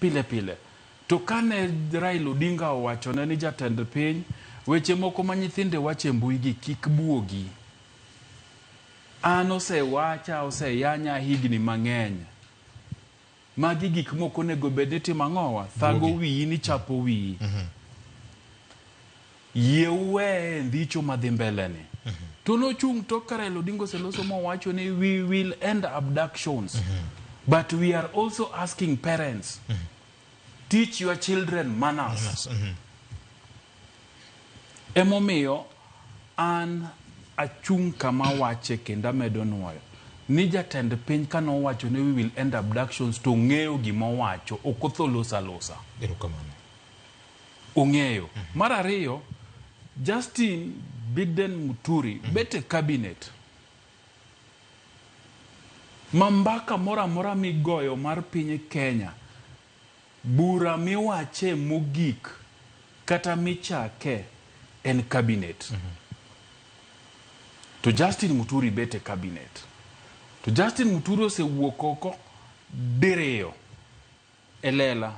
Pile pile. To kane Raila Odinga owachone ni jatend piny, weche moko ma nyithinde wacho e mbui gi kik buogi. An osewacha, oseyanya higni mang'eny. Magi gik mok onego bed ni timo ang'owa? Thago wiyi ni chapo wiyi. Yie uweye e ndhicho madhi mbele ni. To nochung' tok ka Raila Odinga oseloso mowacho ni we will end abductions. But we are also asking parents, teach your children manners. Emomiyo an achung' kama awache kendo amedo nwoyo ni jatend piny kane owacho ni we will end abductions to ong'eyo gima owacho, ok otho loso alosa. Erokamano. Ong'eyo. Mar ariyo, Justin Biden Muturi bet e cabinet ma mbaka moro amora migoyo mar piny Kenya Bura miwache mogik kata michake en cabinet. To Justin Muturi bet e cabinet. To Justin Muturi osewuok oko diriyo e lela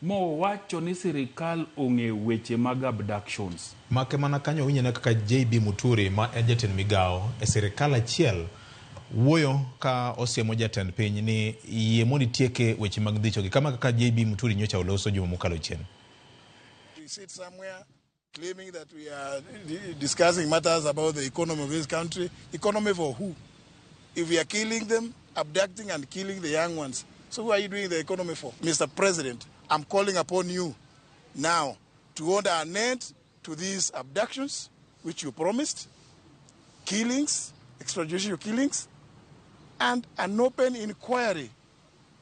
mowacho ni sirikal ong'e weche mag abductions. Make mana kanyo winjone kaka JB Muturi ma en jatend migawo e sirikal achiel wuoyo ka osiemo jatend piny ni yie mondo itieke weche mag dhichogi kama kaka JB Muturi nyocha oloso juma mokalo chien. We sit somewhere claiming that we are discussing matters about the economy of this country. Economy for who? If we are killing them, abducting and killing the young ones, so who are you doing the economy for? Mr. President, I'm calling upon you now to order an end to these abductions, which you promised, killings, extrajudicial killings, and an open inquiry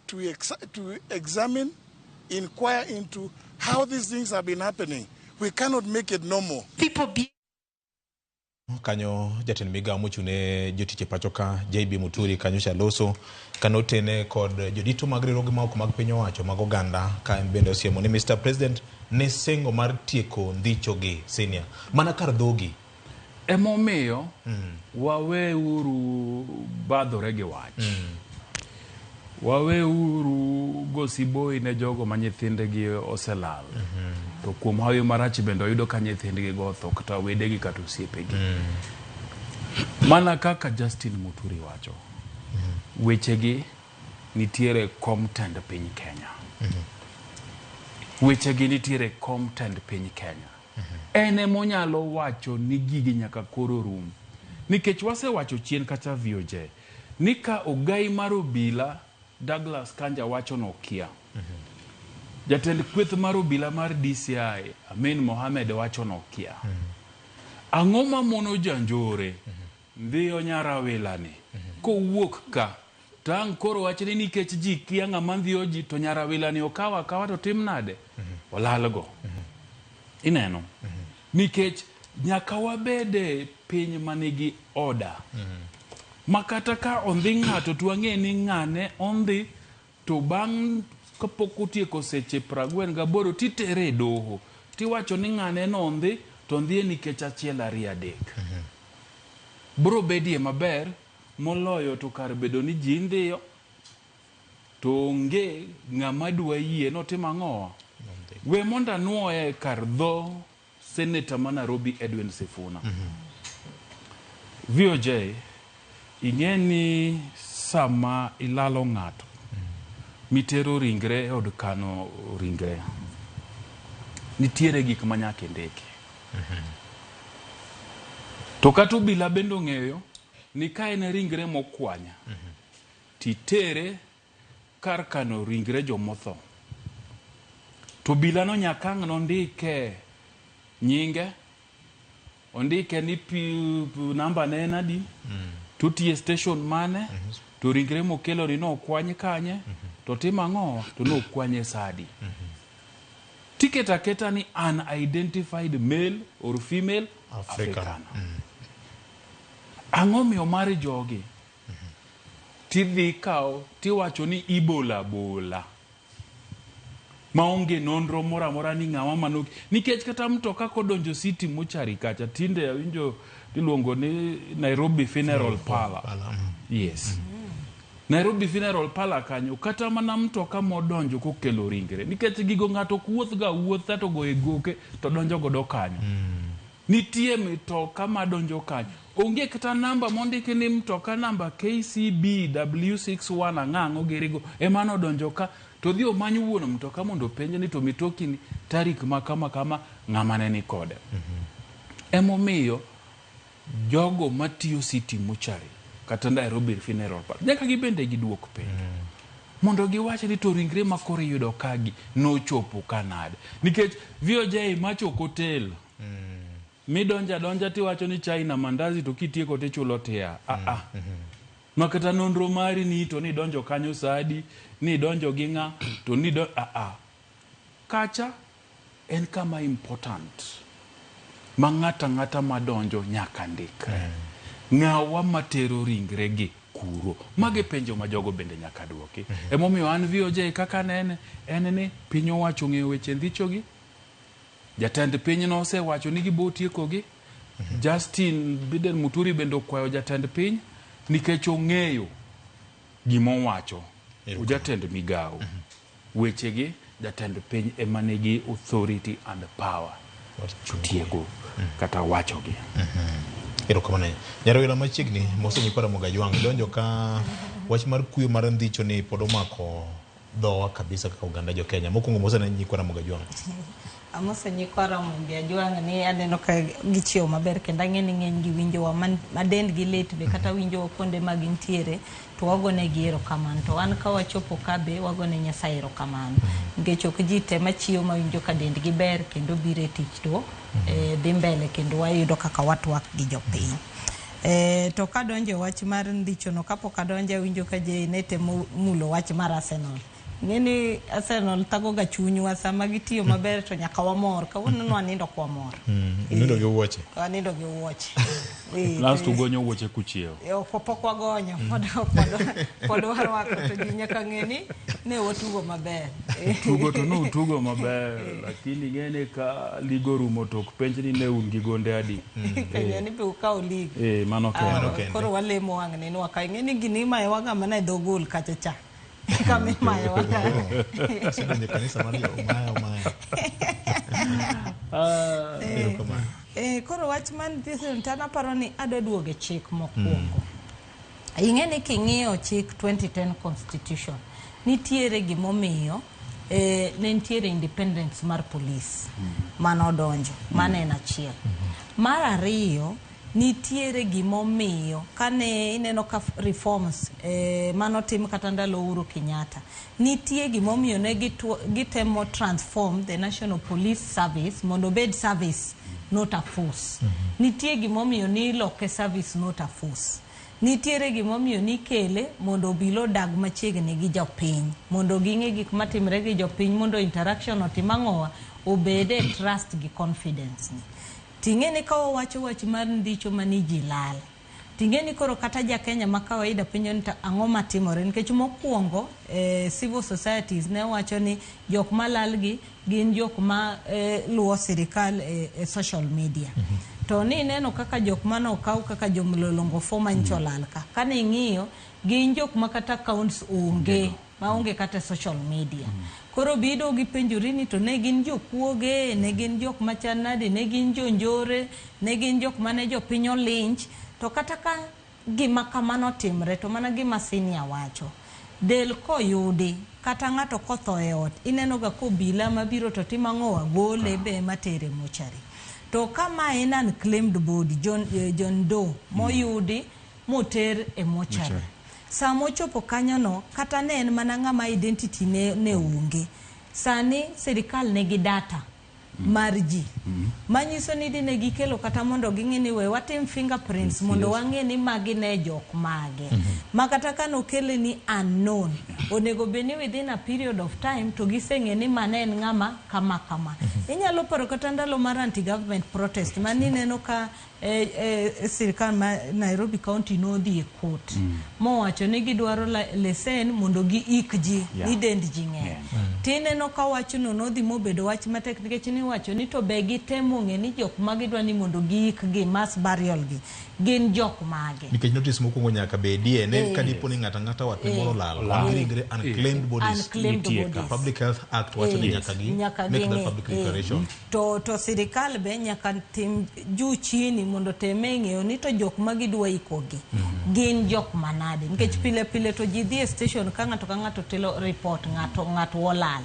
to, ex to examine, inquire into how these things have been happening. We cannot make it normal. People be Kanyo jatend migawo mochung'ne jotich e pacho ka JB Muturi kanyo cha loso kane otene kod jodito mag riwruoge ma ok mag piny owacho mag oganda ka en bende osiemo ni Mr. President ne singo mar tieko ndhicho gi senior mana kar dhogi. Emomiyo waweuru badhore gi wach. Waweuru go siboi ne jogo ma nyithindgi oselal. To kuom hawi marach bende oyudo ka nyithindgi go otho kata wedegi kata osiepegi. Mana kaka Justin Muturi wacho, wechegi nitiere kom tend piny Kenya. Wechegi nitiere kom tend piny Kenya. En emonyalo wacho ni gigi nyaka koro rum. Nikech wasewacho chien kacha VOJ ni ka ogai mar obila Douglas Kanja wacho nokia. Jatend kweth mar obila mar DCI Amin Mohamed wacho nokia. Ang'o mamono janjore ndhiyo nyarawilani kowuok ka to ang' koro wach ni nikech ji kia ng'ama ndhiyo ji to nyarawilani okaw akawa to tim nade? Olalgo. Ineno? Nikech nyaka wabede piny manigi order. Ma kata ka ondhi ng'ato to wang'e ni ng'ane ondhi to bang' kapok otieko seche 48 titere e doho tiwacho ni ng'ane nondhi to ondhiye nikech achiel ariyo adek. Bro bedie maber moloyo to kar bedo ni ji ndhiyo to onge ng'ama dwa yie notim ang'owa. We mondo anuoye kar dho Senator ma Nairobi Edwin Sifuna. VOJ, ing'e ni sama ilalo ng'ato mitero ringre e od kano ringre, nitiere gik ma nyaka indiki. To kata obila bende ong'eyo ni ka en ringre mokwanya, titere kar kano ringre jomotho. To obilano nyaka ang' nondike nyinge, ondike ni pi, namba ne en adi, to otiye station mane, to ringre mokelo ni nokwany kanye, to tim ang'o, to nokwanye sa adi. Tiketo aketa ni unidentified male or female African. Africana. Ang'o miyo mar jogi tidhi kawo tiwacho ni ibola bola maonge nonro moro amora ni ng'awa mano nikech kata mtoka kodonjo city mochari kacha tinde awinjo iluongo ni Nairobi Funeral Parlor. Yes. Nairobi Funeral Parlour kanyo kata mana mtoka modonjo kokelo ringre nikech gigo ng'ato ok wuoth ga wuotha to goyo e goke to donjo godo kanyo. Nitie mitoka madonjo kanyo. Onge kata namba mondiki ni mtoka namba KCB W61 ang'ang'o girigo ema nodonjo ka to odhi omany wuon mtoka mondo openje ni to mitoki ni tarik ma kama kama ng'ama ne ni kode. Emomiyo jogo matiyo City Mortuary kata Nairobi Funeral Parlour nyaka gibende giduok penjo. Mondo giwach ni to ringre ma koro iyudo kagi nochopo ka nade. Nikech VOJ macho ok otel. Midonjo adonja tiwacho ni chai na mandazi to kitieko tichulo tia. Ah ah. Ma kata nonro mari ni to nidonjo kanyo saa adi, nidonjo gi ng'a, to nido ah ah. Kacha en kama important ma ng'ato ang'ata madonjo nyaka ndikre. Ng'awa matero ringre gi kuro? Mago e penjo ma jogo bende nyaka duoki. Emomiyo an VOJ kaka anene en ni piny owacho ong'eyo weche ndhichogi, jatend piny nosewacho ni gibo tiekogi, Justin Biden Muturi bende okwayo jatend piny nikech ong'eyo gima owacho. Jatend migawo. Wechegi jatend piny ema nigi authority and power tieko kata wachogi. Erokamano ahinya. Nyarawera machiegni mosenyi kod Ramogi Ajwang' idonjo ka wach mar kuyo mar ndhicho ni pod omako dhowa kabisa kaka oganda jo Kenya. Mokwongo mosane nyikwa Ramogi Ajwang'. Amoso nyikwa Ramogi Ajwang' ni aneno ka gichiewo maber kendo ang'e ni ng'eny gi winjowa ma dendgi lit be kata winjowa kuonde ma gintiere to wagonegi erokamano. To wan ka wachopo ka be wagone Nyasaye erokamano. Nikech ok ji te machiewo mawinjo ka dendgi ber kendo biro e tich to dhi mbele kendo wayudo kaka watwak gi jopiny. To kadonjo e wach mar ndichono kapok adonjo awinjo ka Jay ne temo mulo wach mar Arsenal. Ing'e ni Arsenal thago ga chunywa sama gitiyo maber to nyaka wamor. Kawuono nwanindo ok wamor. Unindo gi wuoche. Wanindo gi wuoche. Last ugonyo wuoche kuchiewo. Ok pok wagonyo, pod warwako to ji nyaka ng'e ni ne watugo maber. Tugo to nutugo maber, lakini ing'e ni ka ligo orumo to ok penj ni ne un gi gonde adi. Penjo ni be ukawo league. Mano kende. Mano kende. Koro walemo wang'ni ni wakaw. Ing'e ni gini imayowaga mana e dho gol kacha cha. Kama imayowaga. Asedonjo e kanisa mar jo Omaya Omaya. Erokamano. Koro wach man to an aparo ni adwa duogo e chik mokwongo. Ing'e ni king'iyo chik 2010 constitution, nitiere gimomiyo ne nitiere independence mar police manodonjo. Mano en achiel. Mar ariyo, nitiere gimomiyo kane ineno ka reforms manotim kata ndalo Uhuru Kenyatta, nitie gimomiyo ne gitemo transform the National Police Service mondo obed service not a force. Nitie gimomiyo niloke service not a force. Nitiere gimomiyo nikele mondo obila odag machiegni gi jopiny, mondo ging'e gik matimre gi jopiny, mondo interaction otim ang'owa, obede trust gi confidence ni. Ting'e ni ka wawacho wach mar ndicho mani ji lal, ting'e ni koro kata ja Kenya ma kawaida penjo ni to ang'o matimore, nikech mokwongo civil societies ne wacho ni jok malal gi gin jok ma luwo sirikal e social media. To ni ineno kaka jok mane okaw kaka jomlolongo fo manyicho lal ka. Kane ing'iyo, gin jok ma kata accounts onge, maonge kata social media. Koro bido gipenjori ni to ne gin jokuoge, ne gin jok machal nade, ne gin jonjore, ne gin jok mane jopiny olinch. To kata ka gima kamano timre, to mana gima senior wacho, del koyudi, kata ng'ato kotho e ot, ineno ga kobila mabiro to timo ang'owa, gole be matere mochari. To ka ma en unclaimed body, John Doe, moyudi moter e mochari. Sama ochopo kanyono, kata ne en mana ng'ama identity ne onge. Sani sirikal nigi data mar ji. Manyiso ni dine gikelo kata mondo ging'e ni we watim fingerprints mondo wang'e ni magi ne jok mage. Ma kata ka nokele ni unknown, onego bed ni within a period of time to giseng'e ni mane en ng'ama kama kama. Inyalo paro kata ndalo mar anti-government protest mane ineno ka sirikal ma Nairobi County nodhi e court mowacho ni gidwaro lesen mondo giik ji ni dend ji ng'eny. Tineno ka wachno nodhi mobedo wach matek nikech ni iwacho ni to be gitemo ng'e ni jok ma gidwa ni mondo giik gi mass burial gi gin jok mage. Nikech notice mokwongo nyaka bedie ne ka dipo ni ng'ato ang'ata watne moro olal, wan gi ringre unclaimed bodies. Unclaimed Nitie bodies. Public Health Act wacho ni nyaka gi nyaka make that ging'e, public declaration. To sirikal be nyaka tim juu chini mondo teme ng'eyo ni to jok ma gidwa ikogi gin jok manade, nikech pile pile to ji dhi e station ka ng'ato ka ng'ato telo report ng'ato ng'ato olal.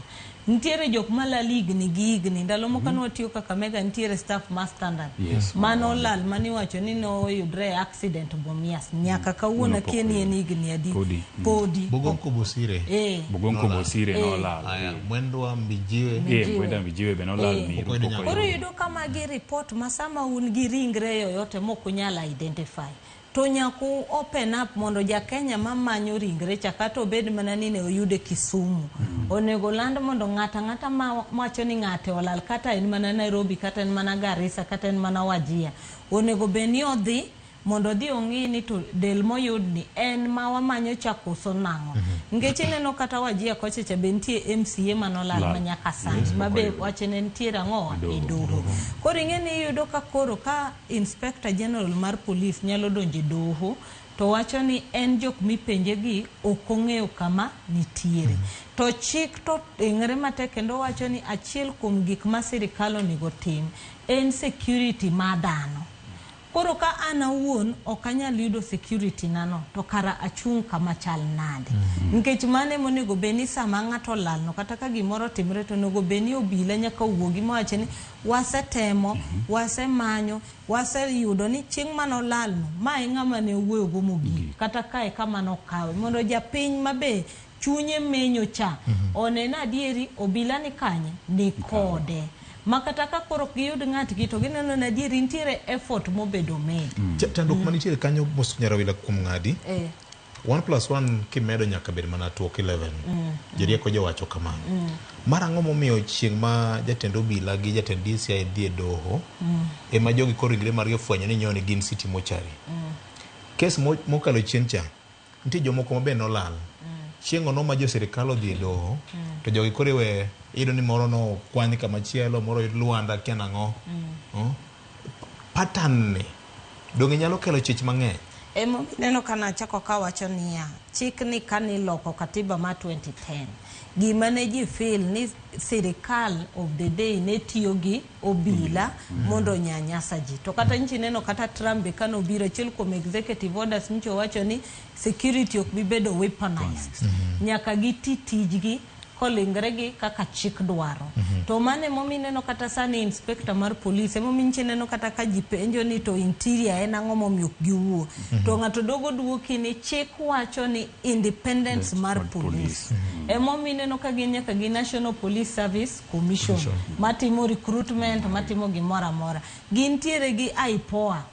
Nitiere jok malal higni gi higni. Ndalo moko ne watiyo Kakamega, nitiere staff ma Standard mano olal maniwacho ni noyudre e accident Mumias. Nyaka kawuono Mano pok akia ni en oyud. higni adi. Podi. Podi. Bogonko Bosire. Bogonko Bosire nolal. Aya, Mwendwa Mbijiwe. Mwenda Mbijiwe be nolal Miru. Pok oyudo pok nyaka. Koro oyudo. iyudo ka magi report ma sama un gi ringre yoyote mok unyal identify to nyaka u open up mondo ja Kenya mamanyo ringre cha kata obed mana ni ne oyude Kisumu onego land mondo ng'ato ang'ata ma wacho ni ng'ate olal kata en mana Nairobi kata en mana Garissa kata en mana Wajir onego bed ni odhi mondo odhi ong'i ni to del moyud ni en ma wamanyo cha koso nang'o. Nikech ineno kata Wajir kocha cha be nitie MCA manolal Lal. ma nyaka sani ma Pok be oyudo. wachne nitiere ang'owa E e doho. doho. Koro ing'e ni iyudo ka koro ka Inspector General mar police nyalo donjo e doho to wacho ni en jok mipenje gi ok ong'eyo kama nitiere. To chik to ing're matek kendo wacho ni achiel kuom gik ma sirikal onego tim en security mar dhano. Koro ka an awuon ok anyal yudo security nano to kara achung' kama chal nade. Nikech mano ema onego bed ni sama ng'ato olalno kata ka gimoro otimore to onego bed ni obila nyaka wuogi mawach ni wasetemo, wasemanyo, waseyudo ni chieng' mane olalno ma e ng'ama ne owuoyogo mogik kata kae kama nokawe mondo japiny mabe chunye menyo cha one ni adieri obila ni kanye ni kode. Ma kata ka koro ok giyud ng'atgi to gineno ni adieri nitiere effort mobedo made. Chandruok manitiere kanyo mos Nyarawila kuom ng'adi. 1 plus 1 kimedo nyaka bed mana tuok 11. Jorieko jowacho kamano. Mar ang'o momiyo chieng' ma jatend obila gi jatend DCI dhi e doho ema jogi koro ringre margi ofwenyo ni nyoni gin city mochari. Kes mokalo chien cha nitie jomoko ma be nolal. Chieng' ono ma jo sirikal odhi e doho to jogi koro iwe iyudo ni moro nokwany kama chielo moro oyud Luanda kia nang'o. Pattern ni donge nyalo kelo chich mang'eny. Emomiyo ineno ka nachako kawacho niya chik ni kaniloko katiba ma 2010 gima ne ji feel ni sirikal of the day ne tiyo gi obila mondo onyanyasa ji. To kata nchi neno kata Trump be kanobiro achiel kuom executive orders ncho owacho ni security ok bi bedo weaponized. Nyaka giti tijgi kolingre gi kaka chik dwaro. To mano emomiyo ineno kata sani inspector mar police emomiyo nchi neno kata ka ji penjo ni to interior en ang'o momiyo ok giwuo. To ng'ato dogo duoki ni chik wacho ni independence mar police. Emomiyo ineno ka gin nyaka gi National Police Service Commission matimo recruitment matimo gimoro amora. Gintiere gi IPOA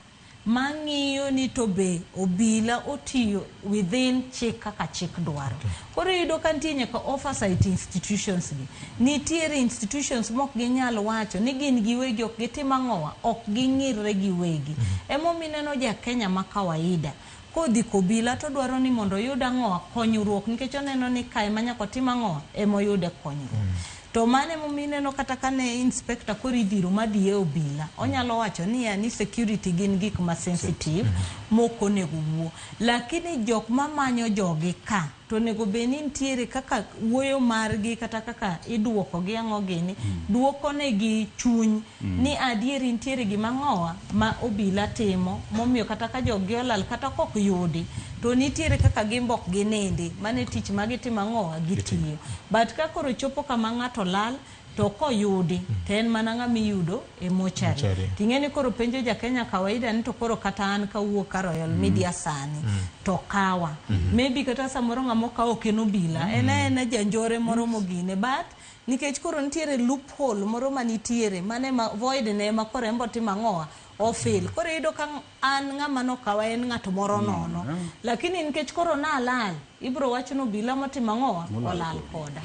mang'iyo ni to be obila otiyo within chik kaka chik dwaro. Koro iyudo ka nitie nyaka oversight institutions gi. Nitiere institutions mok ginyal wacho ni gin giwegi ok gitim ang'owa, ok ging'irre giwegi. Emomiyo ineno ja Kenya ma kawaida kodhi kobila to dwaro ni mondo oyud ang'owa konyruok nikech oneno ni kae ma nyaka otim ang'owa emoyude konyruok. To mano emomiyo ineno kata kane inspector koro idhiro madhi e obila onyalo wacho niya ni security gin gik ma sensitive mok onego wuo. Lakini jok mamanyo jogi ka to onego bed ni nitiere kaka wuoyo margi kata kaka iduoko gi ang'o gini duoko negi chuny ni adieri nitiere gima ang'owa ma obila timo momiyo kata ka joggi olal kata kok yudi to nitiere kaka gin ok ginindi mano e tich ma gitimo ang'owa gitiyo. But ka koro chopo kama ng'ato lal to koyudi to en mana ng'ama iyudo e mochari. Ting'e ni koro penjo ja Kenya kawaida ni to koro kata an kawuok ka Royal Media sani to kawa. Maybe kata samoro ng'ama okawo ok en obila en aena janjore moro mogine but nikech koro nitiere loophole moro manitiere mane ma void ne ema koro en bo timo ang'owa ofil. Koro iyudo ka an ng'ama nokawa en ng'at moro nono. Lakini nikech koro nalal ibro wach ni obila motimo ang'owa olal koda.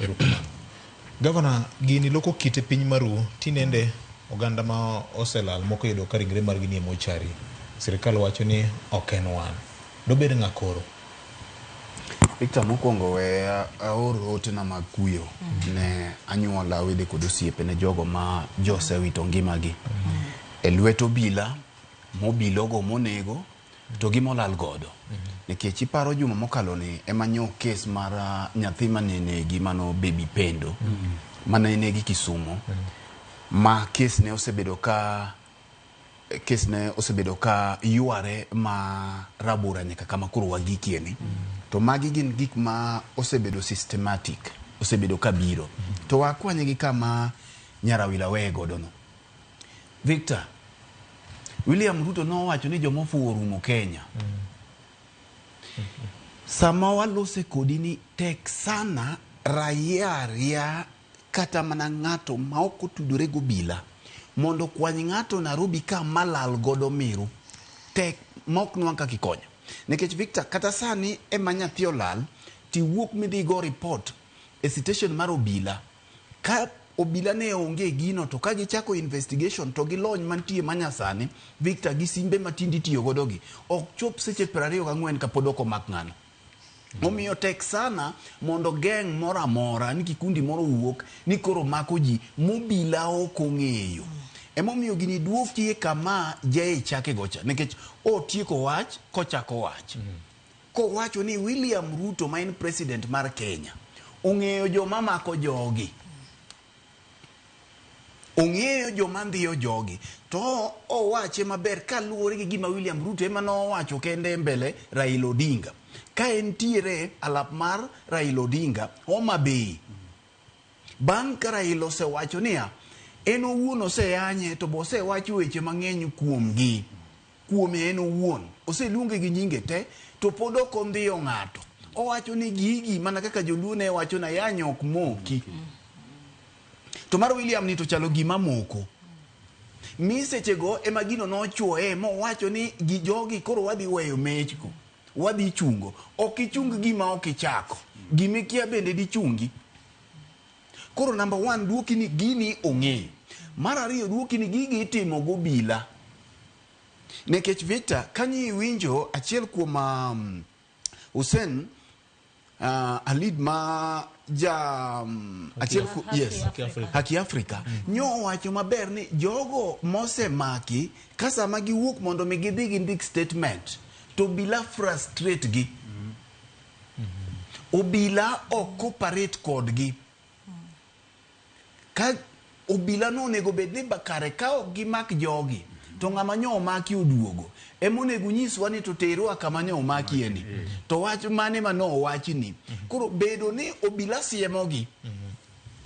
Gavana, gini loko kite piny maru tinende oganda ma oselal moko yudo ka ringre margi nie mochari. Sirikal wacho ni ok en wan. Dobed ng'a koro? Victor, mokwongo we aor otena mag kuyo ne anyuola, wede kod osiepe ne jogo ma josewito ngimagi e lwet obila mobilogo monego to gi molal godo. Nikech iparo juma mokalo ni ema nyo kes mar nyathi mane negi mano Baby Pendo mane negi Kisumo ma kes ne osebedo ka kes ne osebedo ka yware ma rabora nyaka kama koro wagikie ni. To magi gin gik ma osebedo systematic, osebedo ka biro. To wakwanye gi kama Nyarawila weye godo no. Victor, William Ruto nowacho ni joma ofuwo orumo Kenya. Sama walose kodi ni tek sana raia aria kata mana ng'ato ma ok otudore gi obila mondo okwany ng'ato Nairobi ka malal godo miru tek ma ok nwang' kaka ikonyo. Nikech Victor, kata sani ema nyathi olal tiwuok midhi go report e station mar obila. Ka obila ne onge gino to ka gichako investigation to gi lony mantie manyasani, Victor, gi simbe matindi itiyo godo gi, ok chop seche 24 kapod ok omak ng'ano. Omiyo tek sana mondo geng' moro amora ni kikundi moro owuok ni koro mako ji mobila ok ong'eyo. Emomiyo gini duokie kama Jay chake gocha nikech otieko wach kochako wach. Kowacho ni William Ruto ma en president mar Kenya ong'eyo joma mako jogi. Ong'eyo joma ndhiyo jogi. To owache maber kaluwore gi gima William Ruto ema nowacho kende mbele Raila Odinga. Ka entiere alap mar Raila Odinga, Homa Bay. Bang' ka Raila osewacho niya, en owuon oseyanye to be osewacho weche mang'eny kuomgi. Kuome en owuon. Oseluonge gi nyinge te to pod ok ondhiyo ng'ato. Owacho ni gigi mana kaka joluo ne wacho na yany ok moki. To mar William ni to chalo gima moko. Mi sechego ema gino nochuoye mowacho ni gi jogi koro wadhi weyo mechko. Wadhi chungo. Ok ichung gima ok ichako. Gima ikia bende dichungi. Koro number 1 duoki ni gini ong'eyo. Mar ariyo duoki ni gigi itimo gobila. Nikech Victor, kanyo iwinjo achiel kuom Hussein Alid ma ja achiel ku, yes, Haki Afrika. Haki Afrika. Nyo owacho maber ni jogo mosemaki ka sama giwuok mondo mi gidhi gindik statement to obila frustrate gi. Obila ok cooperate kodgi. Ka obila no onego bed ni kare ka ok gimak jogi to ng'ama nyo omaki oduogo ema onego nyiswa ni to terwa kama nyo omakie ni to wach mane ma nowachni. Koro bedo ni obila siemogi,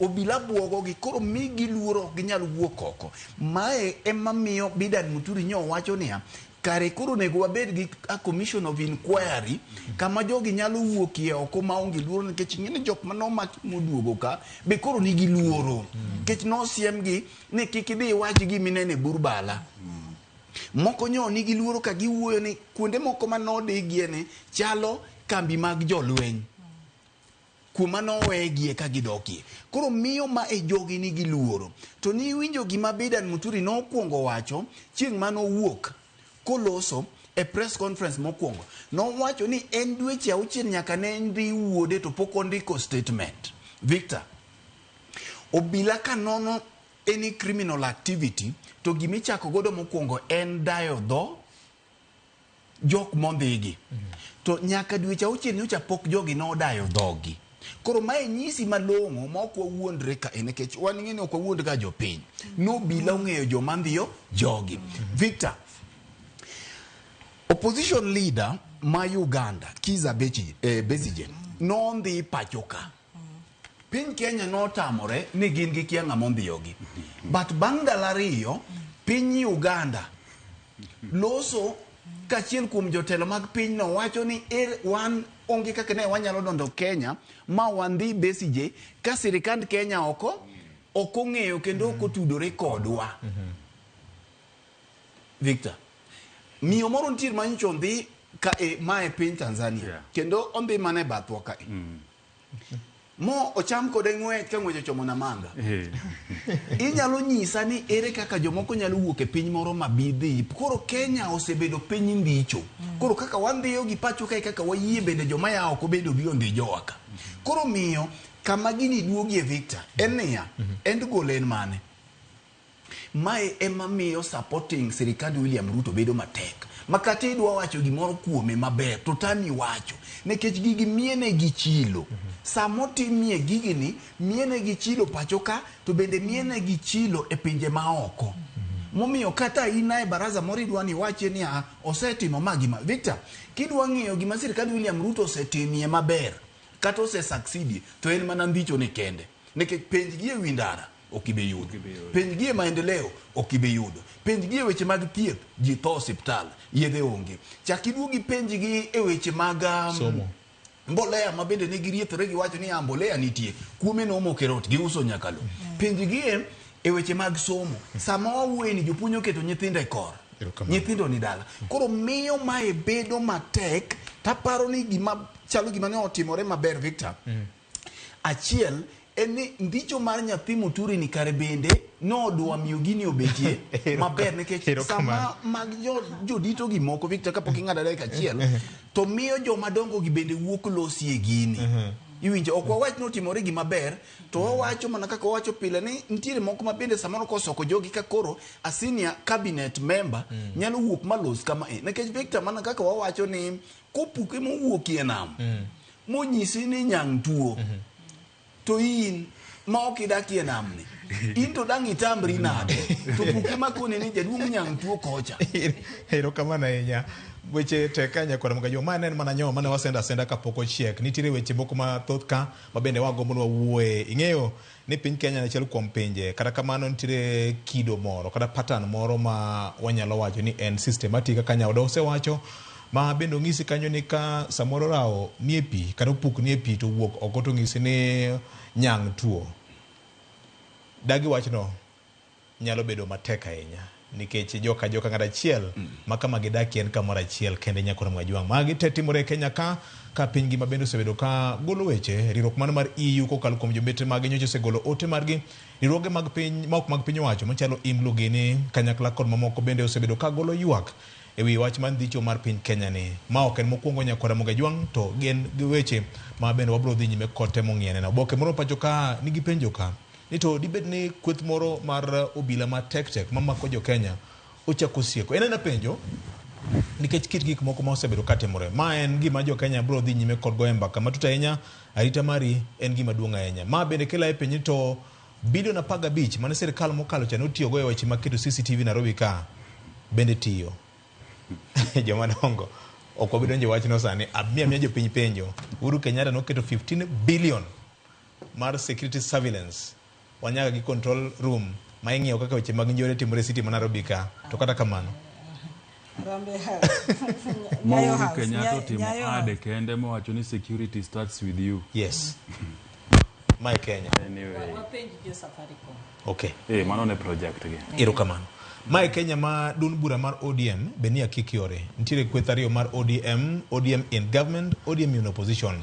obila buogogi, koro migi luoro ok ginyal wuok oko. Mae ema miyo Bidan Muturi nyo wacho niya, kare koro onego wabed gi a commission of inquiry kama jogi nyalo wuokie oko maonge luoro, nikech ing'e ni jok manomaki moduogo ka be koro nigi luoro nikech nosiemgi ni kik idhi iwach gima ineno e bur bala. Moko nyo nigi luoro ka giwuoyo ni kuonde moko manodigie ni chalo kambi mag jolweny kuma nowegie ka gidokie. Koro miyo ma e jogi nigi luoro. To niwinjo gima Bidan Muturi nokwongo wacho chieng' manowuok koloso e press conference mokwongo. Nowacho ni en dweche 6 nyaka ne ndhi wuode to pok ondiko statement. Victor, obila ka nono any criminal activity to gimichako godo mokwongo en dayo dho jok mondhigi. To nyaka dweche 6 nyocha pok jogi nodayo dhogi. Koro mae nyisi malong'o ma ok wawuondre ka nikech wan ing'e ni ok wawuond ga jopiny. Nobila ong'eyo joma ndhiyo jogi. Victor, opposition leader ma Uganda, Kizza Besigye, nondhi pacho ka. Piny Kenya notamore ni gin gikia ng'ama ondhiyogi. But bang' ndalo 2, piny Uganda loso kachiel kuom jotelo mag pinyno wacho ni wan onge kaka ne wanyalo donjo Kenya ma wandhi Besigye ka sirikand Kenya oko ok ong'eyo kendo ok otudore kodwa. Victor, miyo moro nitie ma nyocha ondhi ka ma e piny Tanzania kendo ondhi mana e bathwa kae. Mo ocham kode ng'wech ka ng'wech ochomo Namanga. Inyalo nyisa ni ere kaka jomoko nyalo wuok e piny moro ma bi dhi. Koro Kenya osebedo piny ndicho. Koro kaka wandhiyo gi pacho kae kaka wayie bende joma ya oko bende obi ondhi jowa ka. Koro miyo Kama gini duogie Victor, en niya, end goal en mane? Mae ema miyo supporting sirikand William Ruto bedo matek. Ma kata idwa wacho gimoro kuome maber to tami wacho. Nikech gigi miene gi chilo. Samotimie gigini, miene gi chilo pacho ka, to bende miene gi chilo e pinje maoko. Momiyo kata in e baraza moro idwa ni iwachie ni a osetimo ma gima. Victor, kidwa ng'iyo gima sirikand William Ruto osetimie maber, kata ose succeedie, to en mana ndicho ni kende. Nikech penj gi e wi ndara, ok ibi yudo. Penj gi e maendeleo, ok ibi yudo. Penj gi e weche mag thieth, ji tho osiptal, yedhe onge. Chak iduogi penj gi e weche mag Somo. mbolea ma bende ne giriethore giwacho ni mbolea nitie, kuome nomoko e rot, giuso nyaka lo. Penj gi e weche mag somo. Sama wawuoye ni jopuonj oketo nyithindo e kor. Nyithindo ni dala. Koro miyo mae bedo matek, taparo ni gima chalo gima ne otimore maber Victor. Achiel en ni ndicho mar nyathi Muturi ni kare bende nodwa miyo gini obetie maber nikech sama mag jodito gi moko Victor kapok ing'ado dakika achiel to miyo joma dongo gi bende wuok losie gini. Iwinjo ok wawach ni otimore gima ber to wawacho mana kaka wawacho pile ni nitiere moko ma bende samoro kosoko jogi ka koro a senior cabinet member nyalo wuok malos kama e nikech Victor mana kaka wawacho ni kopuke mowuokie nam monyisi ni nyang' tuo to in ma ok idakie namni in to dang' itamri nade to puke makoni ni jaduong' nyang' tuo kocha. Erokamano ahinya. Weche tek ka nyakwar Mgajo. Ma ne en mana nyowo mane wasendo asenda kapok ochiek. Nitiere weche moko mathoth ka ma bende wagombo ni wawuoye. Ing'eyo ni piny Kenya en achiel kuom pinje. Kata kamano nitiere kido moro kata pattern moro ma wanyalo wacho ni en systematic kaka nyaoda osewacho. Ma bende onyisi kanyo ni ka samoro rawo nie pi kata opuk nie pi to wuok oko to onyisi ni nyang' tuo. Dagi wachno nyalo bedo matek ahinya nikech joka joka ng'at achiel ma kama gidakie en kamoro achiel kende nyakwar Mwajwang'. Magi te timore e Kenya ka ka piny ngima bende osebedo ka golo weche riwruok mano mar EU kokalo kuom jombetre mage nyocha osegolo ote margi riwruoge mag piny ma ok mag piny owacho machalo IMLU gini kanyakla kod mamoko bende osebedo ka golo ywak e wi wach mar ndicho mar piny Kenya ni. Ma ok en mokwongo nyakwar Ramogi Ajwang' to gin gi weche ma bende wabiro dhi nyime kod temo ng'iyo neno. Oboke moro pacho ka nigi penjo ka ni to dibed ni kweth moro mar obila ma tek tek mamako jo Kenya ochako sieko. En ena penjo nikech kit gik moko ma osebedo ka timore. Ma en gima jo Kenya biro dhi nyime kod goyo mbaka matut ahinya. Arita mari en gima duong' ahinya. Ma bende kela e penjo ni to bilion 15 mane sirikal mokalo cha notiyogo e weche mag keto CCTV Nairobi ka bende tiyo. Joma dongo ok wabi donjo e wachno sani. Amiyo amiya jopiny penjo. Uhuru Kenyatta noketo 15 billion mar security surveillance. Wanyaka gi control room ma ing'iyo kaka weche mag njore timore e city ma Nairobi ka. To kata kamano. Ma Uhuru Kenyatta otimo ade kende mowacho ni security starts with you. Yes. Mae Kenya. Anyway. Wapenj jo Safaricom. Okay. Mano ne project gi. Erokamano. Mae Kenya ma duond bura mar ODM be ni akik yore. Nitiere kweth ariyo mar ODM, ODM in government, ODM in opposition.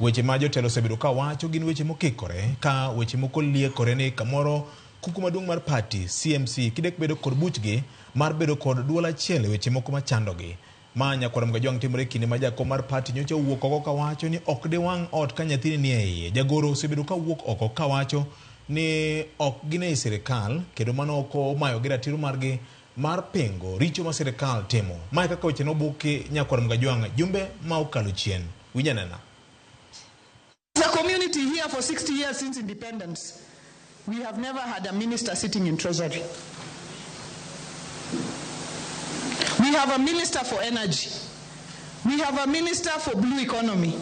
Weche ma jotelo osebedo ka wacho gin weche mokikore ka weche moko liekore ni kamoro kuku maduong' mar party CMC kidek bedo kod buchgi mar bedo kod duol achiel e weche moko machandogi. Ma nyakwar Mgajwang' timore kinde ma jakom mar party nyocha owuok oko kawacho ni ok diwang' ot ka nyathini nie iye. Jagoro osebedo ka wuok oko kawacho ni ok gin ei sirikal kendo mano ok omayogi ratiro margi mar pingo richo ma sirikal timo. Mae kaka weche nobuki nyakwar Mgajwang' jumbe ma okalo chien. Winj anena. As a community here for 60 years since independence, we have never had a minister sitting in Treasury. We have a minister for energy. We have a minister for blue economy.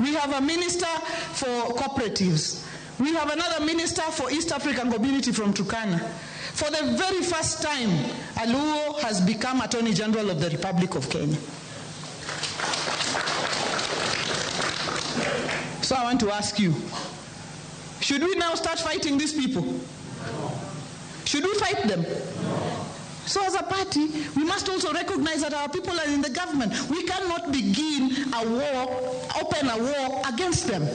We have a minister for cooperatives. We have another minister for East African community from Turkana. For the very first time, Aluo has become Attorney General of the Republic of Kenya. So I want to ask you, should we now start fighting these people? Should we fight them? So as a party, we must also recognize that our people are in the government. We cannot begin a war, open a war against them.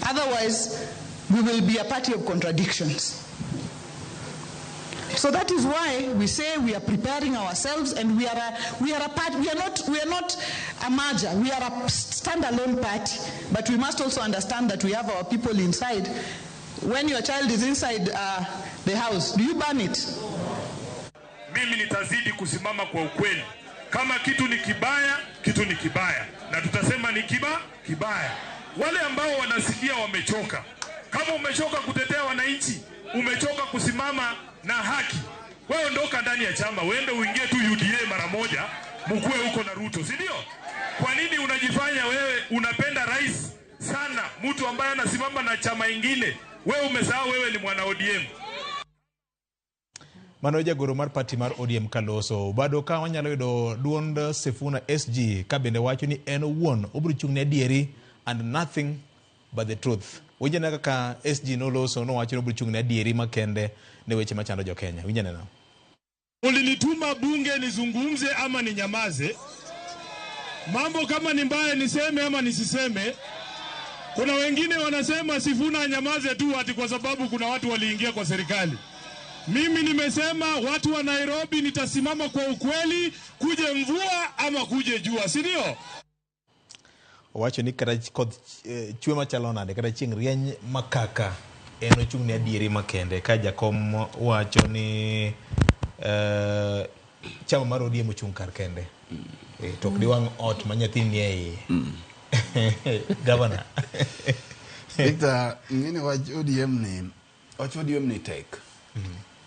Otherwise, we will be a party of contradictions. So that is why we say we are preparing ourselves, and we are a party. We are not a merger. We are a standalone party. But we must also understand that we have our people inside. When your child is inside the house, do you burn it? Mimi nitazidi kusimama kwa ukweli. Kama kitu ni kibaya, kitu ni kibaya. Na tutasema ni kibaya. Wale ambao wanasikia wamechoka. Kama umechoka kutetea wananchi, umechoka kusimama na haki, wewe ondoka ndani ya chama, uende uingie tu UDA mara moja, mkue huko na Ruto, si ndio? Kwa nini unajifanya wewe unapenda rais sana, mtu ambaye anasimama na chama ingine? Wewe umesahau wewe ni mwana ODM. Mano jagoro mar party mar ODM kaloso bado ka wanyalo yudo duond Sifuna SG ka bende wacho ni en owuon obiro chung' ne adieri and nothing but the truth. Winjo neno kaka SG noloso nowacho ni obiro chung' ne adieri makende ne weche machando jo Kenya. Winjo neno. Ulinituma bunge nizungumze ama ninyamaze? Mambo kama ni mbaya niseme ama nisiseme? Kuna wengine wanasema Sifuna anyamaze tu ati kwa sababu kuna watu waliingia kwa serikali. Mimi nimesema watu wa Nairobi nitasimama kwa ukweli, kuje mvua ama kuje jua, si ndio? Owacho ni kata koth chwe machalo nade kata chieng' rieny makaka en ochung' ne adieri makende ka jakom wacho ni chama mar ODM ochung' kar kende. To ok diwang' ot ma nyathini nie iye. Governor. Victor, ng'eni wach ODM ni tek.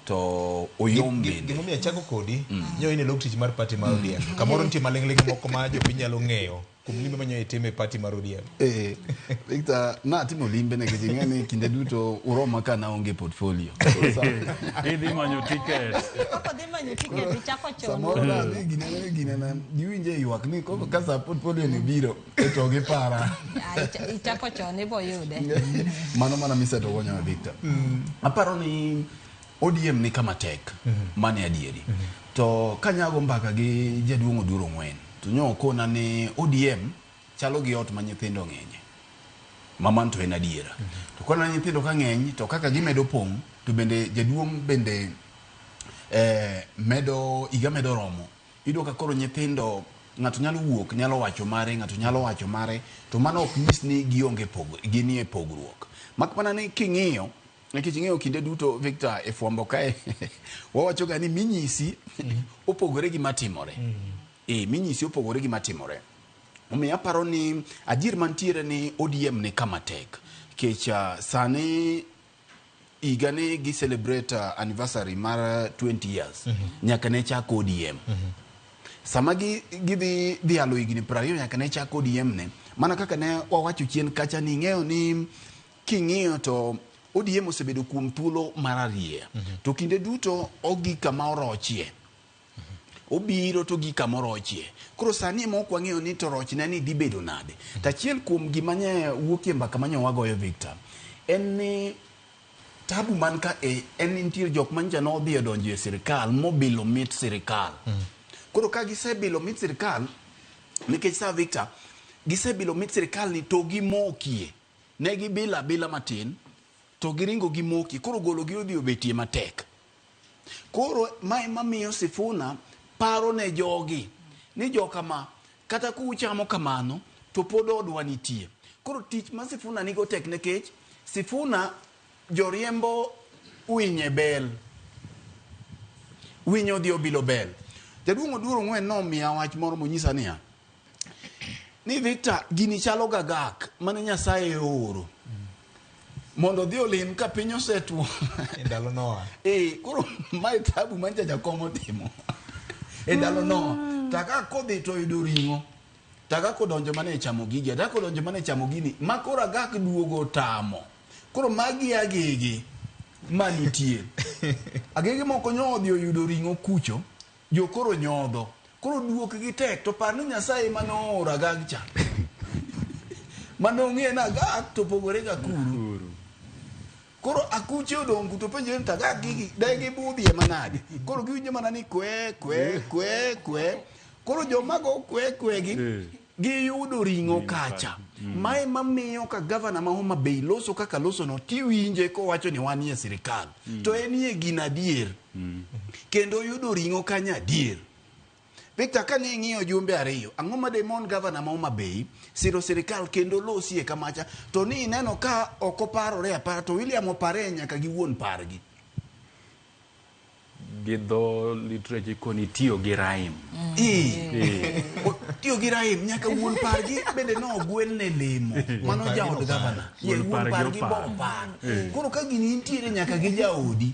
To oyom bende. Gimomiyo achako kodi, nyo in e lok tich mar party mar ODM. Kamoro nitie maling'ling' moko ma jopiny nyalo ng'eyo kuom limbe ma nyo itimo e party mar ODM. Victor, natimo limbe nikech ing'e ni kinde duto uroma ka naonge portfolio. Idhi manyo ticket. Koko dhi manyo ticket ichako chon. Samoro nadhi ginene giwinje ywak ni koko ka sa portfolio ni biro to gipara. Ichako chon ibo yude. Mano mana miseto gonyo Victor. Aparo ni ODM ni kama tek, mane adieri. To kanyago mbaka gi jaduong' Oduro Ng'wen, to nyo okona ni ODM chalo gi ot ma nyithindo ng'enye. Maman to en adiera. To kona nyithindo ka ng'eny, to kaka gimedo pong', to bende jaduong' bende medo higa medo romo. Iyudo ka koro nyithindo ng'ato nyalo wuok, nyalo wacho mare, ng'ato nyalo wacho mare, to mano ok nyis ni gionge ginie pogruok. Mak mana ni king'iyo, nikech ing'eyo kinde duto Victor e fwambo kae wawacho ga ni minyisi opogore gi matimore. Minyisi opogore gi matimore. Omiyo aparo ni adier mantiere ni ODM ni kama tek. Nikech sani higa ni gi celebrate anniversary mar 20 years. Nyaka ne chak ODM. Sama gidhi dhialo higni 20 nyaka ne chak ODM ne. Mana kaka ne wawacho chien kacha ni ing'eyo ni king'iyo to ODM osebedo kuom thuolo mar ariyo. To kinde duto ogik kama orochie. Obiro to gik kama orochie. Koro sani ema ok wang'eyo ni to rochne ni dhi bedo nade. To achiel kuom gima nye wuokie mbaka manye wagoyo Victor, en ni tabu man ka en ni nitie jok mancha nodhi odonjo e sirikal mobilo mit sirikal. Koro ka gisebilo mit sirikal, nikech sa Victor, gisebilo mit sirikal ni to gimokie. Ne gibila abila matin, to giringo gimoki. Koro golo gi odhi obetie matek. Koro mae mamiyo Sifuna paro ne jogi ni jokama kata kuchamo kamano to pod odwa nitie. Koro tich ma Sifuna nigo tek nikech Sifuna joriembo winye bel. Winyo odhi obilo bel. Jaduong' Oduro Ng'wen nomiya wach moro monyisa niya, ni Victor gini chalo gagak mane Nyasaye ooro mondo odhi olim ka piny osetuo. E ndalo Noah. Koro mae tabu mancha jakom otimo. E ndalo Noah. Taka kodhi to oyudo ring'o. Taka kodonjo mana e chamo gigi, taka kodonjo mana e chamo gini, ma koro agak duogo tamo. Koro magi agege manitie. Agege moko nyo odhi oyudo ring'o kucho, jo koro nyodho. Koro duok gi tek to par ni Nyasaye mane ooro agag cha. Mane ong'e ni agak to pogore ga kuru. Koro akuche odong' to penjore ni to agak gigi de gibudhie manade. Koro giwinjo mana ni kwe kwe kwe kwe. Koro joma go kwe kwe gi Giyudo ring'o kacha. Mae mamiyo ka gavana ma Homa Bay loso kaka losono, tiwinje kowacho ni wanie sirikal. To enie gino adier. Kendo yudo ring'o kanyo adier. Victor, kane ing'iyo jumbe ariyo, ang'o ma demon gavana ma Homa Bay siro sirikal kendo losie kamacha, to ni ineno ka ok oparore apara, to William opare nyaka gi wuon pargi. Gi dho literature koni tiyo gi rhyme. Tiyo gi rhyme nyaka wuon pargi bende nogwel ne lemo. Mano jaod gavana. Wuon Wuon pargi pargi bo opar. opar. Koro ka gini nitiere nyaka gi jaodi,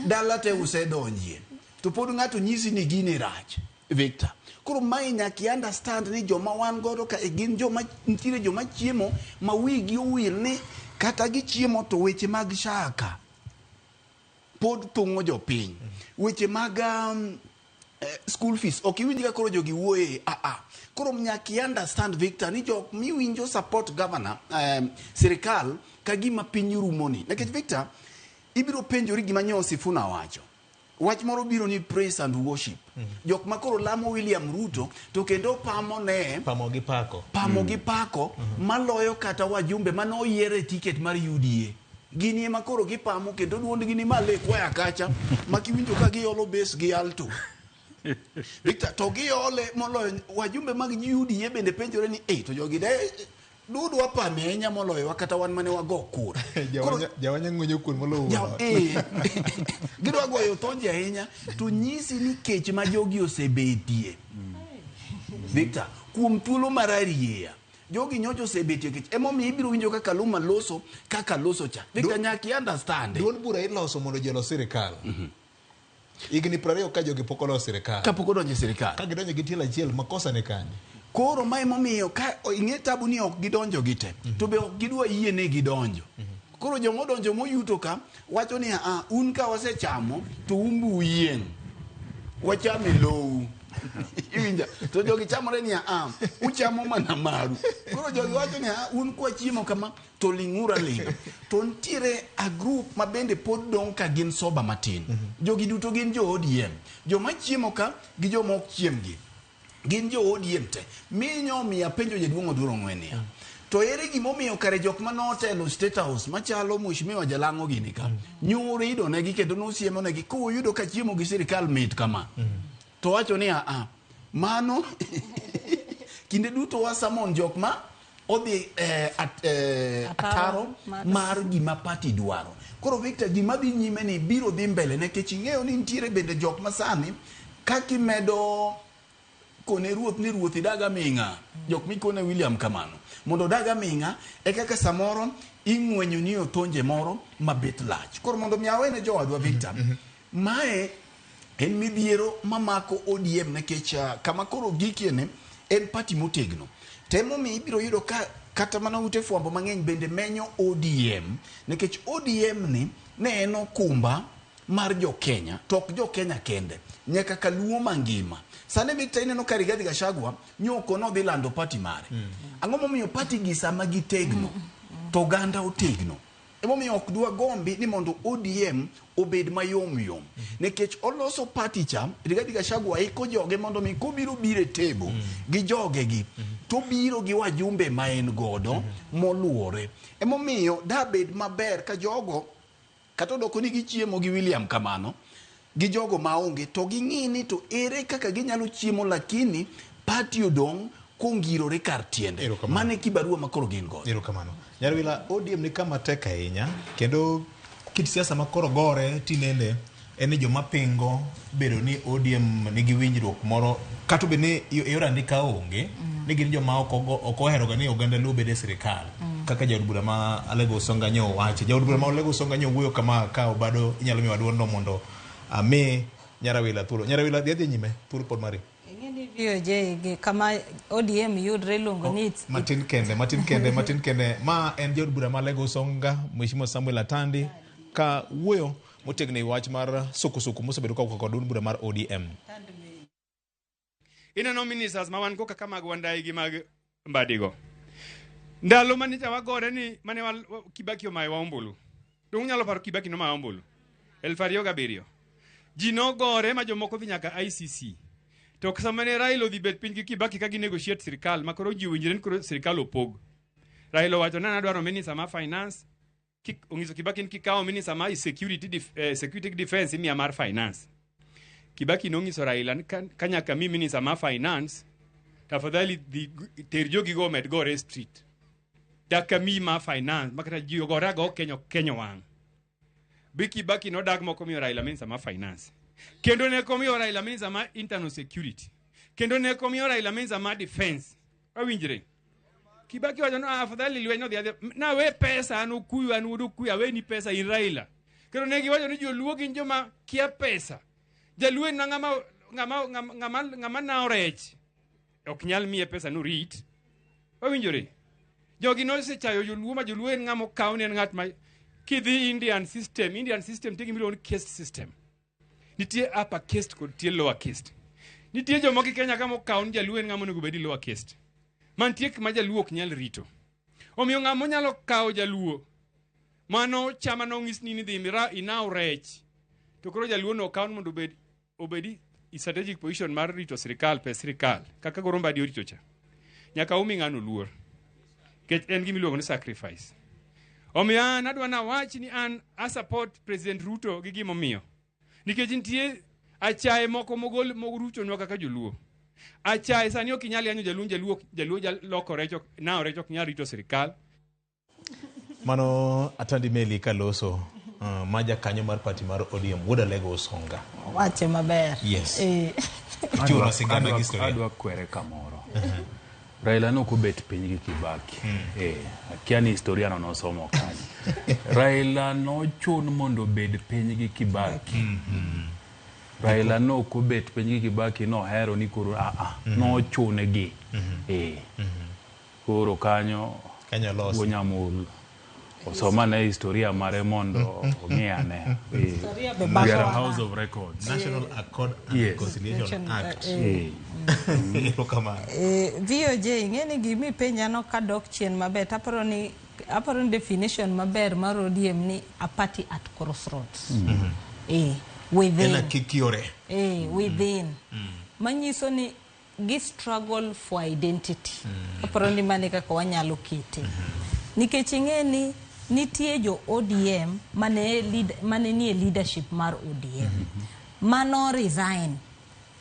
dala te usedonjie. To pod ng'ato nyisi ni gini rach. Victor. Koro mae nyaka i understand ni joma wan godo ka gin joma nitiere joma chiemo ma wigi owil ni kata gichiemo to weche mag shaka pod thung'o jopiny. Weche mag school fees ok iwinj ka koro jogi wuoye a. Koro nyaka i understand Victor ni jok miwinjo support governor sirikal ka gima piny rumo ni. Nikech Victor ibiro penjori gima nyo Sifuna wacho. Wach moro biro ni praise and worship. Jok ma koro lamo William Ruto to kendo pamo ne pamo gi pako. Pamo gi pako maloyo kata wajumbe mane oyier e ticket mar UDA. Gini ema koro gipamo kendo duondgi ni malo e kwaya kacha ma kiwinjo ka giolo bass gi alto. Victor, to giole moloyo wajumbe mag UDA bende penjore ni eh to jogi de dudwa pame ahinya moloyo kata wan mane wago kura. Jawanya ng'wenyo kuon moloyo wuon ot. Gidwa goyo thonje ahinya to nyisi ni kech ma jogi osebetie. Victor, kuom thuolo mar arieya jogi nyocha osebetie kech emomiyo ibiro winjo kaka Luma loso kaka loso cha. Victor, nyaka i understand. Duond bura iloso mondo ji olos sirikal. Higni 20 ka jogi pok oloso sirikal. Kapok odonjo e sirikal. Ka gidonjo gi tielo achiel makosa ni kanye? Koro mae momiyo ka ing'e tabu ni ok gidonjo gi te to be ok gidwa yie ni gidonjo. Koro jomodonjo moyuto ka wacho ni a un ka wasechamo to un bu uyieng'. Wachame lowu. Iwinja? To jogi chamore ni a uchamo mana maru. Koro jogi wacho ni a un kwa chiemo kama to ling'uru aling'a. To nitiere a group ma bende pod dong' ka gin soba matin. Jogi duto gin jo ODM. Joma chiemo ka gi joma ok chiem gi. Gin jo ODM te. Minyo miya penjo jaduong' Odhuro Ong'wen niya. To ere gimomiyo kare jok manotelo State House machalo Mheshimiwa Jalang'o gini ka. Nyurido negi kendo nosiemo negi kuyudo ka chiemo gi sirikal mit kama. To wacho ni a mano kinde duto wasamon jok ma odhi ataro mar gima party dwaro. Koro Victor gima dhi nyime ni biro dhi mbele nikech ing'eyo ni nitiere bende jok masani kakimedo kone ruoth ni ruoth idag aming'a. Jok mikone William kamano. Mondo odag aming'a e kaka samoro ing'wenyo ni othonje moro mabet lach. Koro mondo mi awene jowadwa Victor, mae en midhiero mamako ODM nikech kama koro gikie ni en party motegno. Temo mi ibiro yudo ka kata mana ute fwambo mang'eny bende menyo ODM nikech ODM ni ne en okumba mar jo Kenya to ok jo Kenya kende nyaka kaluo mangima. Sani Victor ineno ka Rigathi Gachagua nyoko nodhi lando party mare. Ang'o momiyo party gi sama gitegno to oganda otegno? Emomiyo ok dwa gombi ni mondo ODM obed mayom yom. Nikech oloso party cha, Rigathi Gachagua iko joge mondo mi kobiro biro e table gi joge gi, to biro gi wajumbe ma en godo moluore. Emomiyo dabed maber ka jogo kata odoko ni gichiemo gi William kamano gi jogo maonge to ging'i ni to ere kaka ginyalo chiemo lakini party odong' kongirore kar tiende. Erokamano. Mano e kibarua ma koro gin godo. Erokamano. Nyarwila, ODM ni kama tek ahinya kendo kit siasa ma koro gore tinende en ni joma pingo bedo ni ODM nigi winjruok moro kata obed ni e yor andika onge ni gin joma ok oheroga ni oganda Luo bed e sirikal kaka jaod bura ma Alego Usonga nyo owacho. Jaod bura ma Alego Usonga nyo owuoyo kama ka Obado inyalo miwa duondno mondo ami Nyarawila thuolo. Nyarawila dhi adhi nyime thuolo pod mari. Ing'e ni VOJ gi kama ODM yudre iluongo ni Matin kende, matin kende, matin kende. Ma en jaod bura ma Alego Usonga, Mheshimiwa Samuel Atandi ka wuoyo motegno e wach mar sukusuku mosebedo ka kod duond bura mar ODM. Ineno ministers ma wan go kaka mag Wandayi gi mag Mbadigo. Ndalo mane cha wagore ni mane Kibaki omayowa ombulu. Dong unyalo paro Kibaki nomayo ombulu 2007. Ji nogore ma jomoko dhi nyaka ICC. To sama ne Raila odhi bet piny gi Kibaki ka ginegotiate sirikal ma koro ji owinjore ni koro sirikal opog. Raila owacho ni an adwaro minister mar finance, ong'iso Kibaki ni kikawo minister mar security, security defense imiya mar finance. Kibaki nong'iso Raila ni ka nyaka mi minister mar finance, tafadhali dhi ter jogi go omed gore e street. Dak mi mar finance, makata ji ogore ago Kenya Kenya wang'. Bi Kibaki nodag moko miyo Raila minister mar finance. Kendo ne komiyo Raila minister mar internal security. Kendo ne komiyo Raila minister mar defense. Wawinjre. Kibaki wacho no afadhali lweny nodhi adhi na we pesa an okuyu an wuod okuyu aweni pesa in Raila. Kendo ne giwacho ni joluo gin joma kia pesa. Jaluo en ng'ama nawo rech. Ok nyal miye pesa norit. Wawinjore. Jogi nosechayo joluo ma joluo en ng'ama okaw ni en ng'at ma kidhi Indian system, Indian system nitie gima iluongo ni caste system. Nitie upper caste kod nitie lower caste. Nitie jomoko e Kenya ka mokaw ni jaluo en ng'ama onego bed ni lower caste. Mantie kuma jaluo ok nyal rito. Omiyo ng'ama onyalo kawo jaluo mano chama nong'is ni dhi inaw rech to koro jaluo no okaw mondo obedi i strategic position mar rito sirikal pes sirikal kaka koro Mbadi orito cha. Nyaka umi ng'ano luor. Nikech en gima iluongo ni sacrifice. Omiyo an adwa nawach ni an a support President Ruto gi gimomiyo. Nikech nitie achaye moko mogol moruchonwa kaka joluo. Achaye sani ok inyal yanyo jaluo jaluo jaluo loko rech ok nawo rech ok nyal rito sirikal. Mano Atandi Meli kaloso ma jakanyo mar party mar ODM wuod Alego Usonga. Wache maber. Yes. Chiwo sigana gi historia. Adwa kwere kamoro. Raila ne ok obet piny gi Kibaki. Akia ni historia no nosomo kanye. Raila nochun mondo obed piny gi Kibaki. Raila ne ok obet piny gi Kibaki nohero ni koro nochune gi. Koro kanyo Kanyo losi. Wuonyamul osoma ne historia mare mondo ong'i ane. Historia be We are a bakowa. house of records. National Accord and Reconciliation Act. Erokamano. VOJ ing'e ni gimipenja no kadok chien maber taparo ni aparo ni definition maber mar ODM ni a party at crossroads. Within. En akikiore. Within. Manyiso ni gi struggle for identity. Aparo ni mane kaka wanyalo kete. Nikech ing'e ni nitie jo ODM mane nie leadership mar ODM. Mano resign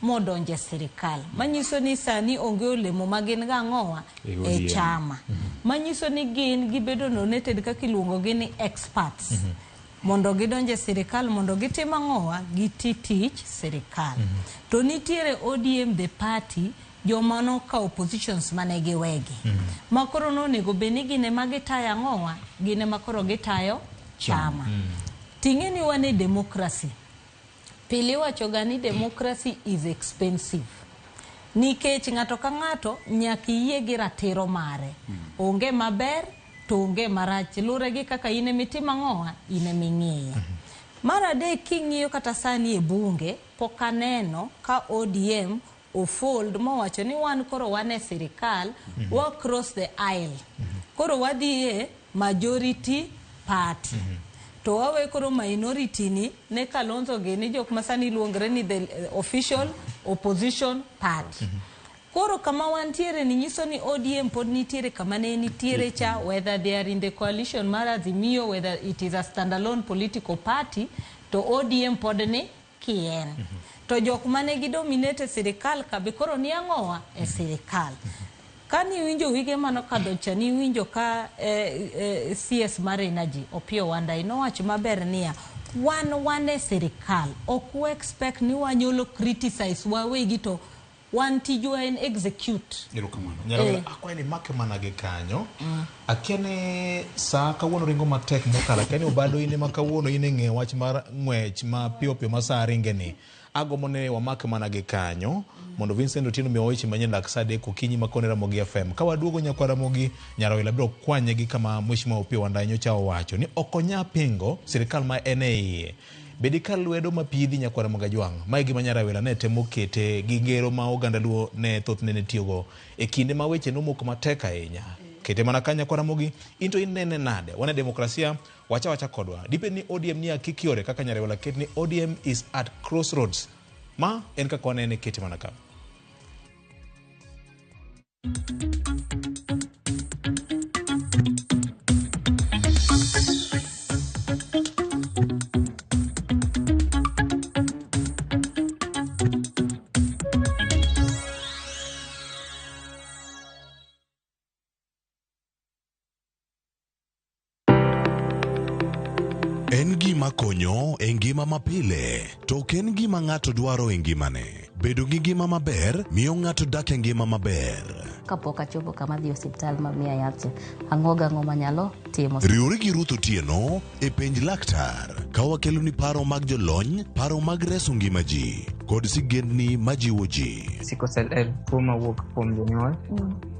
modonje sirikal. Manyiso ni sani onge olemo ma gin gang'owa E e ODM. chama. Manyiso ni gin gibedo nominated kaka iluongo gi ni experts. Mondo gidonje sirikal mondo gitim ang'owa giti tich sirikal. To nitiere ODM the party joma nokawo positions mane giwegi. Ma koro nonego bed ni gin ema gitayo ang'owa gin ema koro gitayo chama. Ting'e ni wan e democracy. Pile iwacho ga ni democracy is expensive. Nikech ng'ato ka ng'ato nyaka iyie gi ratiro mare. Onge maber to onge marach. Lure gi kaka in emitimo ang'owa, in eming'iye. Mar adek king'iyo kata sani e bunge, pok aneno ka ODM ofold mowacho ni wan koro wan e sirikal, wa cross the aisle. Koro wadhi e majority party. To wawe koro minority ni ne Kalonzo gini jok ma sani luongre ni the official opposition party. Koro kama wantiere ni nyiso ni ODM pod nitiere kama ne nitiere cha, whether they are in the coalition mar Azimio, whether it is a standalone political party, to ODM pod ni kien. To jok mane gidominate e sirikal ka be koro ni ang'owa e sirikal. Kani iwinjo wige manokadho cha niwinjo ka CS mar Energy Opiyo Wandayi nowacho maber niya wan e sirikal ok wa expect ni wanyalo criticize wawegi to wan tijwa en execute. Erokamano. Nyarawera akwayo ni make mana gi kanyo. Akia ni saa kawuono ringo matek mokalo. Akia ni Obado in ema kawuono in e ng'eyo wach mar ng'wech ma piyo piyo ma saa ringe ni. Agombo ni wamake mana gi kanyo mondo Vincent Otieno miwa weche manyien lak saa 3 okinyi ma koni Ramogi FM. Ka waduogo nyakwa Ramogi, Nyarawila biro kwanye gi kama Mheshimiwa Opiyo Wandayi nyocha owacho ni ok onya pingo sirikal ma en e iye. Bedi ka lwedo mapidhi nyakwa Ramogi Ajwang'. Mae gima Nyarawila ne temo kete gi ngero ma oganda Luo ne thothne ne tiyogo e kinde ma weche nomoko matek ahinya. Kete mana ka nyakwa Ramogi, in to inene nade? Wan e demokrasia, wacha wacha kodwa. Dibed ni ODM ni akikiore kaka Nyarawila ket ni ODM is at crossroads. Ma en kaka wanene, kete mana ka. En gima konyo e ngima mapile, to ok en gima ng'ato dwaro e ngimane. Bedo gi ngima maber miyo ng'ato dak e ngima maber. Kapok achopo kama dhi osiptal ma miya yath cha, ang'o gang'o manyalo timo. Riwri gi Ruth Otieno e penj laktar ka wakeloni paro mag jolony, paro mag reso ngima ji, kod sigendni majiwo ji. Sickle cell en tuo mawuok kuom jonyuol.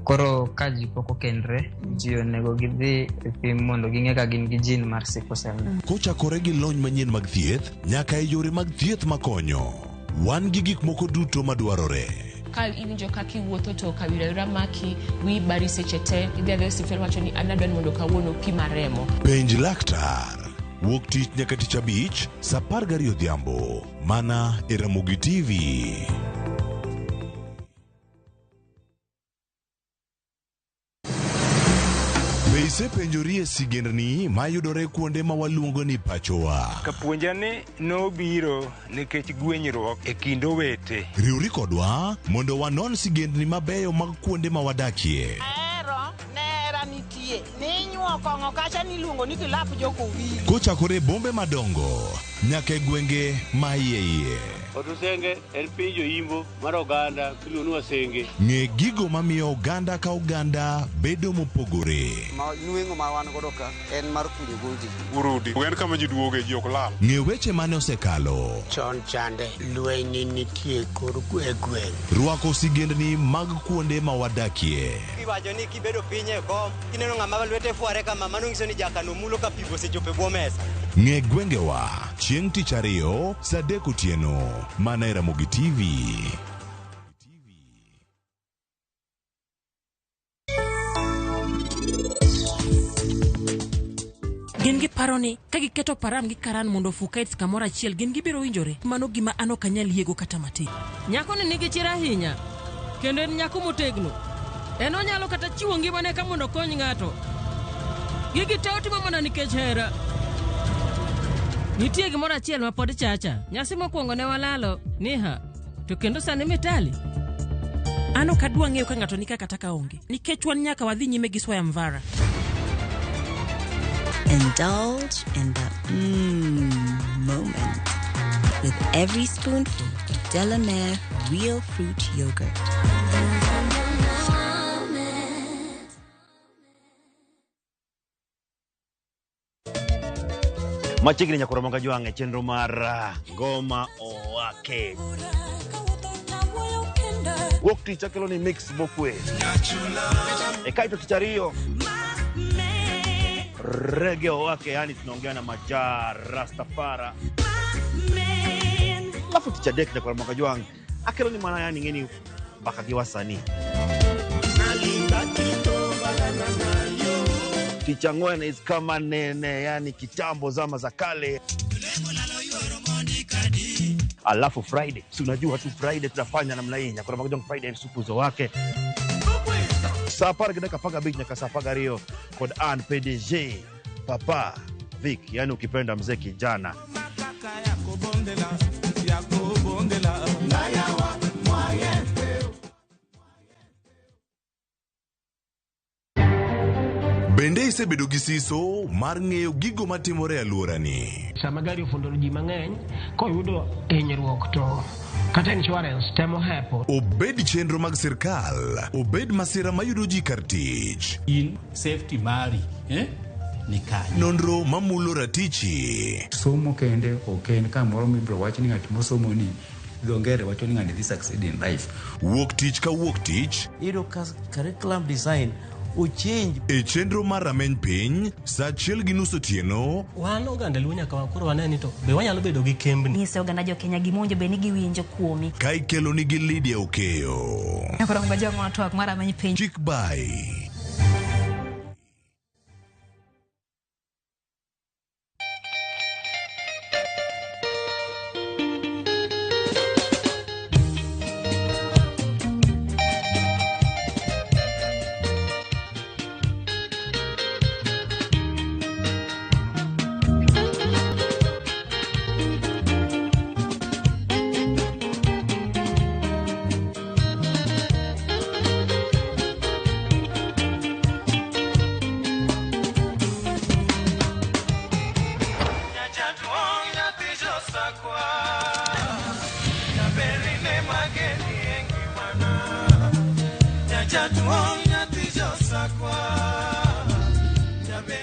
Koro ka ji pok okendre, ji onego gidhi e pim mondo ging'e ka gin gi gene mar sickle cell. Kochakore gi lony manyien mag thieth nyaka e yore mag thieth makonyo. Wan gi gik moko duto madwarore. Ka iwinjo kaka iwuotho to kawira wira maki, wiyi bari seche te, idhi adhiya e osiptal wacho ni an adwa ni mondo kawuono pima remo. Penj laktar. Wuok tich nyaka tich abich, saa 12 odhiambo. Mana e Ramogi TV. Be isepenjori e sigendni mayudore kuonde ma waluongo ni pachowa? Kapuonja ni nobiro nikech gwenyruok e kind owete. Riwri kodwa mondo wanon sigendni mabeyo mag kuonde ma wadakie. Ahero nera nitie ninyuo kong'o kacha niluongo ni kilap jokowili. Kochakore e bombe madongo nyaka e gwenge ma iye iye. Otusenge en piny joimbo mar oganda miluongo ni Wasenge. Ng'e gigo mamiyo oganda ka oganda bedo mopogore. Nweng'o ma wan godo ka en mar kunyo gondi. Urudi en kama ji duoge ji ok lal. Ng'e weche mane osekalo. Chon chande lweny nitie kor e gweng'. Rwako sigendni mag kuonde ma wadakie. Iwacho ni kibedo piny e kom kineno ng'ama lwete fware kama mano nyiso ni jakano mulo ka pi osechopo e bwo mesa. Ng'e gwengewa chieng' tich ariyo saa 3 otieno mana e Ramogi TV. Gin giparo ni ka giketo Param gi Karan mondo ofu kites kamoro achiel gin gibiro winjore. Mano gima an ok anyal yiego kata matin. Nyakoni nigi chir ahinya, kendo en nyako motegno. En onyalo kata chiwo ngimane ka mondo okony ng'ato. Gigi te otimo mana nikech hera. Nitie gimoro achiel ma pod chacha. Nyasi mokwongo ne walalo, Niha, to kendo sani Mitali. An ok adwa ng'eyo ka ng'ato nika kata ka onge. Nikech wan nyaka wadhi nyime gi Swayamvara. Indulge in the moment with every spoonful of Delamere Real Fruit Yogurt. Machiegni nyakoro moga jwang' e chenro mar Ngoma Owake. Wuok tich akelo ni mix mokwe. E kaito tich ariyo Reggae Owake, yani tunaongea na Majaa Rastafara. Alafu tich adek nyakoro moga jwang' akelo ni mana yani ng'eni mbaka gi wasanii. Tich ang'wen is kama nene, yani kitambo zama za kale. Alafu Friday, si unajua tu Friday tunafanya namna hii, nyakoro moga jwang' Friday supuzo wake. Saa 10:15 nyaka saa 12 kod an PDG Papa Vic, yani ukipenda mzee kijana. Bende isebedo gi siso mar ng'eyo gigo matimore e alworani? Sama gari ofundo ji mang'eny, koyudo hinyruok to kata insurance temo hepo. Obed chenro mag sirkal, obed masira mayudo ji kar tich. In safety mari, ni kanye. Nonro mamulo ratichi. Somo kende ok en kamoro mibiro wach ni ng'at mosomo ni dho ngere wacho ni ng'ani dhi succeed in life. Wuok tich ka wuok tich. Iyudo ka curriculum design ochange. E chenro mar rameny piny, saa 1:30 otieno. Wan oganda Luo nyaka koro wane ni to be wanyalo bedo gi kembni. Nyiso oganda jo Kenya gima owinjo bed ni giwinjo kuomi. Ka ikelo nigi Lydia Okeyo. Nyakoro mga twak mar rameny piny. Chik bai. josakwa Jaberine mageni e ngimana Nyajaduong' nyathi josakwa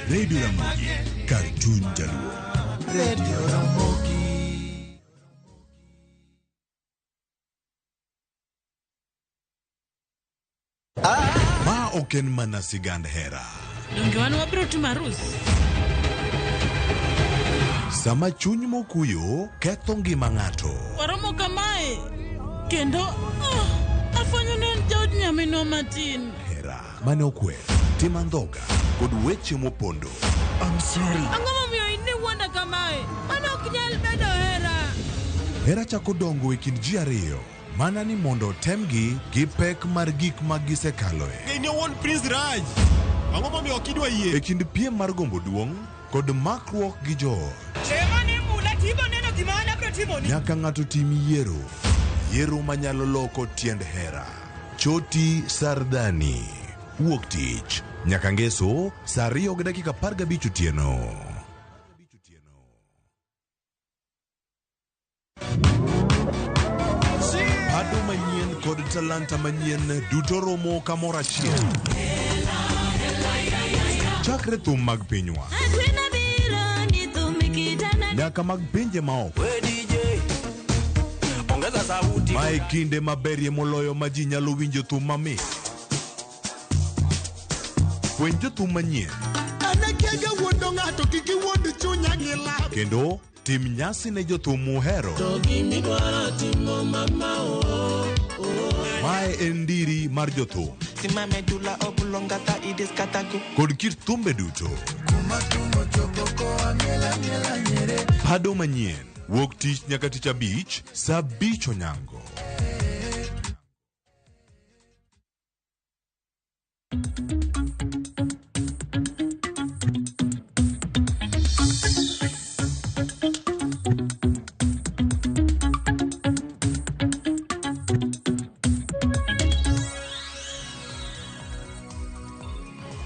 Radio Ramogi, kar chuny jaluo. Radio Ramogi. Ma ok en mana sigand hera. Donge wan wabiro timo arus? Sama chuny mokuyo ketho ngima ng'ato. Waromo kamae kendo oh, afwenyo ni en jaod nyaminwa matin. Hera mane okwer, tim andhoga kod weche mopondo. I'm sorry. Ang'o momiyo in iwuonda kamae? Mano ok nyal bedo hera. Hera chako dongo e kind ji ariyo mana ni mondo otemgi gi pek mar gik ma gisekaloe. Geni owuon Prince Raj. Ang'o momiyo ok idwa yie? E kind piem mar gombo duong' kod makruok gi joot. Chema ni mula tibo neno gima an abiro timoni. Nyaka ng'ato tim yiero. Yiero manyalo loko tiend hera. Choti Sardani. Wuok tich. Nyaka ngeso saa 2:15 otieno. Pado manyien kod talanta manyien duto romo kamoro achiel. Chakre thum mag pinywa Agwena biro ni thum kitana. nyaka mag pinje maoko. Ongeza sauti. Mae kinde maberie moloyo ma ji nyalo winjo thum mamit. Fweny jothum manyien Anakiaga wuondo ng'ato kik iwuond chunya gi lab. kendo tim nyasi ne jothum muhero. To gimidwaro timo mama o. Mae en ndiri mar jothum Simame dula oblongata idiskatago. kod kit thumbe duto. Pado manyien wuok tich nyaka tich abich saa 5 onyango.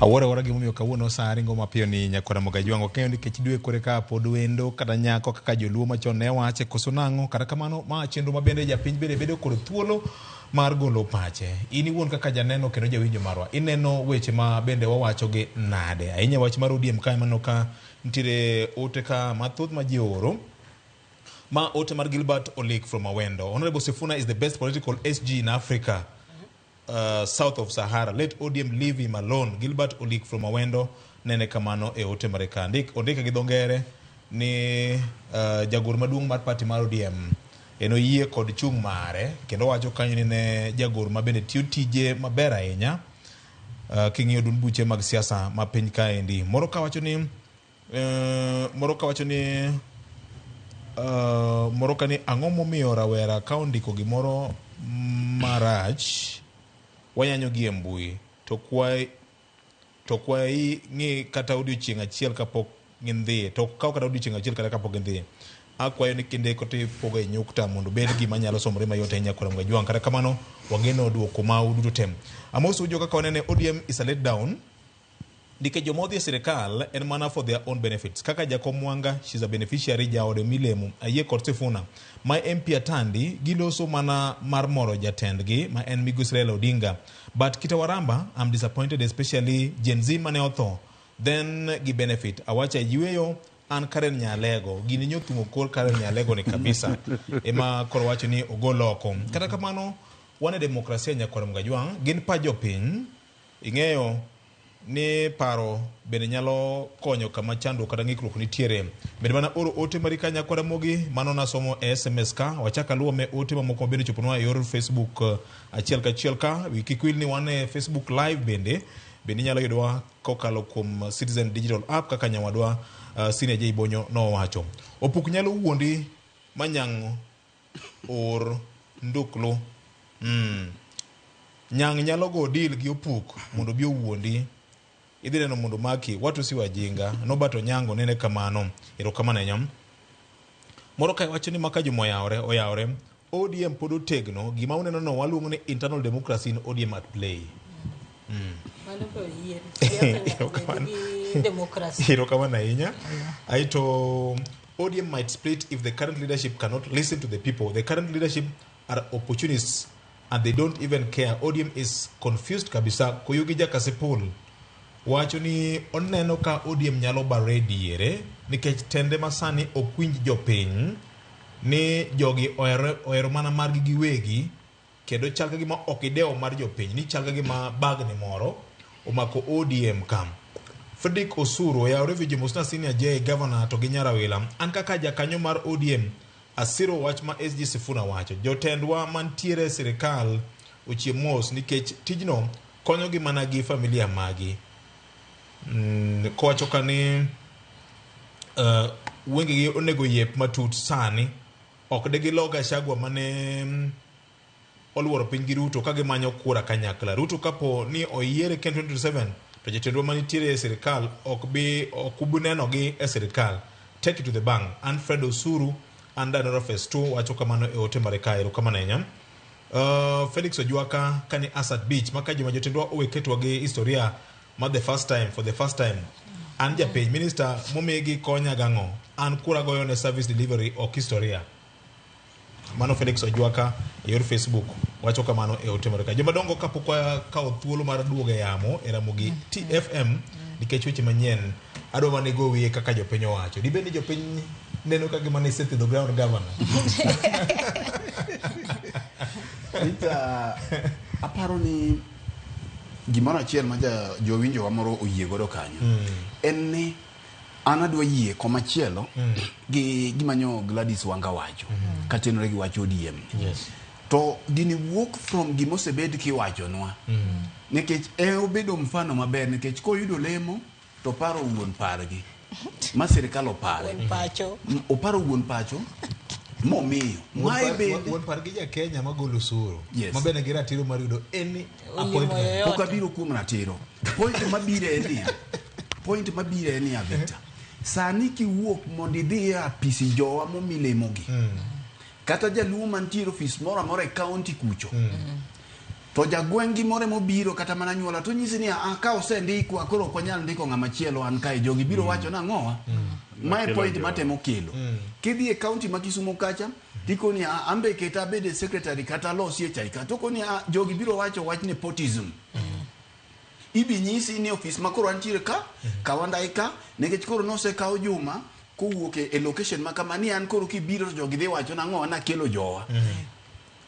Awuoro awuora gimomiyo kawuono sa ringo mapiyo ni nyakwara Mogajwang' ok ng'eyo nikech dwe kore ka pod wendo kata nyako kaka joluo machon ne wache koso nang'o. Kata kamano ma chenro ma bende japiny bende bedo kod thuolo mar golo pache. In iwuon kaka janeno kendo jawinjo marwa, ineno weche ma bende wawacho gi nade? Ahinya wach mar ODM kae maneno ka nitiere ote ka mathoth ma ji ooro. Ma ote mar Gilbert Olik from Awendo. Honorable Sifuna is the best political SG in Africa. South of Sahara. Let ODM leave him alone. Gilbert Olik from Awendo nene kamano e ote mare ka. Ondike gi dho ngere ni jagoro maduong' mar party mar ODM en oyie kod chung' mare kendo wacho kanyo ni ne jagoro ma bende tiyo tije maber ahinya king'iyo duond buche mag siasa ma piny kaendi. Moro kawacho ni moro ka ni ang'o momiyo rawera ka ondiko gimoro marach wanyanyo gi e mbui to kwayi ng'i kata odiochieng' achiel kapok gindhiye to kaw kata odiochieng' achiel kata kapok gindhiye. Akwayo ni kindiko to ipogo e nyukta mondo obed gima nyalo somore mayot ahinya kuom Gajwang'. Kata kamano wageno duoko mau duto te. Amoso jo kaka wanene ODM is a let down nikech joma odhi e sirikal en mana for their own benefits. Kaka Jakom Mwanga, she's a beneficiary jaode Milemo, ayie kod Sifuna. Ma MP Atandi giloso mana mar moro jatendgi ma en Migosi Raila Odinga. But Kitawaramba, I'm disappointed especially Gen Z mane otho. Then gi benefit. Awacha yueyo an Karen Nyalego. Gini nyothung'o kor Karen Nyalego ni kabisa. Ema koro wacho ni ogol oko. Kata kamano, wan e demokrasia nyakwar Mgajwang', gin pa jopiny, ing'eyo ni paro bende nyalo konyo kama chandruok kata ng'ikruok nitiere. Bende mana oro ote mari ka nyakwar Ramogi, mano nasomo e SMS ka, wachak aluwo me ote mamoko bende choponwa e yor Facebook achiel kachiel ka. Wi kik wil ni wan e Facebook Live bende, bende inyalo yudowa kokalo kuom Citizen Digital App kaka nyawadwa Senior J Bonyo nowacho. Opuk nyalo wuondi manyang' or nduklu. Nyang' nyalo go deal gi opuk mondo obi owuondi. Idhi neno mondo maki, watu si wajinga. Norbert Onyango nene kamano. Erokamano ahinya. Moro kae wacho ni maka juma oyawore. ODM pod otegno. Gima uneno no waluongo ni internal democracy in ODM at play. Mano be oyie. Siasa nyaka bed gi demokrasi. Erokamano ahinya. Aeto ODM might split if the current leadership cannot listen to the people. The current leadership are opportunists and they don't even care. ODM is confused kabisa. Koyugi Jakasipul wacho ni oneno ka ODM nyalo bare diere nikech tende masani ok winj jopiny ni jogi ohero mana margi giwegi kendo chal ka gima ok idewo mar jopiny ni chal ka gima bagni moro omako ODM kam. Fredrick Osuru oyawre Vijay Mosna Senior J Governor to gi Nyarawila. An kaka jakanyo mar ODM asiro wach ma SG Sifuna wacho. Jotendwa mantiere e sirikal ochiem mos nikech tijno konyogi mana gi familia magi. Kowacho ka ni wengegi onego yep matut sani ok de gilo Gachagua mane oluoro piny gi Ruto ka gimanyo kura kanyakla. Ruto kapo ni oyiere kendo 2027 to jotendwa manitiere e sirikal ok bi nenogi e sirikal. Take it to the bank. Alfred Osuru under Nora Phase 2 wacho kamano e ote mare kae. Erokamano ahinya. Felix Ojuaka kani Asat Beach maka joma jotendwa owe ketwa gi historia ma the first time for the first time. An japiny minister momigi konya gang'o an kura goyo ne service delivery ok historia. Mano Felix Ojuaka e yor Facebook wacho kamano e ote mare kae. Jomadongo kapok wakawo thuolo mar duogo e yamo e Ramogi TFM nikech weche manyien adwa mana go wiye kaka jopiny owacho. Dibed ni jopiny neno ka gima ne isethiedho ground governor. Peter, aparo ni gimoro achiel ma jowinjowa moro oyie godo kanyo en ni an adwa yie komachielo gi gima nyo Gladys Wanga wacho katenore gi wach ODM. Yes. To gini wuok from gimosebed kiwachonwa nikech e obedo mfano maber nikech koyudo lemo to paro wuon pargi ma sirikal opare. Wuon pacho. Oparo wuon pacho momiyo. Mae bende wuon pargi ja Kenya magolo osuru. Yes. Ma bende gi ratiro mar yudo any appointment. Pok abiro kuom ratiro. Point mabiro en niya. Point mabiro en niya, Victor. Sani kiwuok mondo idhi e apisi jowa momi lemogi. Kata jaluo mantiere ofis moro amora e county kucho. To jagweng' gi moro mobiro kata mana anyuola to nyisi ni a ka osendikwa koro ok wanyal ndiko ng'ama chielo an kae jogi biro wacho nang'owa. Mae point matemo kelo. Kidhi e county ma Kisumo kacha tikoni a ambe keta abed e secretary kata alosie chai ka to koni a jogi biro wacho wach nepotism. Ibi nyisi ni ofis ma koro antiere ka kawandai ka nikech koro nosekaw Juma kowuok e location ma kama ni an koro kibiro to jogi dhi wacho nang'owa nakelo jowa.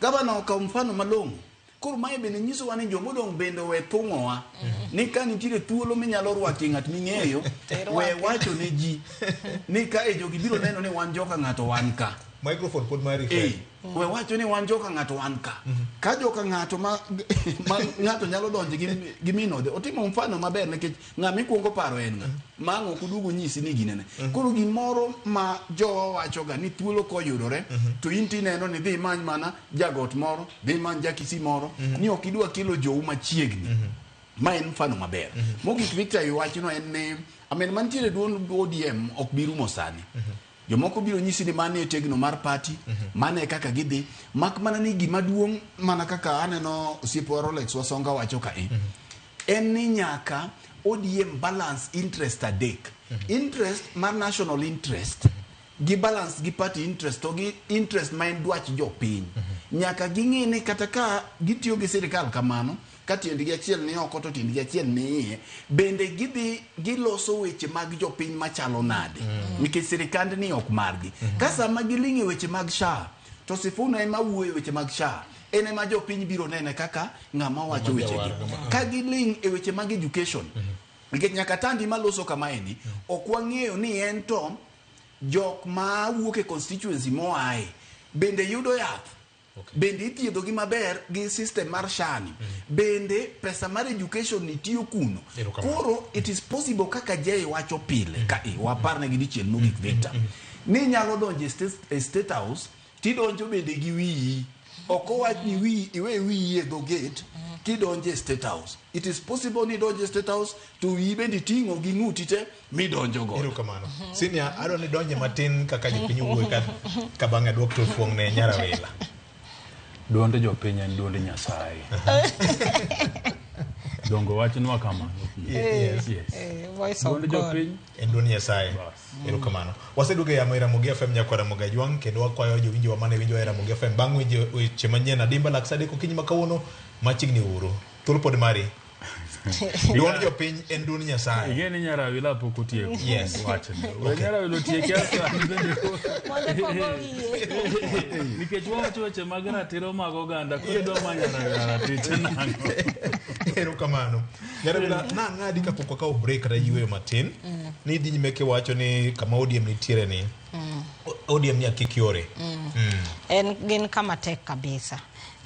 Gavana okawo mfano malong'o. Koro mae bende nyisowa ni jomodong' bende owe thung'owa. Ni ka nitiere thuolo minyalo rwakie ng'at ming'eyo, we wacho ne ji ni kae jogi biro neno ni wan joka ng'ato wan ka. Microphone pod mari. We wacho ni wan joka ng'ato wan ka. Ka joka ng'ato ma ng'ato nyalo donjo gi minode, otimo mfano maber nikech ng'ama ikuongo paro en ng'a. Ma ang' ok oduogo nyisi ni ginene. Koro gimoro ma jowa wachoga ni thuolo koyudore to in tineno ni dhi imany mana jagot moro, dhi imany jakisi moro, ni ok idwa kelo jou machiegni. Ma en mfano maber. Mogik Victor e wachno en ni amen mantiere duond ODM ok bi rumo sani. Jomoko biro nyisi ni mano e tegno mar party, mano e kaka gidhi, mak mana ni gima duong' mana kaka aneno osiepewa Rolex Wasonga wacho kae, en ni nyaka ODM balance interest adek. Interest mar national interest, gi balance gi party interest to gi interest ma en dwach jopiny. Nyaka ging'e ni kata ka gitiyo gi sirikal kamano, ka tiendgi achiel ni oko to tiendgi achiel ni iye, bende gidhi giloso weche mag jopiny machalo nade, nikech sirikand ni ok margi. Ka sama giling' e weche mag SHA, to Sifuna ema wuoyo e weche mag SHA, en ema jopiny biro nene kaka ng'ama wacho wechegi. Ka giling' e weche mag education, nikech nyaka Tandi maloso kamaeni, ok wang'eyo ni en to jok ma wuok e constituency moaye bende yudo yath. Bende ithiedho gi maber gi system mar SHA ni. Bende pesa mar education ni tiyo kuno. Koro it is possible kaka Jay wacho pile ka waparne gi dichiel mogik Victor. Ni nyalo donjo e state house tidonjo bende gi wiyi. Ok owach ni wiyi iwe wiyi e dho gate kidonjo e state house. It is possible ni donjo e state house to wiyi bende iting'o gi ng'uti te midonjo godo. Erokamano. Senior, adwa ni donje matin kaka jopiny wuoyo ka bang'e aduok to fuong' ne Nyarawila. Duond jopiny en duond Nyasaye. Dongo wachnwa kamano. Yes. Yes. Voice of Duond God. jopiny. En duond Nyasaye. Erokamano. Waseduogo e yamo e Ramogi FM nyakwa Ramogi Ajwang' kendo wakwayo jowinjowa mane winjowa e Ramogi FM bang' winjo weche manyien adimba lak sa 3 okinyi ma kawuono machiegni uru. Thuolo pod mari. Duond jopiny en duond Nyasaye. Ing'e ni Nyarawila pok otieko Yes. wachne. We Nyarawila otieki asto an bende Nikech wawacho weche mag ratiro mag oganda, koro idwa manyo Nyarawila ratiche nang'o? Erokamano. Nyarawila nang'adi kapok wakawo break kata yueyo matin. Ni idhi nyime kiwacho ni kama ODM nitiere ni ODM ni akik yore. En gin kama tek kabisa.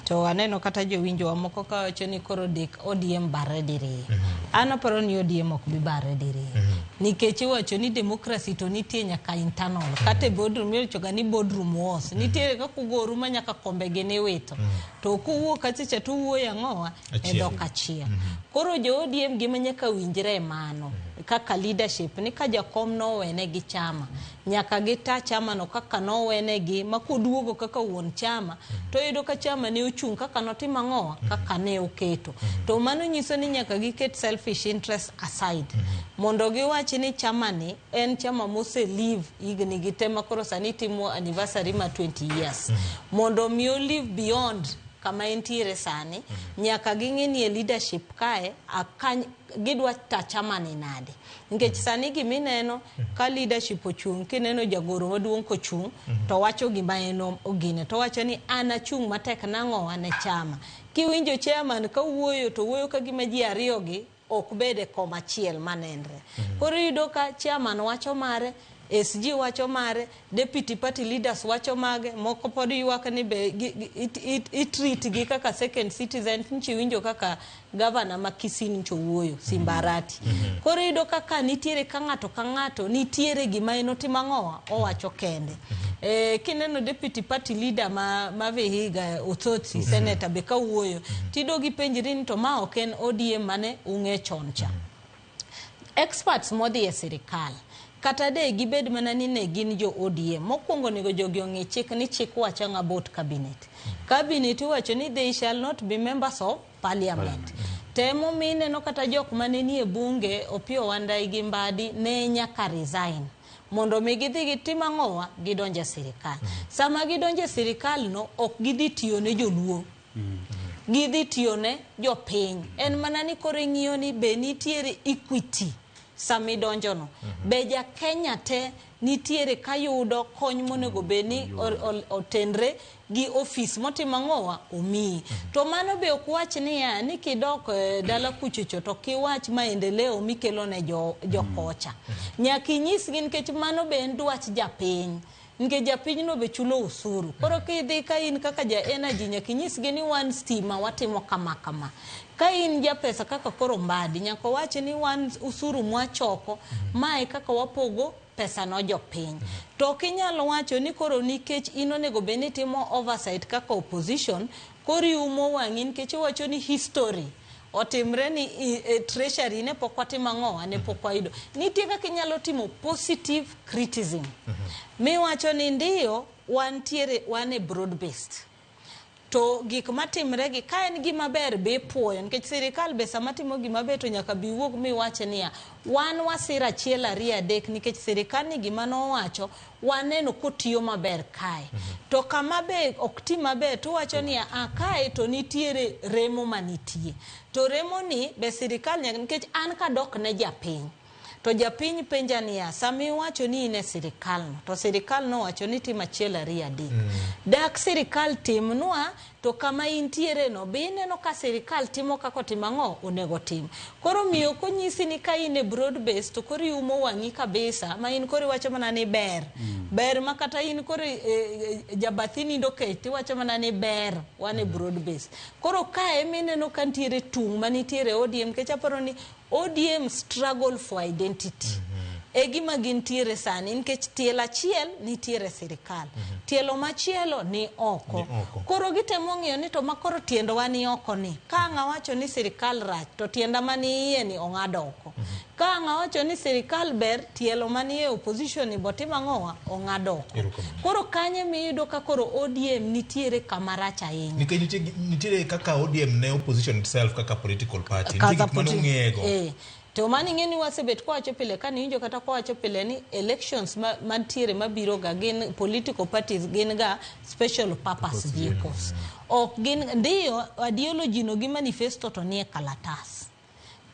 To aneno kata jowinjowa moko kawacho ni koro dik ODM barre diriyo. An aparo ni ODM ok bi barre diriyo. Nikech iwacho ni democracy to nitie nyaka internal. Kata e boardroom iwachoga ni boardroom wars. Nitiere kaka ugoru ma nyaka kombe gin iwito. To kuwuok kachacha to uwuoyo ang'owa e Achiel. dhok achiel. Koro jo ODM gima nyaka winjre e mano kaka leadership ni ka jakom nowene gi chama nyaka gita chama no kaka nowenegi ma koduogo kaka wuon chama to yudo ka chama ne ochung' kaka notimo ang'owa kaka ne oketo. To mano nyiso ni nyaka giket selfish interest aside mondo giwach ni chama ni en chama mose live higni gi te ma koro sani timo anniversary ma 20 years mondo mi o live beyond kama entiere sani nyaka ging'e ni e leadership kae gidwa ta chama ni nade nikech sani gimineno ka leadership ochung' kineno jagoro maduong' kochung' to wacho gima en ogine to wacho ni an achung' matek nang'owa ne chama kiwinjo chairman kawuoyo to wuoyo ka gima ji ariyo gi ok bed e kom achiel manenre. Koro iyudo ka chairman wacho mare, SG wacho mare, deputy party leaders wacho mage, moko pod ywak ni be itreat gi kaka second citizen, nchi winjo kaka governor ma Kisii ncho wuoyo, Simba Arati. Koro iyudo kaka nitiere ka ng'ato nitiere gima en otimo ang'owa, owacho kende. Kineno deputy party leader ma Vihiga Othotsi, senator be kawuoyo, tido gipenjri ni to ma ok en ODM mane ung'e chon cha. Experts modhi e sirikal kata de gibed mana ni ne gin jo ODM mokwongo onego jogi ong'e chik ni chik wacho ang'o about cabinet. Cabinet iwacho ni they shall not be members of parliament. Temo mineno kata jok mane nie bunge Opiyo Wandayi gi Mbadi ne nyaka resign mondo mi gidhi gitim ang'owa gidonje e sirikal. Sama gidonje e sirikal no ok gidhi tiyo ne joluo. Gidhi tiyo ne jopiny. En mana ni koro ing'iyo ni be nitiere equity sama idonjo no. Be ja Kenya te nitiere kayudo kony monego bed ni otenre gi ofis motimo ang'owa omiyi. To mano be ok wach niya ni kidok dala kuchocho to kiwach maendeleo mikelo ne jokocha. Nyaka inyisgi nikech mano be en dwach japiny. Nikech japinyno be chulo usuru. Koro kidhi ka in kaka ja energy nyaka inyisgi ni wan stima watimo kama kama. Ka in ja pesa kaka koro Mbadi nyaka wach ni wan usuru mwachoko mae kaka wapogo pesa no jopiny. To ok inyal wacho ni koro nikech in onego bed ni itimo oversight kaka opposition koro iumo wang'i nikech iwacho ni history otimre ni treasury ne pok watimo ang'owa ne pok wayudo. Nitie kaka inyalo timo positive criticism. Miwacho ni ndiyo wantiere wan e broad based. To gik matimre gi ka en gima ber be ipuoyo nikech sirikal be sama timo gima ber to nyaka bi wuog miwache niya wan wasir 1 2 3 nikech sirikal ni gima nowacho waneno kotiyo maber kae. To kama be ok ti maber to wacho niya kae to nitiere remo manitie. To remo ni be sirikal nyaka nikech an kadok ne japiny. To japiny penja niya sama iwacho ni in e sirikal no to sirikal nowacho ni tim 1 2 3. Dak sirikal timnwa to kama intiere no be ineno ka sirikal timo kaka otimo ang'o onego tim. Koro miyo konyisi ni ka in e broad base to koro iumo wang'i kabisa ma in koro iwacho mana ni ber. Ber ma kata in koro jabathi nindo kech tiwacho mana ni ber wan e broad base. Koro kae mineno ka nitiere tung' manitiere ODM nikech aparo ni ODM struggle for identity. E gima gintiere sani nikech tielo achiel nitiere sirikal. Tielo machielo ni oko. Koro gitemo ng'iyo ni to makoro tiendwa ni oko ni. Ka ang' awacho ni sirikal rach to tienda mani iye ni ong'ado oko. Ka ang' awacho ni sirikal ber, tielo manie opposition ni botim ang'owa ong'ad oko. Koro kanye miyudo ka koro ODM nitiere kama rach ahinya. Nikech nitiere kaka ODM ne opposition itself kaka political party. Nitie Kaka gik mane ong'eyego. To mano ing'e ni wasebet kwawacho pile kane iwinjo kata kwawacho pile ni elections mantiere mabiro ga gin political parties gin ga special purpose vehicles. Ok gin ndiyo ideology no gi manifesto to nie kalatas.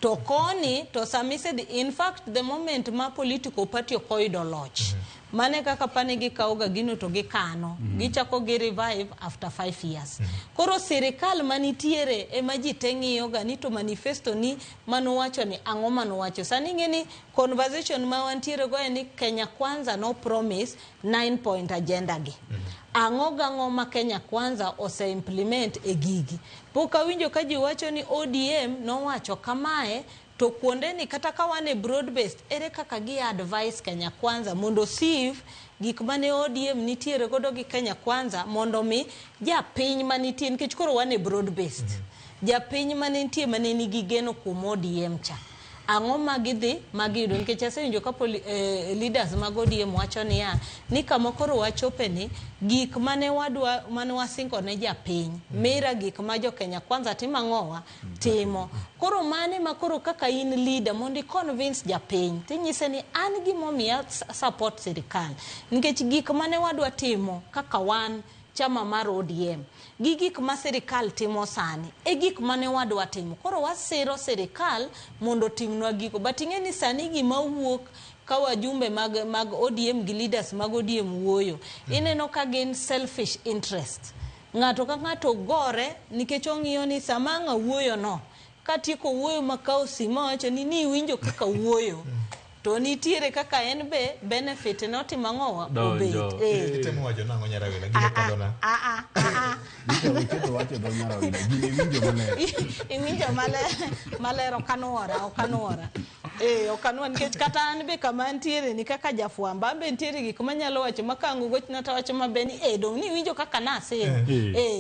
To koni to sama isedhi in fact the moment ma political party ok oyudo loch mane kaka pani gikawo ga gino to gikano gichako gi revive after 5 years. Koro sirikal manitiere ema ji te ng'iyo ga ni to manifesto ni manowacho ni ang'o manowacho. Sani ing'e ni conversation ma wantiere go en ni Kenya Kwanza no promise 9 point agenda gi. Ang'o gang'o ma Kenya Kwanza ose implement e gigi. Pok awinjo ka ji wacho ni ODM nowacho kamae to kuonde ni kata ka wan e broad based ere kaka gi advice Kenya Kwanza mondo sieve gik mane ODM nitiere godo gi Kenya Kwanza mondo mi japiny manitie nikech koro wan e broad based. Japiny mane nitie mane nigi geno kuom ODM cha. Ang'o ma gidhi ma giyudo nikech asewinjo ka leaders mag ODM wacho niya ni kama koro wachope ni gik mane wadwa mane wasingo ne japiny mira gik ma jo Kenya Kwanza timo ang'owa timo. Koro mane ma koro kaka in leader mondo i convince japiny tinyise ni an gimomiyo support sirikal nikech gik mane wadwa timo kaka wan chama mar ODM gi gik ma sirikal timo sani e gik mane wadwa timo. Koro wasiro sirikal mondo otimnwa gigo. But ing'e ni sani gima wuok ka wajumbe mag ODM gi leaders mag ODM wuoyo, ineno ka gin selfish interest. Ng'ato ka ng'ato gore nikech ong'iyo ni sama ang' awuoyo no, katieko wuoyo makawo simu awacho ni niwinjo kaka wuoyo. To nitiere kaka en be benefit notimo ang'owa obet. Itemo wacho nang'o Nyarawila? Gino kadhona. Iketo wach e dho Nyarawila. Gini iwinjo maler. Iwinjo maler ok anuora. Ok anuora nikech kata an be kama antiere ni kaka jafwambo an be nitiere gik manyalo wacho ma ka ang' ogochna to awacho maber ni dong' ni iwinjo kaka nasiro.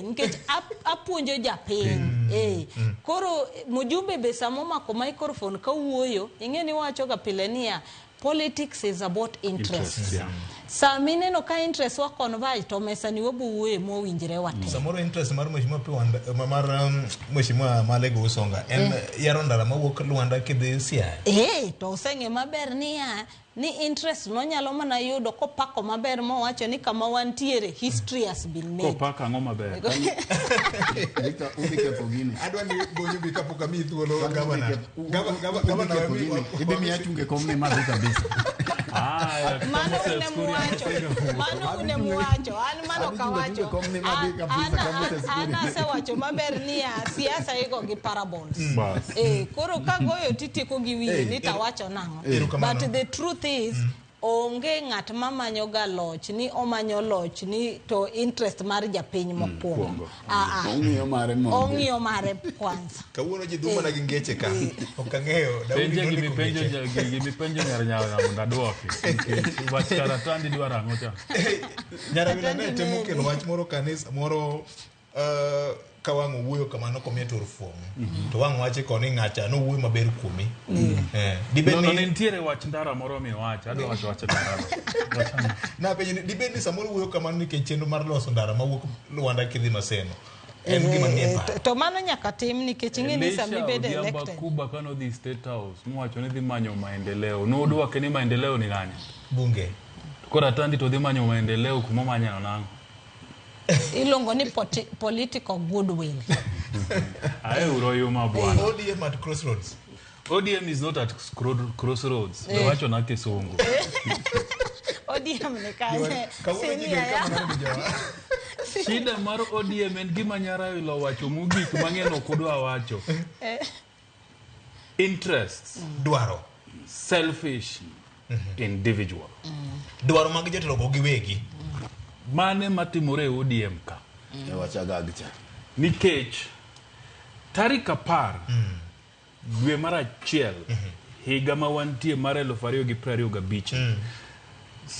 Nikech apuonjo japiny. Koro mjumbe be sama omako microphone kawuoyo ing'e ni wacho ga pile niya politics is about interest. Sama ineno ka interest wa converge to mesa ni wabo wuoye mowinjre wate. Samoro interest mar Mheshimiwa Piwanda mar Mheshimiwa Malego Usonga en yaro ndara mawuok Luanda kidhi Siaya. To oseng'e maber niya ni interest nonyalo mana yudo kopako maber mowacho ni kama wantiere history has been made. Kopako ang'o maber? Victor, udhi ketho gini. Adwa ni gonyo bi kapok amiyi thuolo gavana. Gavana idhi miya chunge komni madhi kabisa. Mano une muwacho, an mano kawacho. An asewacho maber niya siasa igo gi parables. Koro ka goyo titieko gi wiyi ni tawacho nang'o. But the truth is onge ng'at mamanyo ga loch ni omanyo loch ni to interest mar japiny mokwongo. Ong'iyo mare mondo. Ong'iyo mare kwanza. Kawuono ji dhuma na gi ngeche ka. Ok ang'eyo. Penje gimipenjo nyar mondo aduoki. Nikech wach karatandi dwaro ang'o cha? Nyarawila ne temo kelo wach moro kanisa moro ka wang' owuoyo kamano komiye tur fuong'. To wang' wache koni ng'acha nowuoyo maber kuomi. No, nitiere wach ndara moro miwacho, adwa wacho wach ndara. Napenjo ni dibed ni samoro wuoyo kamano nikech chenro mar loso ndara mawuok Luanda kidhi Maseno. En gima nie paro. To mano nyaka tim nikech ing'e ni sama ibedo elected. Kuba kano dhi State House mowacho ni dhi manyo maendeleo. Nodwoke ni maendeleo ni nani? Bunge. Koro Atandi to dhi manyo maendeleo kuma omanyeno nang'o? Iluongo ni political goodwill. Ae uro yuma bwana. ODM at crossroads. ODM is not at crossroads. Wacho na kisungu. ODM ni kanye? Shida mar ODM en gima Nyarawila owacho mogik mang'eny ok odwa wacho. Interests. Dwaro. Selfish individual. Dwaro mag jotelo go giwegi. Mane matimore e ODM ka. E wach agag cha. Nikech tarik 10 dwe mar 1 higa ma wantie mar 2025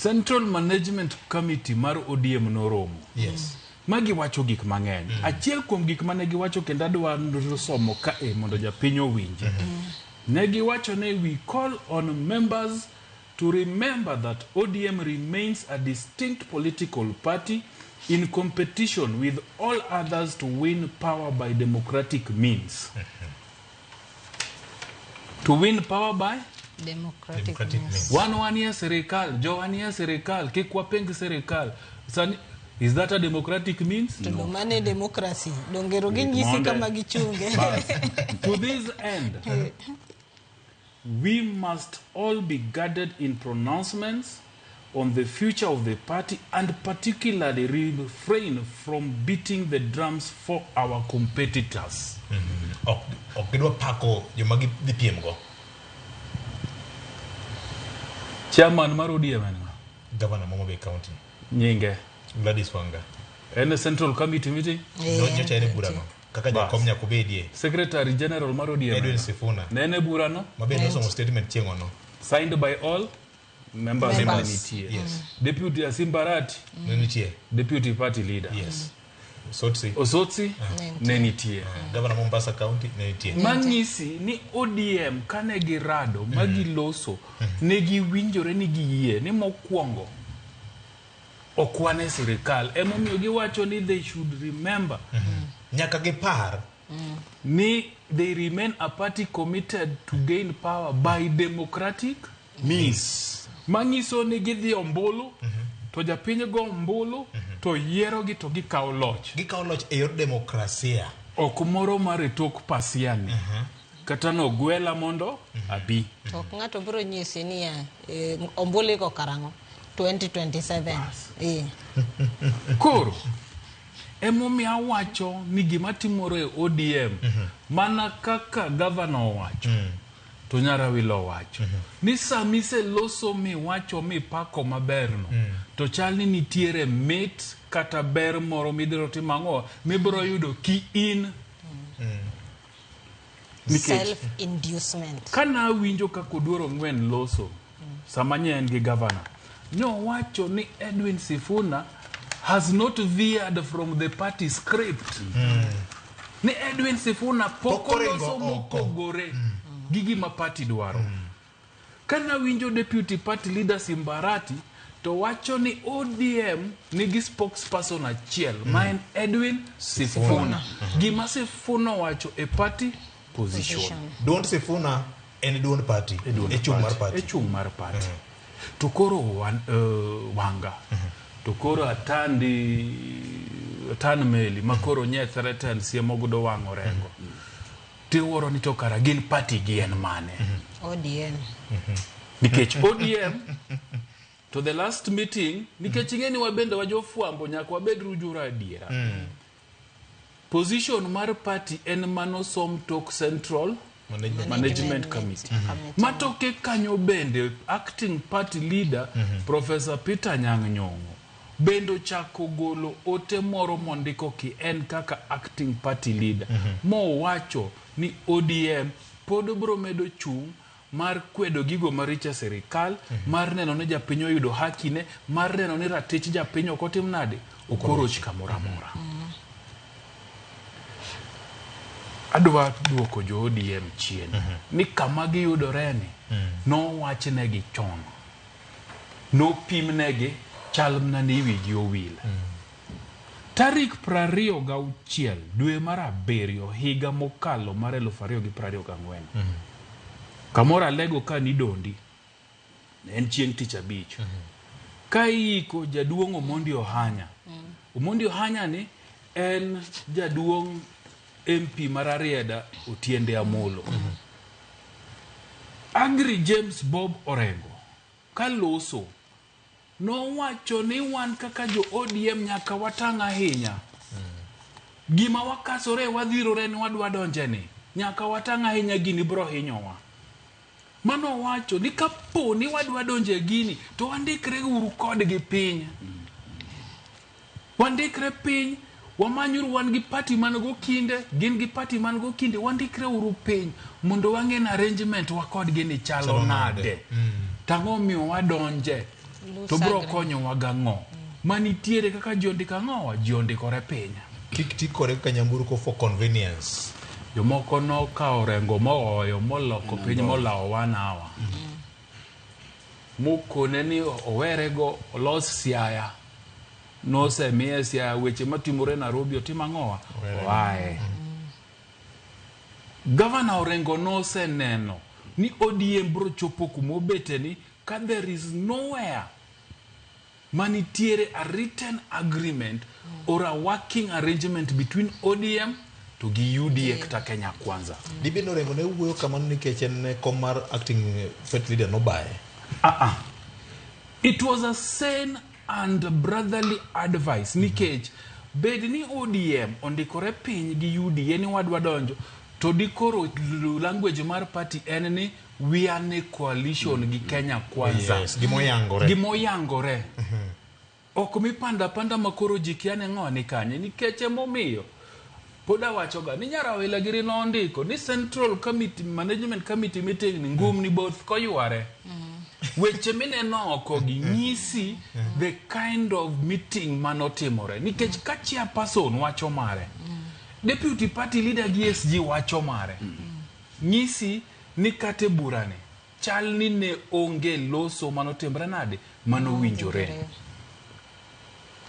Central Management Committee mar ODM noromo. Yes. Magi wacho gik mang'eny. Achiel kuom gik mane giwacho kendo adwa somo ka e mondo japiny owinji. Ne giwacho ni we call on members to remember that ODM remains a distinct political party in competition with all others to win power by democratic means. To win power by Democratic means. Wan wanie sirikal, jo wanie sirikal, kik waping sirikal. Sani, is that a democratic means? To no. Mane democracy dongero ginyisi Monde. kama gichunge. Bas. To this end, we must all be guarded in pronouncements on the future of the party and particularly refrain from beating the drums for our competitors. Ok ok gidwa pako joma gidhi piem go. Chairman mar ODM en ng'a? Governor ma Homa Bay County. Nyinge. Gladys Wanga. En e Central Committee meeting? Nyocha en e burano. Kaka jakom nyaka obedie. Secretary General mar ODM. Edwin Sifuna. Ne en e burano? Ma bende nosomo statement chieng'ono. Signed by all members Members. ma nitie. Yes. Deputy Asimbarati. Ne nitie. Deputy party leader. Yes. Osotsi. Osotsi ne nitie. Governor Mombasa County ne nitie. Manyisi ni ODM kane girado ma giloso ne giwinjore ni giyie ni mokwongo ok wan e sirikal emomiyo giwacho ni they should remember nyaka gipar ni they remain a party committed to gain power by democratic means manyiso ni gidhi ombulu to japiny go ombulu to yierogi to gikawo loch gikawo loch e yor demokrasia ok moro mar e tok pasia ni kata nogwela mondo abi To ok ng'ato biro nyisi niya eh, ombulu iko karang'o 2027. Eh. Koro emomiyo awacho ni gima timore e ODM mana kaka gavana owacho to Nyarawilo owacho ni sama iseloso miwacho mipako maberno to chal ni nitiere mit kata ber moro midhiro timo ang'o mibiro yudo ki in nikech Self inducement. kana awinjo kaka Oduor Ong'wen loso sama nye en gi gavana nowacho ni Edwin Sifuna has not veered from the party script ni Edwin Sifuna pok Pok oringo oloso oko. mopogore gi gima party dwaro kana winjo deputy party leader Simbarati to wacho ni ODM nigi spokesperson achiel ma en Edwin Sifuna gima Sifuna owacho e party position Duond Sifuna en duond party. E chung' mar party. E chung' mar party. To koro wan, Wanga to koro atandi atan meli ma koro nye threaten siemo godo wang' orengo tiwuoro ni to kara gin party gi en mane ODM. nikech ODM to the last meeting nikech ing'e ni wabende wajofwambo nyaka wabed rujura adiera position mar party en manosom tok central Management. management committee matoke kanyo bende acting party leader professor Peter Nyang' Nyong'o bende ochako golo ote moro mondiko ki en kaka acting party leader mowacho ni ODM pod biro medo chung' mar kwedo gigo maricho e sirikal mar neno ni japiny oyudo hakine mar neno ni ratich japiny ok otim nade ok oroch kamoro amora adwa duoko jo ODM chien ni kama giyudore ni nowachnegi chon nopimnegi chal mana ni wigi owil tarik 26 dwe mar 7 higa mokalo mar 2024 kamoro alego ka nidondi ne en chieng' tich abich ka iiko jaduong' Omondi Ohanya Omondi Ohanya ni en jaduong' MP mar Rarieda Otiende Amolo Agri James Bob Orengo kaloso nowacho ni wan kaka jo ODM nyaka watang' ahinya gima wakasore wadhirore ni wadwa donje ni nyaka watang' ahinya gini bro hinyowa mano wacho ni kapo ni wadwa donje e gini to wandikre uru kodgi piny wandikre piny wamanyuru wan gi party man go kinde gin gi party man go kinde wandikre uru piny mondo wang'e ni arrangement wa kodgi ni chalo Chalo nade. nade tang'o miyo wadonje Loose to bro agreement. konyowa gang'o manitiere kaka ji ondiko ang'owa ji ondikore piny Kik ti kode kaka nyamburko for convenience. Jomoko nokawo Orengo mooyo moloko piny molawo 1 hour. Mokone ni owerego olos Siaya. Nosemiye Siaya weche matimore Nairobi otim ang'owa? Oaye. Gavana Orengo noseneno ni ODM bro chopo kumobete ni ka there is nowhere manitiere a written agreement or a working arrangement between ODM to gi UDA kata Kenya Kwanza. Dibed ni Orengo ne wuoyo kamano nikech en kom mar acting party leader nobaye. It was a sane and brotherly advice nikech bed ni ODM ondikore piny gi UDA ni wadwa donjo to dikoro language mar party en ni we are in a coalition gi Kenya Kwanza. Yes, gimoyangore. Gimoyangore. Ok mipanda panda makoro ji kia ne ng'o ni kanye nikech emomiyo pod awachoga ni Nyarawila giri nondiko ni Central Committee Management Committee meeting ni ngum ni both koyware. Weche mineno oko gi nyisi the kind of meeting manotimore nikech ka chairperson wacho mare, deputy party leader gi SG wacho mare, nyisi ni kata e burani chal ni ne onge loso manotimre nade manowinjore.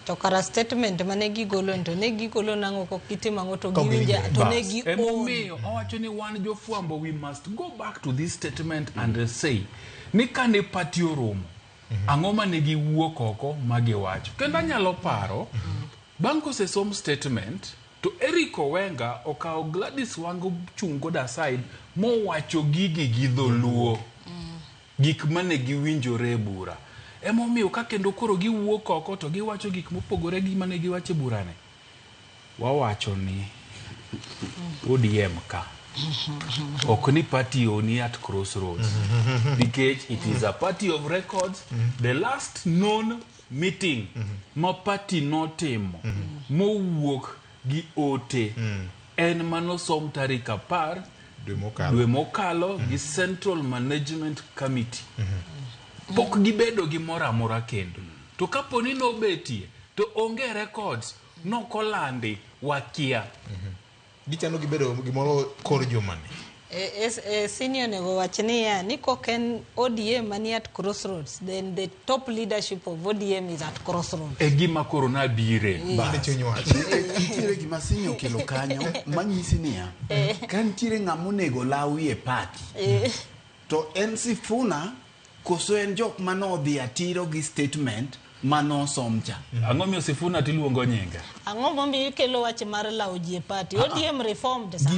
To kara statement mane gigolo to ne gigolo nang'o kok gitimo ang'o to giwinjo to ne gi own. Emomiyo owacho ni wan jofwambo we must go back to this statement and say ni kane party oromo ang'o mane giwuok oko ma giwacho. Kendo anyalo paro bang' kosesom statement to Eric Owenga okawo Gladys Wanga chung' godo aside mowacho gigi gi dholuo. Gik mane giwinjore e bura. Emomiyo ka kendo koro giwuok oko to giwacho gik mopogore gi mane giwacho e burani. Wawacho ni ODM ka ok ni party oni at crossroads nikech it is a party of records. The last known meeting ma party notimo mowuok gi ote en manosom tarik 10 dwe mokalo gi Central Management Committee. Pok gibedo gi moro amora kendo. To kapo ni nobetie to onge records nokolandi wakia. Gichano gibedo gimoro kor jumani. Senior onego wach niya ni kok en ODM mani at crossroads, then the top leadership of ODM is at crossroads. E gima koro nabire. Nitiere gima senior okelo kanyo manyisi niya ka nitiere ng'ama onego lawi e party to en Sifuna koso en jok manodhi atiro gi statement manosom cha. Ang'o miyo Sifuna tiluongo nyinge? Ang'o momiyo ikelo wach mar lawo ji e party? ODM reformed sani.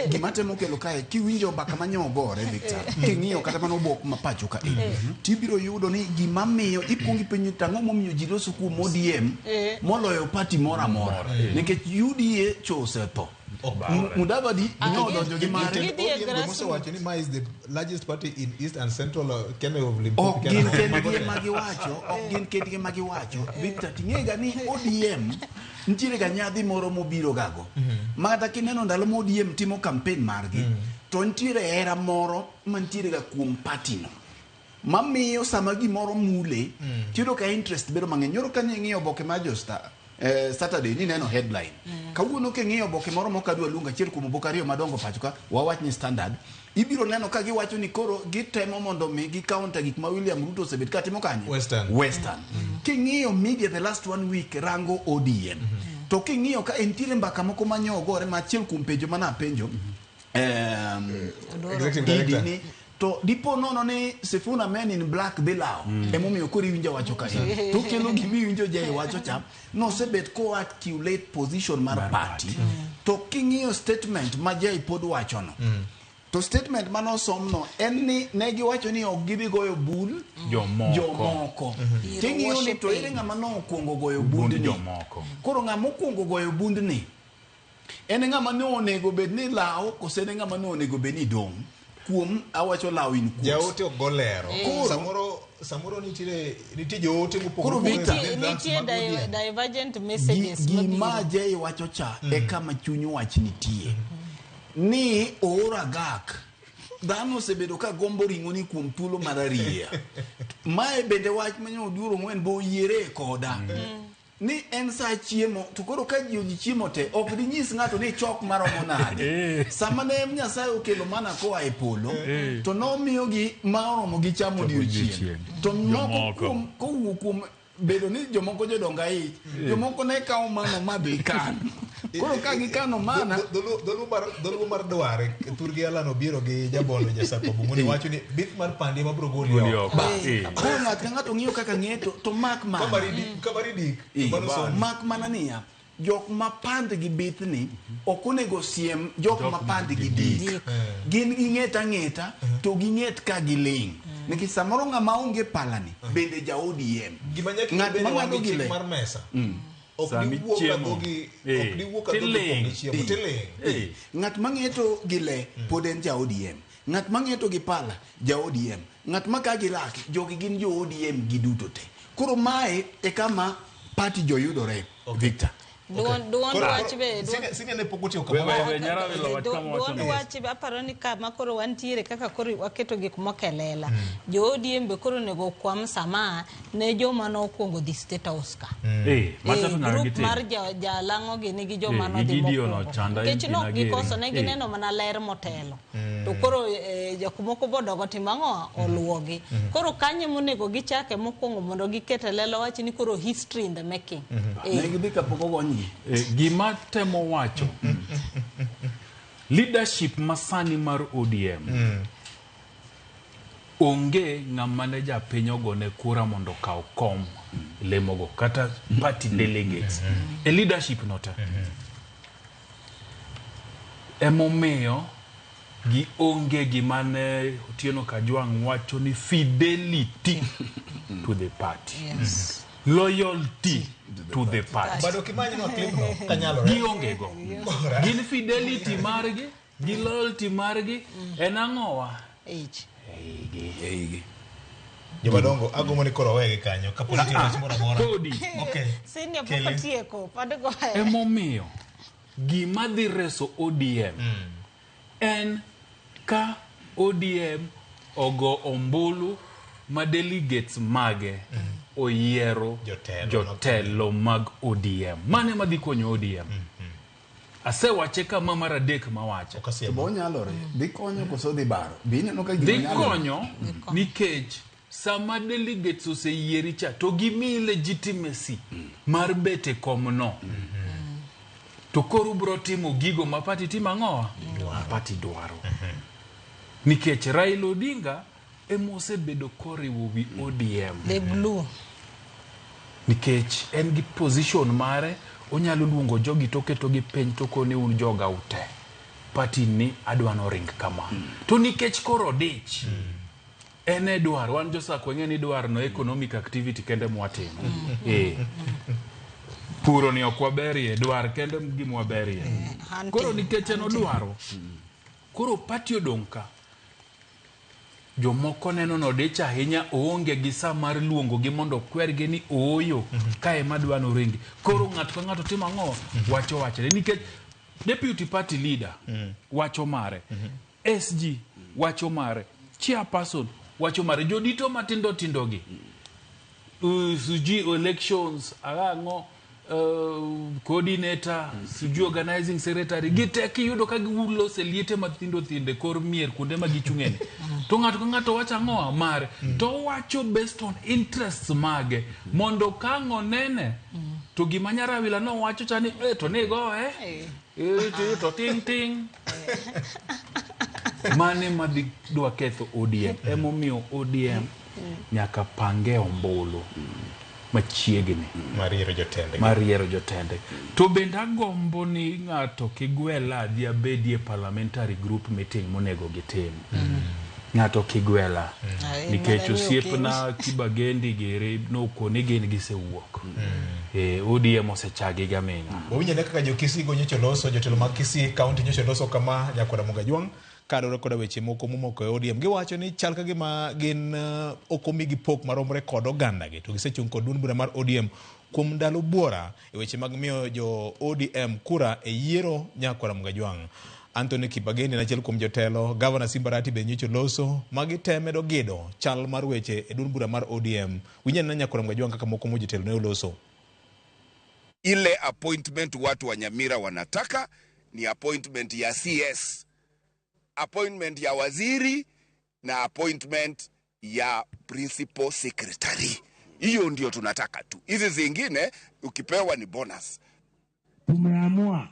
Gima temo kelo kae kiwinjo mbaka manyo ogore Victor, king'iyo kata mana obok ma pacho ka tibiro yudo ni gima miyo ikuongo ipenjo to ang'o momiyo ji loso kuom ODM moloyo party moro amora nikech UDA cho osetho. Mudavadi nodonjo gi mare. Osewacho ni ma is the largest party in East and Central Kenya of Limpopo. Ok gin kendgi ema giwacho, ok gin kendgi ema giwacho. Victor, ting'ega ni ODM nitiere ga nyadhi moro mobiro gago. Ma kata kineno ndalo ma ODM timo campaign margi, to nitiere hera moro mantiere ga kuom party no. Mamiyo sama gimoro mule, tiyudo ka interest bedo mang'eny. Nyoro ka ing'iyo oboke mar jo Star, Saturday ni neno headline. Kawuono king'iyo oboke moro mokadwa luongo achiel kuom oboke ariyo madongo pacho ka, wawach ni Standard, ibiro neno ka giwacho ni koro gitemo mondo mi gi counter gik ma William Ruto osebet ka timo kanye? Western. King'iyo media the last 1 week rango ODM. To king'iyo ka entiere mbaka moko manyo ogore ma achiel kuom penjo mana penjo. Executive Director. Ni, to dipo nono ni Sifuna men in black dhi lawo. Emomiyo koro iwinjo wacho ka en. To kelo gima iwinjo Jay wacho cha, nosebet ko articulate position mar party. To king'iyo statement ma Jay pod wachono, to statement manosomno en ni ne giwacho ni ok gibi goyo bul jomoko. Ting'iyo ni to ere ng'ama nokwongo goyo bundni. Jomoko. Koro ng'ama okwongo goyo bundni en ng'ama ne onego bed ni lawo kose en ng'ama ne onego bed ni dong'? Kuom awacho lawo in quotes. Jaote ok golero. Samoro nitie joote mopogore. Nitie divergent messages. Gima Jay wacho cha e kama chuny wach nitie. Ni oora gak. Dhano osebedo ka gombo ring'o ni kuom thuolo mar ariya. Mae bende wach manyo Oduor Ong'wen bo oyiere koda. Ni en saa chiemo to koro ka ji oji chiemo te ok dinyis ng'ato ni chok maromo nade. Sama ne Nyasaye okelo mana koa e polo to nomiyogi ma oromo gi chamo odiochieng'. To moko kuom kowuok kuom bedo ni jomoko jodongo aich, jomoko ne kawo mana madhi kan. Koro ka gikano mana Dholuo mar dware thurgi Alan Obiero gi Jabondo Jasako Bungoni wacho ni bith mar pandi ema biro goli oko. Koro ng'at ka ng'ato ng'iyo kaka ng'eto to mak mana. Kamari dik to mano somo. Mak mana niya, jok ma pandgi bithni ok onego siem jok ma pandgi dik. Gin ging'et ang'eta to ging'et ka giling'. Nikech samoro ng'ama onge palani bende ja ODM. Gima nyaka Ng'at ibed ma wan ng'ado gi gi chik le. mar mesa. Ok Sami diwuo ka chiemo. dhogi, ok diwuo ka dhogi Tiling'. pong' gi chiemo, tiling'. Ng'at ma ng'eto gi le pod en ja ODM. Ng'at ma ng'eto gi pala ja ODM. Ng'at ma ka gi lak jogi gin jo ODM giduto te. Koro mae e kama party jo yudore, Victor. Duond wach be Senior ne pok otiyo We- kama. we- we Nyarawilo wach kama wacho duond ni. wach be aparo ni kama koro wantiere kaka koro waketo gik moko e lela. Jo ODM be koro onego okwam sama ne joma nokwongo dhi State House ka. Macha to nyaka Group gitim. mar jalang'o gi nigi joma Gi nodhi Gideon mokwongo. Ochanda, Nikech Eugene nok Agere. gikoso ne gineno mana ler motelo. To koro jok moko bodogo timo ang'o oluwogi. Koro kanyo monego gichake mokwongo mondo giket e lela wach ni koro history in the making. Ne gidhi kapok ogonygi. Gima temo wacho leadership masani mar ODM onge ng'ama ne japiny ogone kura mondo okaw kom lemogo kata party delegates e leadership no te. Emomiyo gionge gima ne Otieno Kajwang' wacho ni fidelity to the party. Yes. Loyalty to the party. Bado kimany no clip no kanyalore. Gionge go. Gin fidelity margi, gi loyalty margi en ang'owa? Ich. Eigi. Jomadongo agombo ni koro wegi kanyo kapok nitie wach moro amora. Podi. Okay. Senior pok Kele. otieko, pod goye. Emomiyo gima dhi reso ODM en ka ODM ogo ombulu ma delegates mage oyiero jotelo mag ODM. Mano ema dhi konyo ODM. Asewache kama mar adek mawache. To be onyalore. Dhi konyo koso dhi baro. Be ineno ka gima Dhi nyalore? konyo nikech sama delegates oseyieri cha to gimiyi legitimacy mar bet e komno. To koro ubro timo gigo ma party timo ang'owa? Ma party dwaro. Nikech Raila Odinga ema osebedo koriwo wi ODM. The glue. Nikech en gi position mare, onyalo luongo jogi toketogi piny tokone un joga ute. Party ni adwa noring kama. To nikech koro odich, en e dwaro, wan josako wang'e ni dwaro no economic activity kende mwatimo. Puro ni ok waberie, dwar kende gima waberie. Koro nikech en odwaro, koro party odong' ka. Jomoko neno nodich ahinya, oonge gi saa mar luongogi mondo okwergi ni ooyo, kae ema dwa noringi. Koro ng'ato ka ng'ato timo ang'o? Wacho wachne. Nikech deputy party leader wacho mare, SG wacho mare, chairperson wacho mare, jodito matindo tindo gi, sijui elections, ang'o, coordinator, sijui organizing secretary, gite kiyudo ka giloso liete mathindo thindo e kor mier kuonde ma gichung'eni. To ng'ato ka ng'ato wacho ang'o mare, to owacho based on interests mage, mondo ka ang' onene, to gima Nyarawila nowacho cha ni to nigoye, to ting ting. Mane madhi dwa ketho ODM. Emomiyo ODM nyaka pange ombulu machiegni Mar yiero jotendgi. mar yiero jotende. To bende agombo ni ng'ato kigwela adhi abedie parliamentary group meeting monego gitim. Ng'ato kigwela. Nikech osiepna Kibagendi giri nokoni gin gisewuok. ODM osechagi gaming'a. Wawinjo ane kaka jo Kisii go nyocha oloso, jotelo mag Kisii County nyocha oloso kama nyakwara Mugajwang' kaluwore koda weche moko momako e ODM. Giwacho ni chal ka gima gin ok omigi pok maromre kod ogandagi to gisechung' kod duond bura mar ODM kuom ndalo buora e weche mag miyo jo ODM kura e yiero nyakwara Mugajwang'. Anthony Kibagendi en achiel kuom jotelo, Gavana Simba Arati be nyocha oloso, magi te medo gido chal mar weche e duond bura mar ODM. Winj anena nyakwara Mugajwang' kaka moko kuom jotelo ne oloso. Ile appointment watu wa Nyamira wanataka ni appointment ya CS, appointment ya waziri na appointment ya principal secretary. Hiyo ndio tunataka tu. Hizi zingine ukipewa ni bonus. Tumeamua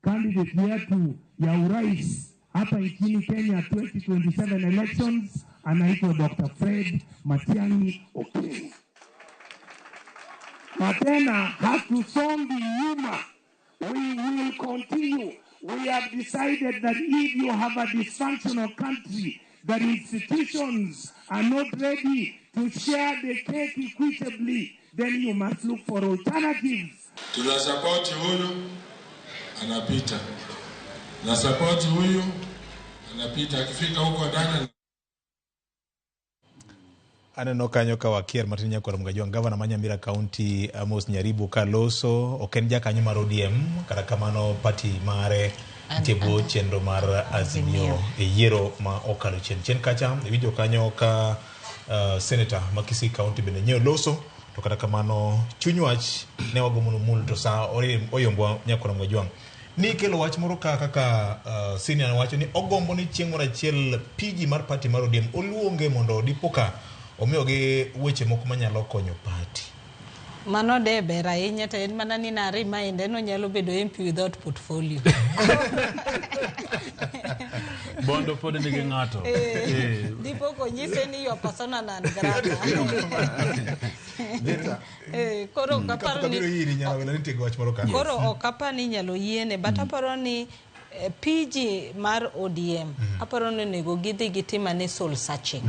candidate yetu ya urais hapa nchini Kenya 2027 elections anaitwa Dr. Fred Matiang'i Okengo. Na tena hatusongi nyuma. We will continue. We have decided that if you have a dysfunctional country, that institutions are not ready to share the cake equitably, then you must look for alternatives. Tunasapoti huyu anapita, na sapoti huyu anapita, akifika huko ndani. Aneno kanyo ka wakier matin nyakwar Mgajwang', gavana ma Nyamira County Amos Nyaribo kaloso, ok en jakanyo mar ODM, kata kamano party mare nitie bwo chenro mar Azimio e yiero ma okalo chien. Chien kacha iwinjo kanyo ka senator ma Kisii County bende nyiewo loso, to kata kamano chuny wach ne wagomo nomul to sa oyombwa nyakwar Mgajwang'. Ni kelo wach moro ka kaka senior wacho ni ogombo ni chieng' moro achiel PG mar party mar ODM oluonge mondo dipoka omiyogi weche moko manyalo konyo party. Mano de ber ahinya to en mana ni na remind en onyalo bedo MP without portfolio. Bondo pod nigi ng'ato. Dipo konyise ni your persona non grata. Koro ok aparo ni koro ok apar ni inyalo yiene, but aparo ni PG mar ODM aparo ni onego gidhi gitim ane soul searching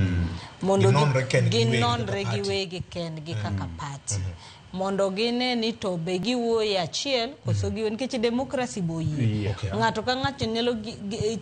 mondo ginonre giwegi kendgi kaka party mondo gine ni to be giwuoyo achiel koso giwuoyo nikech democracy bo oyie. Ng'ato ka ng'ato nyalo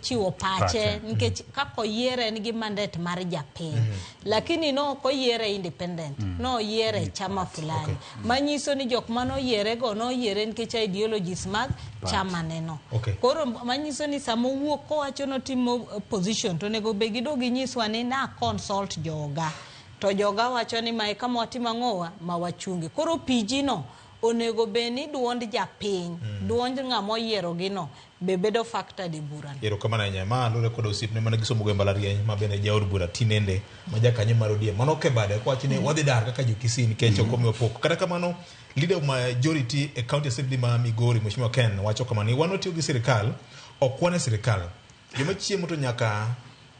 chiwo pache nikech kaka oyiere en gi mandate mar japiny, lakini no ok oyiere independent, no oyiere chama fulani, manyiso ni jok manoyiere go noyiere nikech ideologies mag chama neno. Koro manyiso ni sama owuok kowacho notimo position to onego be gidog ginyiswa ni na consult joga to joga wacho ni mae kama watimo ang'owa ma wachunge. Koro PG no onego bed ni duond japiny, duond ng'ama oyiero gi no be bedo factored e burano. Erokamano ahinya. Ma luwore kod osiepne mane gisomo go e mbalariany ma bende jaod bura tinende ma jakanyo mar ODM. Mano ok e bade kowacho ni wadhi dar kaka jo Kisii nikech ok omiwa pok. Kata kamano leader of majority e county assembly ma Migori Mheshimiwa Ken wacho kama ni wan watiyo gi sirikal, ok wan e sirikal. Joma chiemo to nyaka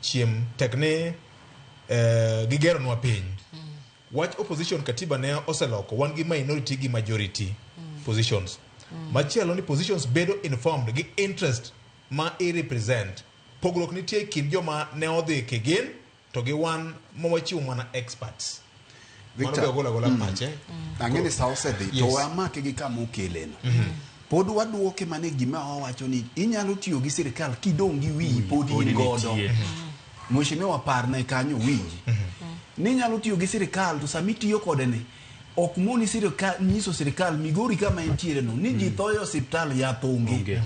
chiem tek ni gigeronwa piny. Wach opposition katiba ne oseloko, wan gi minority gi majority positions. Machielo ni positions bedo informed gi interest ma i represent. Pogruok nitie e kind joma ne odhi kigin to gi wan ma wachiwo mana experts. Mano be ogolo agola pache. Ang'e ni sa osedhi to wamake gi kama okeleno. Pod waduoke mana e gima wawacho ni inyalo tiyo gi sirikal kidong' gi wiyi pod in godo. Mheshimiwa parne kanyo winji. Ni inyalo tiyo gi sirikal to sama itiyo kode ni ok moni sirikal nyiso sirikal Migori kama entiere no ni ji tho e osiptal yath onge.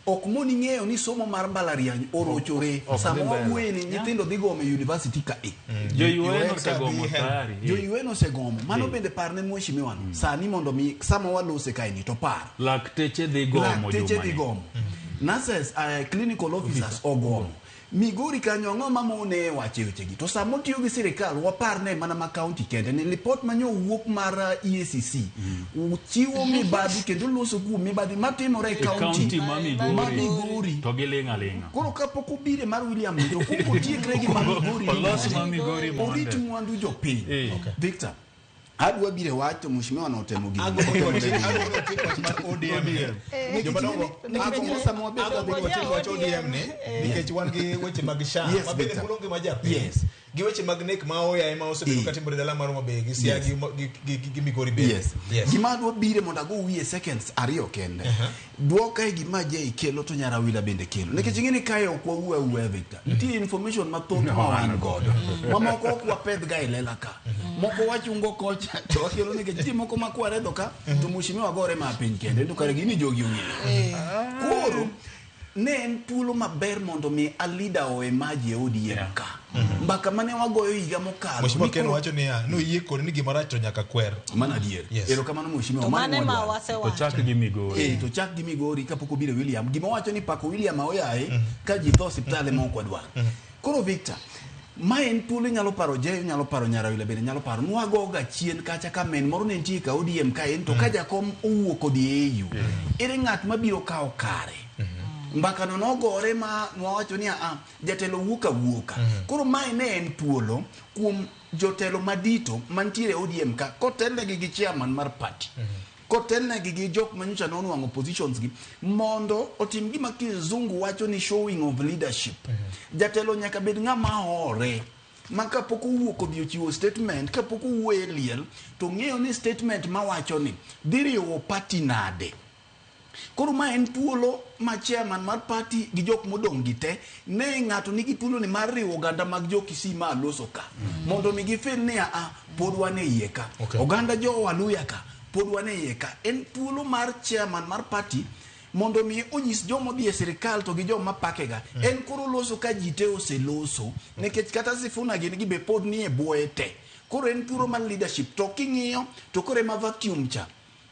Ok moni ng'eyo ni somo mar mbalariany orochore. Sama wawuoye ni nyithindo dhi gomo e university ka e. Jo UN osegomo tayari. Jo UN osegomo. Mano bende parne mheshimiwa no. Sani mondo mi sama walose kae ni to par. Lakteche dhi gomo. Lakteche dhi gomo. Nurses, clinical officers ogomo. Migori kanyo ang'o mamone wache wechegi to sama otiyo gi sirikal waparne mana ma county kende ni lipot manyo wuok mar EACC chiwo mibadhi kendo loso kuom mibadhi matimore e county ma Migori to giling' aling'a. Koro kapok obire mar William Ruto kuongo otiekre gi ma Migori olos ma Migori mondo orit mwandu jopiny. Victor adwa bire wach to mheshimiwa notemo gini. Wach ODM ni nikech wan gi weche mag SHA ma bende mulo ngima japiny. Gi weche mag nek ma oyaye ma osebedo katimore dala mar Homa Bay gi Siaya gi Migori bende. Gima adwa bire mondo ago wiye seconds ariyo kende. Duoka e gima Jay kelo to Nyarawila bende kelo. Nikech ing'e ni kae ok wawuo awuoya Victor. Nitie information mathoth ma wan godo. Mamoko ok wapedh ga e lela ka. Moko wachungo kocha to wakelo nikech nitie moko ma kwaredho ka to mheshimiwa gore ma piny kende to kare gini jogi ong'eyo. Koro ne en thuolo maber mondo mi a leader o emerge e ODM ka. Mbaka mane wagoyo higa mokalo. Mheshimiwa ni Ken koro- wacho niya, noyie kodi ni gima rach to nyaka kwer. Mano adier. Yes. Erokamano mheshimiwa. To mano mano ema mwadwaro. wasewacho. To chak gi Migori. Eh, to chak gi Migori kapok obiro William. Gima wacho ni pako William aoyaye ka ji tho osiptal ema ok wadwar. Koro Victor, ma en thuolo inyalo paro Jeyo, inyalo paro Nyarawila bende nyalo paro. Nwagoga chien kacha ka men moro ne nitie ka ODM ka en to ka jakom owuok odhi e AU. Ere ng'at mabiro kawo kare? Mbaka no nogore ma nwawacho ni a jatelo wuok awuoka. Koro mae ne en thuolo kuom jotelo madito mantiere e ODM ka kotelnegi gi chairman mar party. Kotelnegi gi jok manyocha nonwang'o positions gi mondo otim gima kizungu wacho ni showing of leadership. Jatelo nyaka bed ng'ama hore ma kapok owuok odhi ochiwo statement kapok owuoyo e liel to ng'eyo ni statement mawacho ni dhi riwo party nade. Koro ma en thuolo ma chairman mar party gi jok modong' gi te ne ng'ato nigi thuolo ni mar riwo oganda mag jo Kisii ma aloso ka mondo mi gifeel ni a pod wan e iye ka oganda jo Waluya ka pod wan e iye ka en thuolo mar chairman mar party mondo mi onyis joma odhi e sirikal to gi joma pakega en koro loso ka ji te oseloso nikech kata Sifuna gin gi be pod nie bwoye te koro en thuolo mar leadership to king'iyo to koro ema vacuum cha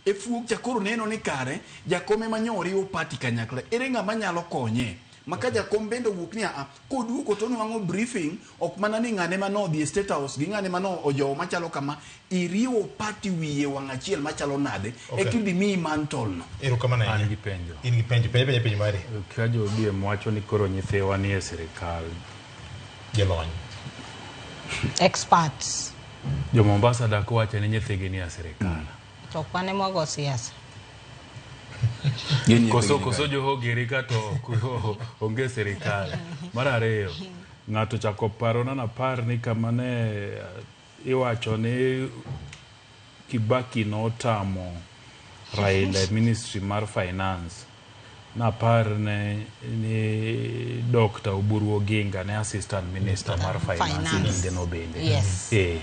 e fuok cha koro neno ni kare jakom ema nyo oriwo party kanyakla ere ng'ama nyalo konye ma ka jakom bende owuok ni aa koduogo to onwang'o briefing ok mana ni ng'ane ma nodhi e state house gi ng'ane ma no ojowo machalo kama iriwo party wiye wang' achiel machalo nade Okay. eka idhi miyi mantle no Erokamano ahinya. An gi penjo. In gi penjo, penj penja penjo mari. Ka jo ODM wacho ni koro nyithiwa ni e sirikal. Jolony. Experts. Jo Mombasa dak wacho ni nyithigi ni e sirikal. To ok wan ema wago siasa. Koso koso jo Hogeri ka to ok onge sirikal. Mar ariyo, ng'ato chako parona napar ni kama ne iwacho ni Kibaki notamo Raila e ministry mar finance. Napar ne ni Dr. Oburu Oginga ne assistant minister mar finance e Finance. kindeno bende. Yes. Eh.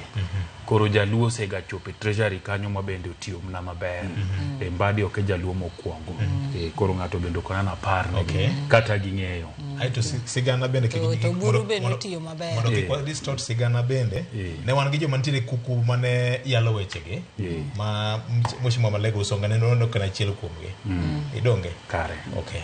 Koro jaluo osega chopo e treasury kanyo ma bende otiyo mana maber. E Mbadi ok e jaluo mokwongo. Eh, koro ng'ato bende ok anana par negi Okay. kata ging'eyo. Aeto sigana bende kik- To, to Oburu mondo- be mondo- notiyo maber. mondo kik wa distort sigana bende ne wan gi joma nitiere kuku mane yalo wechegi ma Mheshimiwa Malego Usonga ne nono kana achiel kuomgi idonge kare okay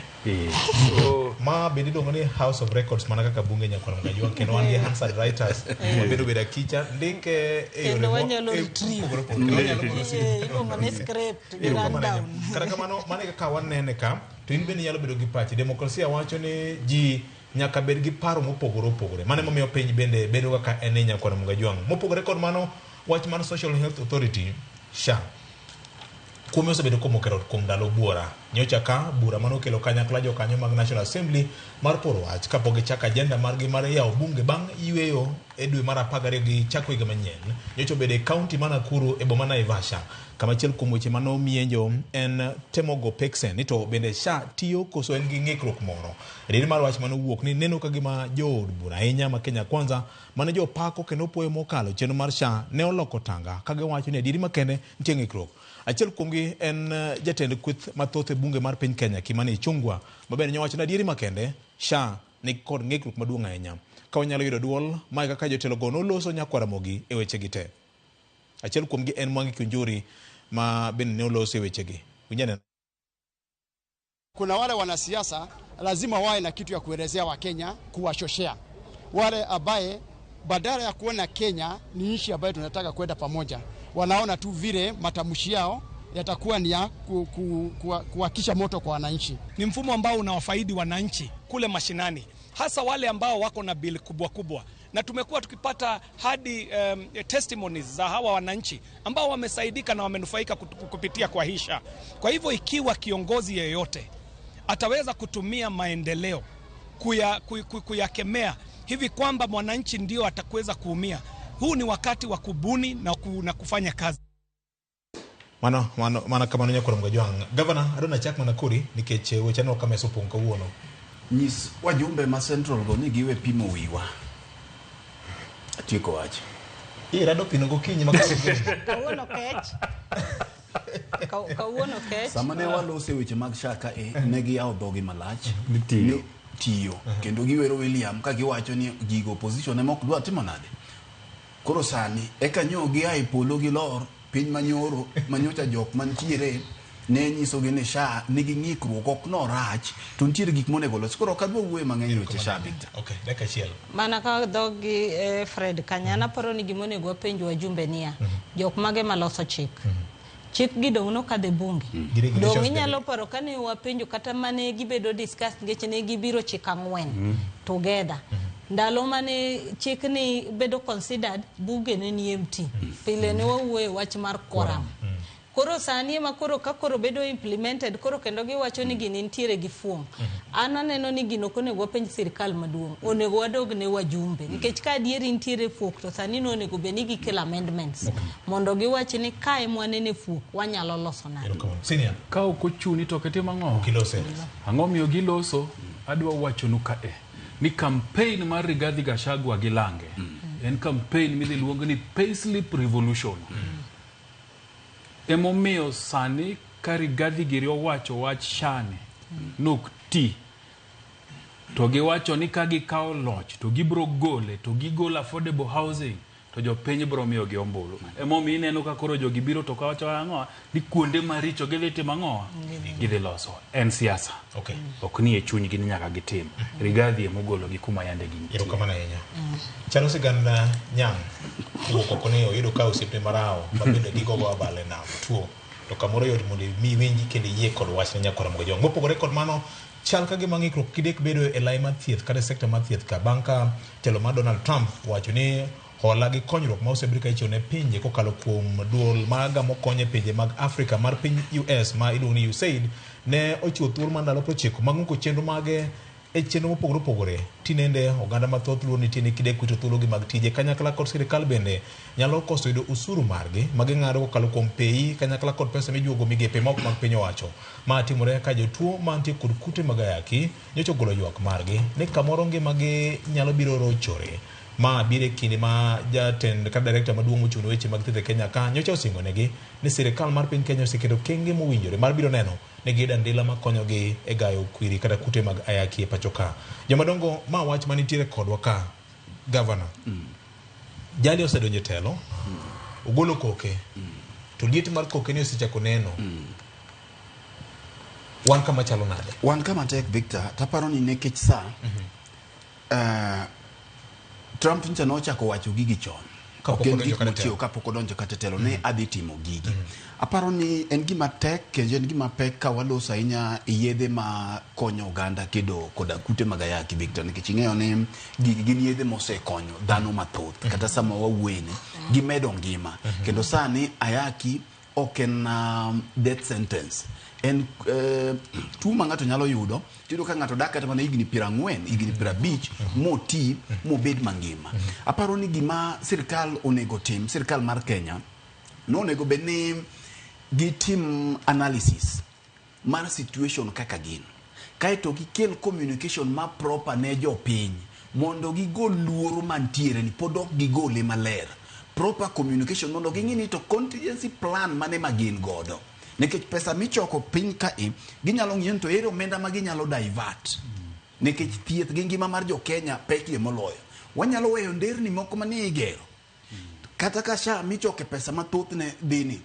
ma bende iluongo ni House of Records mana kaka bunge nyakwar Mgajwa kendo wan gi Hansard writers ma bende obedo akicha ndike e yore Kendo mo- wanyalo e retrieve. mopogore opogore. Kendo wanyalo golo Eh, Iluongo ni script gi Erokamano ahinya. rundown. Kata kamano mano e kaka wanene ka to in bende inyalo bedo gi pachi demokrasia wacho ni ji nyaka bed gi paro mopogore opogore mano emomiyo piny bende bedo kaka en e nyakwar Mgajwang' mopogore kod mano wach mar Social Health Authority SHA kuome osebedo komokero kuom ndalo buora nyocha ka bura manokelo kanyakla jokanyo mag National Assembly mar poro wach kapok gichako agenda margi mar yawo bunge bang' yweyo e dwe mar 12 gi chako higa manyien nyocha obedo e kaunti ma Nakuru e boma Naivasha kama achiel kuom weche manomienjo en temo go peksen ni to bende SHA tiyo koso en gi ng'ikruok moro adieri mar wach manowuok ni neno ka gima jood bura ahinya ma Kenya Kwanza mane jopako kendo puoyo mokalo chenro mar SHA ne oloko tanga ka giwacho ni adieri makende nitie ng'ikruok achiel kuomgi en jatend kweth mathoth e bunge mar piny Kenya Kimani Ichung'wa ma bende nyowacho ni adieri makende SHA nigi kod ng'ikruok maduong' ahinya ka wanyalo yudo duol mae kaka jotelogo noloso nyakwar Ramogi e wechegi te achiel kuomgi en Mwangi Kiunjuri ma bende ne oloso e wechegi winj anena Kuna wale wanasiasa lazima wawe na kitu ya kuelezea Wakenya, kuwachochea wale ambaye badala ya kuona Kenya ni nchi ambayo tunataka kwenda pamoja, wanaona tu vile matamshi yao yatakuwa ni ya kuwakisha moto kwa wananchi. Ni mfumo ambao unawafaidi wananchi kule mashinani, hasa wale ambao wako na bili kubwa kubwa, na tumekuwa tukipata hadi testimonies za hawa wananchi ambao wamesaidika na wamenufaika kupitia kwa hii SHA. Kwa hivyo ikiwa kiongozi yeyote ataweza kutumia maendeleo kuyakemea hivi kwamba mwananchi ndio atakuweza kuumia, huu ni wakati wa kubuni na kufanya kazi. Mano mano mana kamano nyakwar Mgajwang' gavana adwa nachak mana kori nikech weche aneno ka mesa opong' kawuono nyis wajumbe ma central go ni giwe pimo wiwa atieko wach irado pino gokinyi ma Kawuono kech. Kawuono kech. Sama ne walose weche mag SHA ka e ne giyawo dhogi malach Nitie. tiyo kendo giwero William ka giwacho ni gigo opposition ema ok dwa timo nade. Koro sani eka nyo gia e polo gi lor piny manyoro manyocha jok mantiere ne nyisogi ni SHA nigi ng'ikruok ok norach to nitiere gik monego los. Koro ok adwa wuoyo mang'eny e weche SHA Victor. Okay, dakika achiel. Mana ka dhogi Fred Kanyana aparo ni gima onego wapenj wajumbe niya, jok mage maloso chik. Chik gi dong' nokadho e bunge. Gi regulations Dong' inyalo paro kane wapenjo kata mane gibedo discuss nikech ne gibiro chik ang'wen together. Ndalo mane chik ni bedo considered, buge ne ni empty. Pile ne wawuoyo wach mar quorum. Koro sani ema koro ka koro bedo implemented koro kendo giwacho ni gini nitiere gi fuong'. An aneno ni gino ok onego wapenj sirikal maduong', onego wadog ne wajumbe nikech ka adieri nitiere fuok to sani no onego bed ni gikelo amendments mondo giwach ni kae mwanene fuok wanyalo loso nade. Senior. Ka ok ochuni to ok itim ang'o? Gilose. Ang'o miyo giloso? Adwa wachonu kae ni campaign mar Rigathi Gachagua gi Lange en campaign midhi luong ni payslip revolution. Emomiyo sani ka Rigathi giri owacho wach SHA ni nok ti to giwacho ni ka gikawo loch to gibro gole to gigolo affordable housing to jopiny bro miyogi ombulu. Emomiyo ineno ka koro jogi biro to kawacho ang'o ni kuonde maricho gidhi timo ang'o gidhi loso. En siasa. Okay. Ok ni e chunygi ni nyaka gitim. Rigathi emogologi kuma yande gintie. Erokamano ahinya. Chalo sigand nyang' wuok oko ni oyudo ka osiepne marawo ma bende gigogo abal e nam tuo to kamoro yot mondo imi iwinji kendo iyie kod wachne nyakwar Ramogi Ojwang'. Mopogore kod mano, chal ka gima ng'ikruok kidek bedo e lai mar thieth kata e sekta mar thieth ka bang' ka telo mar Donald Trump wacho ni hola gi konyruok ma osebed ka ichiwo ne pinje kokalo kuom duol ma gamo kony e pinje mag Afrika mar piny US ma iluongo ni USAID ne ochiwo thuolo mar ndalo 90 mag ng'uko chenro mage e chenro mopogore opogore. Tinende oganda mathoth luor nitie ni kidek wito thuologi mag tije kanyakla kod sirikal bende nyalo koso yudo usuru margi ma ging'ado kokalo kuom pei kanyakla kod pesa mijuogo migepe moko mag piny owacho. Ma timore ka jotuo mantie kod kute mag ayaki nyocha ogolo ywak margi ni kamoro ngimagi nyalo biro rochore. Ma biro e kinde ma jatend kata director maduong' mochung' ne weche mag thieth e Kenya ka nyocha osingo negi ni sirikal mar piny Kenya oseketo okenge mowinjore mar biro neno ni giyudo andila makonyogi e gayo kwiri kata kute mag ayaki e pacho ka. Jomadongo, ma wach manitiere kodwa ka, Governor. Jali osedonjo e telo, ogolo koke, to liet mar koke ni osechako neno. Wan kama chalo nade? Wan kama tek Victor, taparo ni nikech sa Trump ncha nochako wacho gigi chon. Kapok Ok en odonjo gik kata e mochiewo telo. kapok odonjo kata e telo ne adhi timo gigi. Aparo ni en gima tek kendo en gima pek ka waloso ahinya yedhe ma konyo oganda kedo koda kute mag ayaki Victor, nikech ing'eyo ni gigi gin yedhe mosekonyo dhano mathoth kata sama wawuoyeni gimedo ngima kendo sani ayaki ok en death sentence en tuo ma ng'ato nyalo yudo tiyudo ka ng'ato dak kata mana higni 40 higni 50 moti mobed mangima. Aparo ni gima sirikal onego tim, sirikal mar Kenya nonego bed ni gitim analysis mar situation kaka gin kaeto gikel communication ma proper ne jopiny mondo gigol luoro mantiere ni pod ok gigole maler. Proper communication mondo ging'i ni to contingency plan mane ma gin godo nikech pesa michoko piny kae ginyalo ng'iyo ni to ere omenda ma ginyalo divert nikech thieth gi ngima mar jo Kenya pekie moloyo. Wanyalo weyo nderni moko manie igero kata ka SHA michoke pesa mathoth ne dhini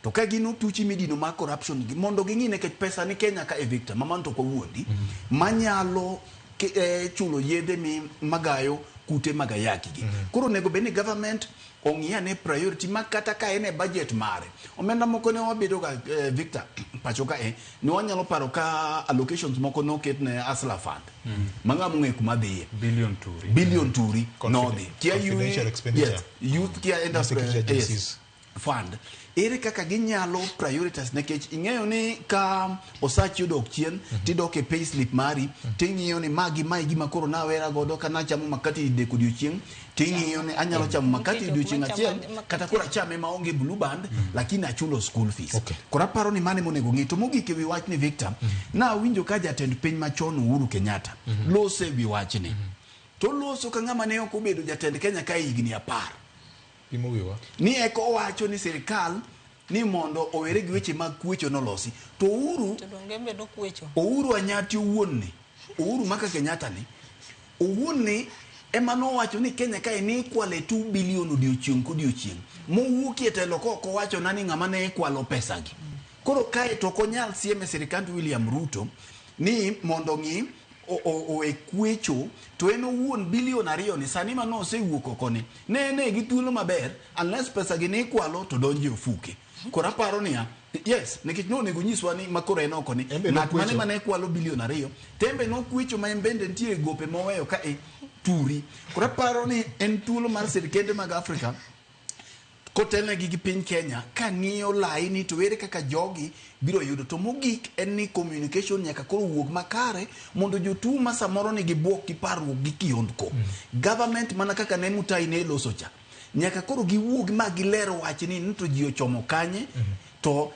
to ka gin otuchi midino mar corruption gi mondo ging'i nikech pesa ni Kenya ka e Victor ma mano to ok wawuondi manyalo chulo yedhe mi magayo kute mag ayaki gi. Koro onego bed ni government ong'i ane priority ma kata ka en e budget mare. Omenda moko ne wabedo ga Victor pacho ka ne wanyalo paro ka allocations moko noket ne Hustler Fund. Ma ng'ama ong'eyo kuma dhiye. Billion turi. Billion turi nodhi. Kia Confidential expenditure. Yes, youth kia Security enterprise. agencies. Yes, fund. Ere kaka ginyalo prioritize nikech ing'eyo ni ka osachi odok chien tidok e payslip mari ting'iyo ni magi mae gima koro nawera godo ka nachamo makati didek odiochieng' ting'iyo ni anyalo chamo makati odiochieng' achiel kata koro achame maonge blue band lakini achulo school fees. Koro aparo ni mano emonego ng'i. To mogik ewi wachni Victor, nawinjo ka jatend piny machon Uhuru Kenyatta loso ewi wachni. To loso ka ng'ama ne ok obedo jatend Kenya ka higni 10. Pimo wiwa. Ni eko owacho ni sirikal ni mondo owere gi weche mag kwecho nolosi. To Uhuru To donge en be nokwecho? Uhuru Anyati owuon ni Uhuru maka Kenyatta ni owuon ni ema nowacho ni Kenya kae ni ikwale 2 billion odiochieng' kodiochieng' mowuokie telo kok owachona ni ng'ama ne ikwalo pesagi. Koro kae to ok onyal sieme sirikand William Ruto ni mondo ng'i owe kwecho to en owuon bilion 2 ni sani ma nosewuok oko ni ne en e gi thuolo maber unless pesa gi ne ikwalo to donjo e ofuke. Koro aparo niya, yes, nikech nonego nyiswa ni makoro en oko ni ng'at mane mane kwalo bilion 2 to en be nokwecho ma en bende nitie gope moweyo ka e turi. Koro aparo ni en thuolo mar sirkende mag Afrika kotelnegi gi piny Kenya ka ng'iyo laini to ere kaka jogi biro yudo. To mogik en ni communication nyaka koro wuog makare mondo jotuo ma samoro nigi buok gi parruok gi kiondko. Government mana kaka ne Mutai ne loso cha, nyaka koro giwuog ma giler wachni ni to ji ochomo kanye to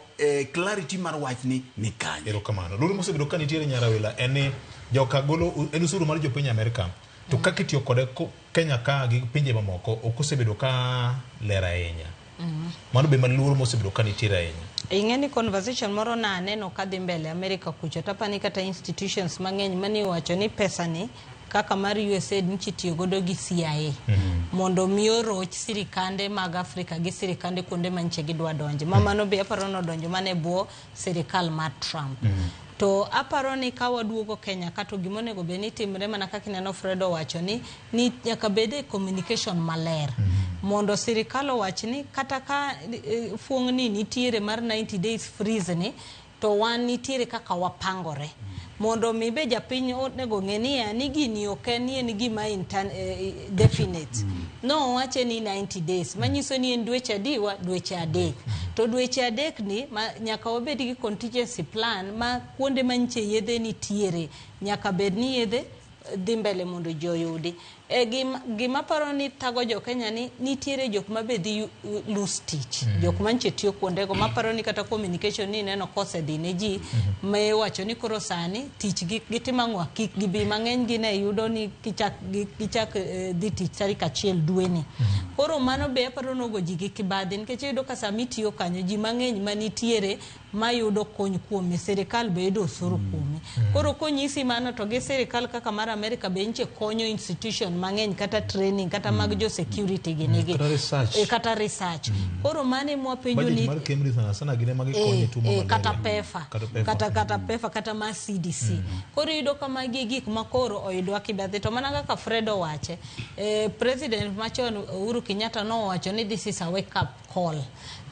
clarity mar wachni ni kanye. Erokamano. Luoro mosebedo ka nitiere Nyarawila en ni joka golo en osuru mar jopiny Amerika to kaka itiyo kode Kenya ka gi pinje mamoko ok osebedo ka ler ahinya. Mano be maluoro mosebedo ka nitiere ahinya. Ing'e ni conversation moro na aneno ka dhi mbele Amerika kucho tapani kata institutions mang'eny mane iwacho ni pesa ni kaka mar USAID nchi tiyo godo gi CIA mondo mi oroch sirikande mag Afrika gi sirikande kuonde ma nche gidwa donje. Ma mano be aparo nodonjo mana e bwo sirikal mar Trump. To aparo ni ka waduogo Kenya ka to gima onego bed ni timre mana kaka ineno Fred owacho ni nyaka bed e communication maler. Mondo sirikal owach ni kata ka fuong' ni nitiere mar 90 days freeze ni to wan nitiere kaka wapangore. Mondo mi be japiny onego ng'e niya ni gini ok en ni en gima definite. No owache ni 90 days manyiso ni en dweche adiwa dweche 3. To dweche 3 ni nyaka wabed gi contingency plan ma kuonde manche yedhe nitiere nyaka bed ni yedhe dhi mbele mondo ji oyudi. Gima paro ni thago jo Kenya ni nitiere jok ma be dhi lose tich. Jok manche tiyo kuondego maparo ni kata communication ni neno kosedhi ne ji ma iwacho ni koro sani tich gitimo ang'o kik gibi mang'eny gi ne yudo ni gichak dhi tich tarik 1 dweni. Koro mano be aparo nogo ji gi kibadhi nikech iyudo ka sama itiyo kanyo ji mang'eny manitiere mayudo kony kuome sirikal be yudo osuru kuome. Koro konyisi mano to gi sirikal kaka mar Amerika be nche konyo institution mang'eny kata training kata mag jo security gi nigi kata research. Kata research. Koro mane mwapenjo ni mar Cambridge sana sana gine magi konyo tuo mar kata PEPFAR kata PEPFAR kata ma CDC. Koro iyudo ka magi gik ma koro oyudwa kibadhi to mana kaka Fred owache president machon Uhuru Kenyatta nowacho ni this is a wake up call.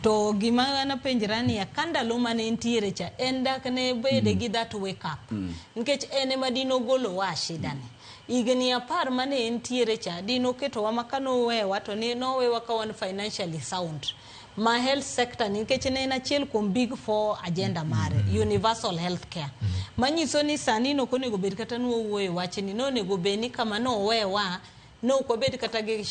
To gima napenjra ni ka ndalo mane nitiere cha en dak ne bede gi that wake up. Nikech en ema dino golowa shida ni. Higni 10 mane entiere cha dino ketowa ma kanowewa to ne nowewa ka wan financially sound. Ma health sector nikech ne en achiel kuom big 4 agenda mare, universal health care. Manyiso ni sani nok onego bed kata nwawuoyo wachni, nonego bed ni kama nowewa no ok wabed kata gi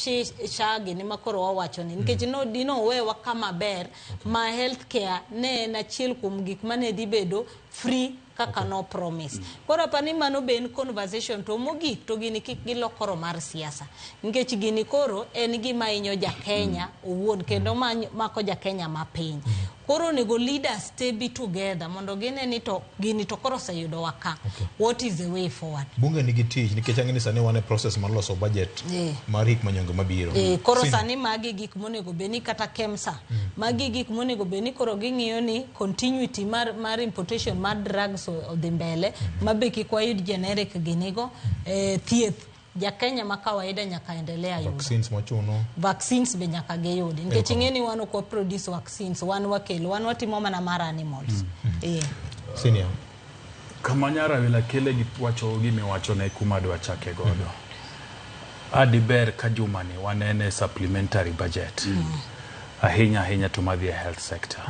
shagi ni makoro wawacho ni nikech no dino owewa kama ber ma health care ne en achiel kuom gik mane dhi bedo free kaka no promise. Koro apani mano be en conversation to mogik to gini kik gilok koro mar siasa nikech gini koro en gima hinyo ja Kenya owuon kendo mako ja Kenya mapiny. Koro onego leaders te be together mondo gine ni to gini to koro oseyudowa ka. What is the way forward? Bunge nigi tich nikech ang'e ni sani wan e process mar loso budget mar hik manyonge mabiro. Koro sani magi gik monego bed ni kata KEMSA magi gik monego bed ni koro ging'iyo ni continuity mar importation mar drugs odhi mbele mabe kik wayud generic ginigo thieth ja Kenya ma kawaida nyaka endelea yudo. Vaccines mochuno. Vaccines be nyaka giyudi. Nikech ing'e ni wan ok produce vaccines, wan wakelo, wan watimo mana mar animals. Senior. Kama Nyarawila kele gi wacho gimiwacho ne kuma dwa chake godo. Adi ber ka juma ni wanene supplementary budget. Ahinya ahinya to madhi e health sector.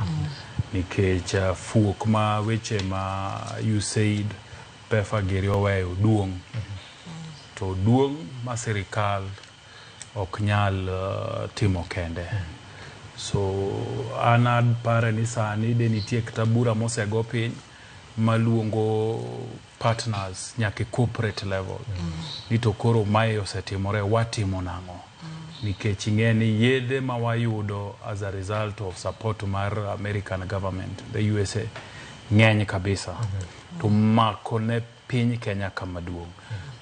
Nikech fuok ma weche ma USAID PEPFAR giri oweyo duong'. To duong' ma sirikal ok nyal timo kende. So an apare ni sani de nitie kata bura mosego piny maluongo partners nyaka e corporate level. Ni to koro mae osetimore watimo nang'o? Nikech ing'e ni yedhe ma wayudo as a result of support mar American government, the USA, ng'eny kabisa. To mako ne piny Kenya kama duong'.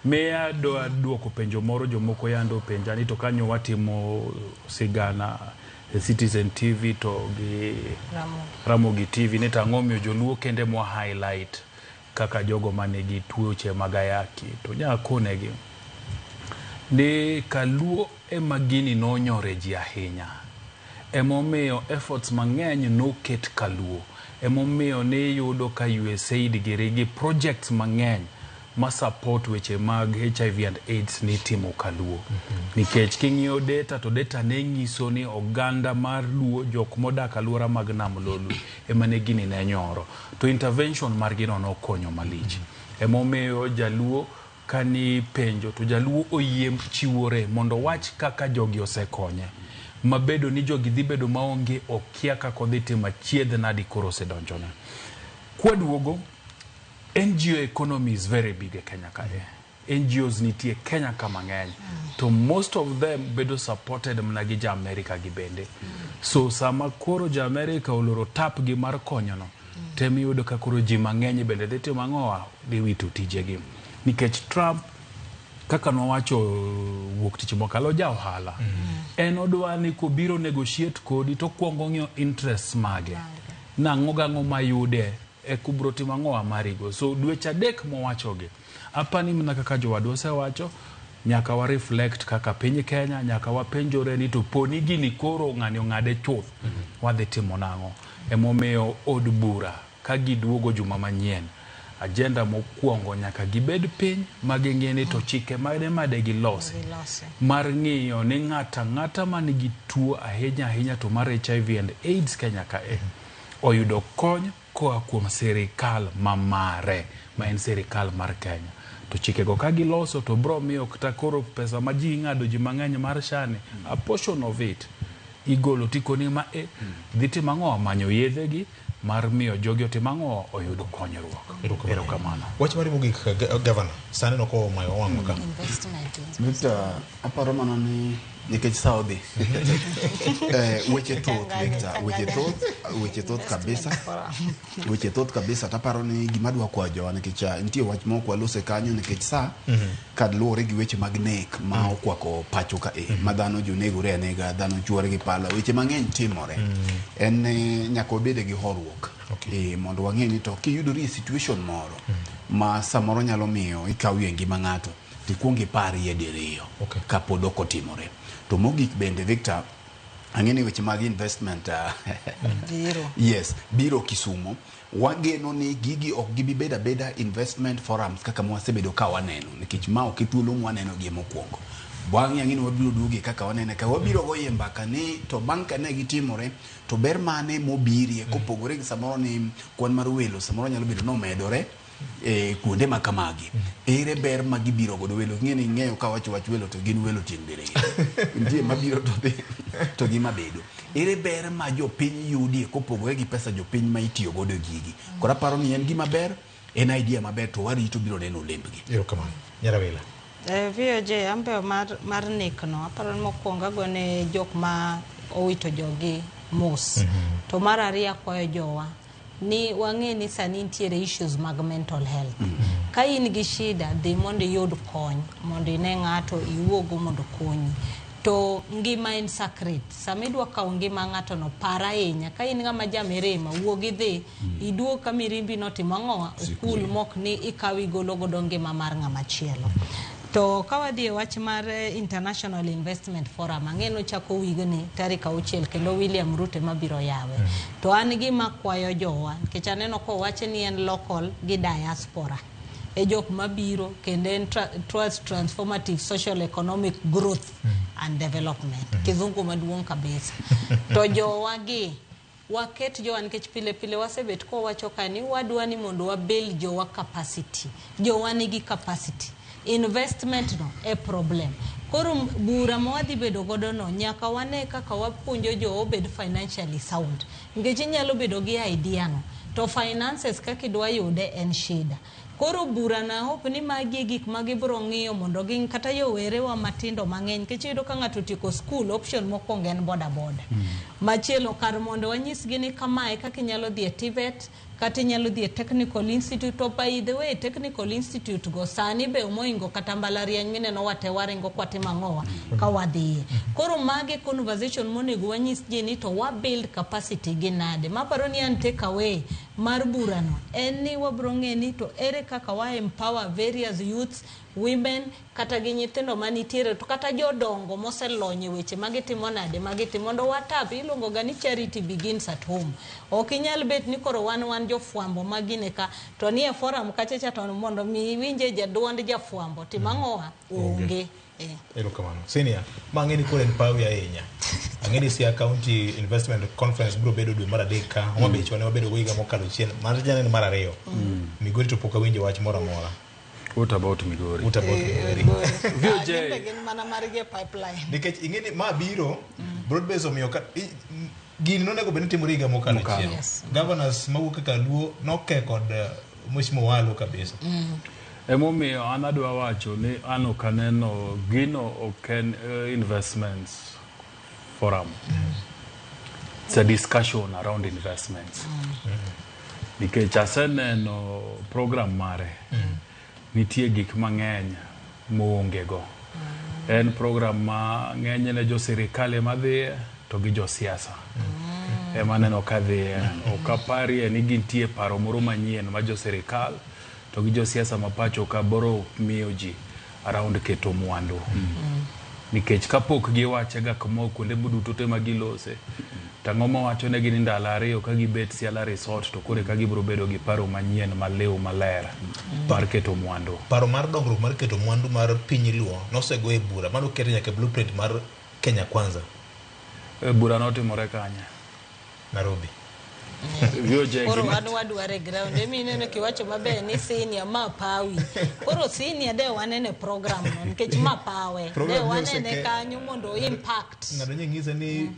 Miya dwa duoko penjo moro jomoko yande openja ni to kanyo watimo sigana e Citizen TV to gi Ramogi TV ni to ang'o omiyo joluo kende mwa highlight kaka jogo manigi tuoche mag ayaki to nya konegi ni kaluo ema gini nonyore ji ahinya emomiyo efforts mang'eny noket kaluo emomiyo niyudo ka USAID giri gi projects mang'eny ma support weche mag HIV and AIDS nitimo kaluo nikech king'iyo data to data ne nyiso ni oganda mar luo jok modak aluora mag nam lolwe ema ne gini ne nyoro to intervention margi no nokonyo malich emomiyo jaluo kani penjo to jaluo oyie chiwore mondo owach kaka jogi osekonye mabedo ni jogi dhi bedo maonge okia kaka odhi timo achiedh nadi koro osedonjone kwaduogo NGO economy is very big e Kenya kae NGOs nitie Kenya ka mang'eny to most of them bedo supported mana gi ja America gi bende so sama koro ja America oloro tap gi mar konyono temiyudo ka koro ji mang'eny bende dhi timo ang'owa dhi wito tijegi nikech Trump kaka nwawacho wuok tich mokalo ja ohala en odwa ni kobiro negotiate kodi to okuongo ng'iyo interests mage nang'o gang'o mayude eka ubro timo ang'owa marigo so dweche adek mowachogi apani mana kaka jowadwa osewacho nyaka wa reflect kaka piny Kenya nyaka wapenjore ni to poni gini koro ng'ani ong'ade chuth wadhi timo nang'o emomiyo od bura ka giduogo juma manyien agenda mokwongo nyaka gibed piny ma ging'e ni to chike mane made gilosi mar ng'iyo ni ng'ato ang'ata man gi tuo ahinya ahinya to mar HIV and AIDS Kenya kae oyudo kony koa kuom sirikal mamare ma en sirikal mar Kenya to chikego ka giloso to bro miyo kata koro pesa ma ji ing'ado ji mang'eny mar SHA ni a portion of it igolo tikoni ma e dhi timo ang'o manyo yedhe gi mar miyo jogi otim ang'o oyud konyruok erokamano Wach mari mogik gavana sani no ko omayo wang'wa ka. Victor, aparo mana ni nikech sa odhi. Weche thoth Victor, weche thoth kabisa. Weche thoth kabisa taparo ni gima dwa kwayo jowa nikech nitie wach moko walose kanyo nikech sa kad luwore gi weche mag nek ma okwako pacho ka e ma dhano jonegore anega dhano chwore gi pala weche mang'eny timore en ni nyaka wabede gi horuok mondo wang'e ni to kiyudori e situation moro ma samoro nyalo miyo ikawie ngima ng'ato tikuong iparie diriyo kapod ok otimore to mogik bende Victor ang'e ni weche mag investment Biro. yes biro Kisumo wageno ni gigi ok gibi bedo abeda investment forums kaka mwasebedo ka waneno nikech ma ok e thuolo mwaneno gie mokwongo bang'e ang'e ni wabiro duoge kaka wanene ka wabiro goye mbaka ni to bang' ka ne gitimore to ber mane mobirie kopogore gi samoro ni kwan mar welo samoro nyalo bedo nomedore e kuonde ma kamagi ere ber ma gibiro godo welo ing'e ni ing'eyo ka wacho wach welo to gin welo tieng' diriyo nitie mabiro to dhi to gi mabedo ere ber ma jopiny yudie kopogore gi pesa jopiny ma itiyo godo e gigi koro aparo ni en gima ber en idea maber to warito biro neno olembgi erokamano Nyarawila VOJ ambe mar nek no aparo ni mokwongo agone jok ma owito jogi mos to mar ariyo akwayo jowa ni wang'e ni sani nitiere issues mag mental health ka in gi shida dhi mondo iyud kony mondo ine ng'ato iwuogo mondo okonyi to ngima en sacred sama idwa kawo ngima ng'ato no par ahinya ka in ng'ama ja mirima wuog idhi iduog ka mirimbi notimo ang'owa okul mok ni ikawo igolo godo ngima mar ng'ama chielo to ka wadhi e wach mar International Investment Forum ang'e nochako wigni tarik 6 kendo William Ruto ema biro yawe to an gima kwayo jowa nikech aneno kowache ni en local gi diaspora e jok mabiro kendo en towards transformative social economic growth and development kizungu maduong' kabisa to jowa gi waket jowa nikech pile pile wasebet kowacho ka ni wadwa ni mondo wabuild jowa capacity jowa nigi capacity investment no e problem koro bura ma wadhi bedo godo no nyaka wane kaka wapuonjo jowa obed financially sound nikech inyalo bedo gi idea no to finances kaka idwa yude en shida koro Koro bura na hope ni magi e gik ma gibiro ng'iyo mondo gin kata yowerewa matindo mang'eny nikech iyudo ka ng'ato otieko skul option mokwongo en boda boda. Machielo kar mondo wanyisgi ni kamae kaka inyalo dhi e TVET kata inyalo dhi e Technical Institute to by the way Technical Institute go sani be moingo kata mbalariany mineno wate waringo kwatimo ang'owa ka wadhiye. Koro magi conversation monego wanyis ji ni to wa build capacity gi nade. Maparo ni an take away mar burano en ni wabro ng'e ni to ere kaka wa empower various youths, women kata gi nyithindo manitiere to kata jodongo moselony e weche magitimo nade magitimo mondo watap iluongo ga ni charity begins at home. Ok inyal bet ni koro wan jofwambo magine ka to nie forum kacha cha to mondo mi iwinje jaduond jafwambo tim ang'owa onge. Erokamano. Senior, ma ang'e ni koro en pawi ahinya. Ang'e ni Siaya County Investment Conference biro bedo dwe mar adek ka. Homa Bay chon ne wabedo go higa mokalo chien. Mar jana en mar ariyo. Migori to pok awinjo wach moro amora. What about Migori? What about Migori? VOJ. Gin be gin mana margi e pipeline. Nikech ing'e ni ma biro broad base omiyo ka gini nonego bed ni timore higa mokalo chien. Yes. Governors mawuok kaka Luo noke kod Mheshimiwa Walo kabisa. Emomiyo an adwa wacho ni an ok aneno gino ok en investments forum. It's a discussion around investments. Nikech aseneno program mare. Nitie gik mang'eny moonge go. En program ma ng'enyne jo sirikal ema dhiye to gi josiasa. Ema aneno ka dhiye. Ok aparie ni gintie paro moro manyien ma jo sirikal to gi josiasa ma pacho ka boro miyo ji around keto mwandu. Nikech kapok giwache ga kamo kuonde duto te ma gilose, tang'o mawacho negi ni ndalo ariyo ka gibet Siala Resort to koro eka gibiro bedo gi paro manyien maliw maler mar keto mwandu. Paro mar dongruok mar keto mwandu mar piny Luo nosego e bura mano kete nyaka e blueprint mar Kenya Kwanza. Bura notimore kanye? Nairobi. VOJ Koro gima- wan wadware ground emi ineno kiwacho maber ni senior ma pawi. Koro senior de wanene program no nikech ma pawe. De Program wanene ni kanyo mondo impact. Ng'ato nye ng'ise ni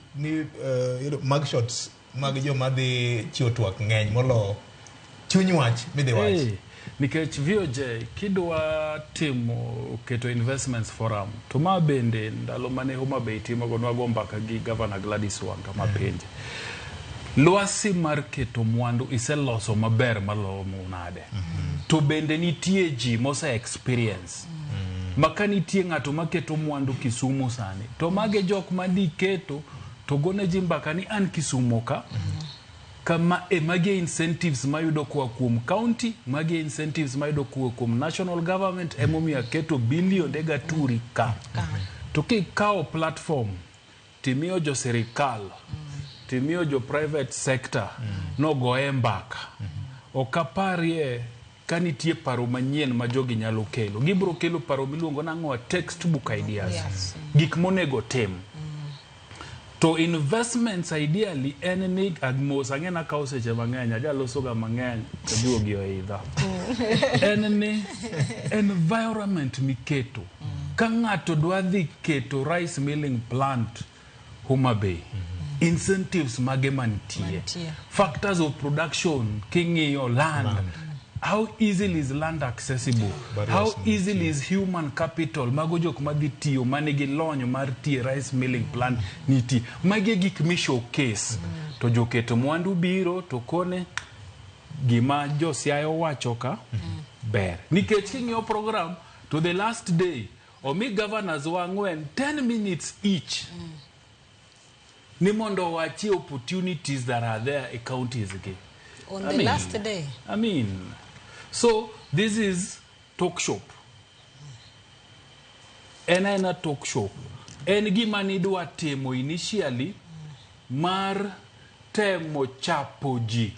mug shots mag joma dhi chiwo twak ng'eny molo chuny wach midhi wach. Hey, nikech VOJ kidwa timo keto investments forum to ma bende ndalo mane Homa Bay timogo nwago mbaka gi Governor Gladys Wanga mapenje. Lwasi mar keto mwandu iseloso maber malomo nade. To bende nitie ji mose experience. Ma ka nitie ng'ato maketo mwandu Kisumu sani to mage jok madiketo to gone ji mbaka ni an Kisumu ka kama e magi incentives mayudo koa kuom county, magi incentives mayudo koa kuom national government emomiyo aketo bilionde gaturi ka. To kikawo platform timiyo jo sirikal timiyo jo private sector nogoye mbaka. Ok aparie ka nitie paro manyien ma jogi nyalo kelo. Gibiro kelo paro miluongo nang'o textbook ideas. Yes. Gik monego tim. To investments ideally en ni mos ang'e nakawo seche mang'eny ajalosoga mang'eny to juogi oidha. En ni environment miketo. Ka ng'ato dwa dhi keto rice milling plant Homa Bay, incentives mage mantie. Factors of production king'iyo land. How easily is land accessible? Barriers How easily is human capital? Mago jok madhi tiyo manigi lony mar tiyo rice milling plant nitie. Magi e gik mi showcase. To joketo mwandu biro to kone gima jo Siaya owacho ka ber. Nikech king'iyo program to the last day omi governors wa ang'wen 10 minutes each ni mondo owachi opportunities that are there e counties gi. On I the mean, last day. I mean, so this is talk shop. En aena talk shop. En gima nidwa timo initially mar temo chapo ji.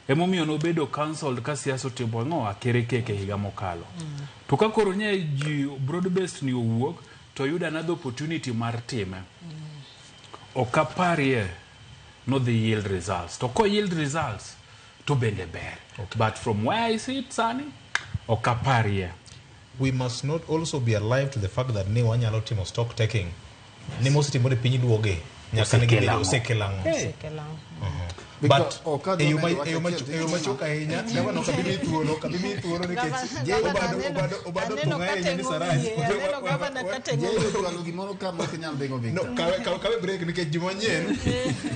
Emomiyo nobedo cancelled ka siasa otimo ang'o akerekeke higa mokalo. To ka koro nye ji broad based ni owuok to yudo another opportunity mar time. Ok aparie nodhi yield results. To ko yield results to bende ber. But from where I sit sani, ok aparie. We must not also be alive to the fact that ni wanyalo timo stock taking. Ni mosetimore piny Luoge nyaka ne gibedo Osekelo ang'o? osekelo ang'o. Hey. But e yo machuok ahinya, gavana ok abi miyi thuolo, ok abi miyi thuolo nikech Obado thung' ahinya ni Saraj. Jay gimoro ka mok inyal dhigo Victor. No, kawe break nikech juma manyien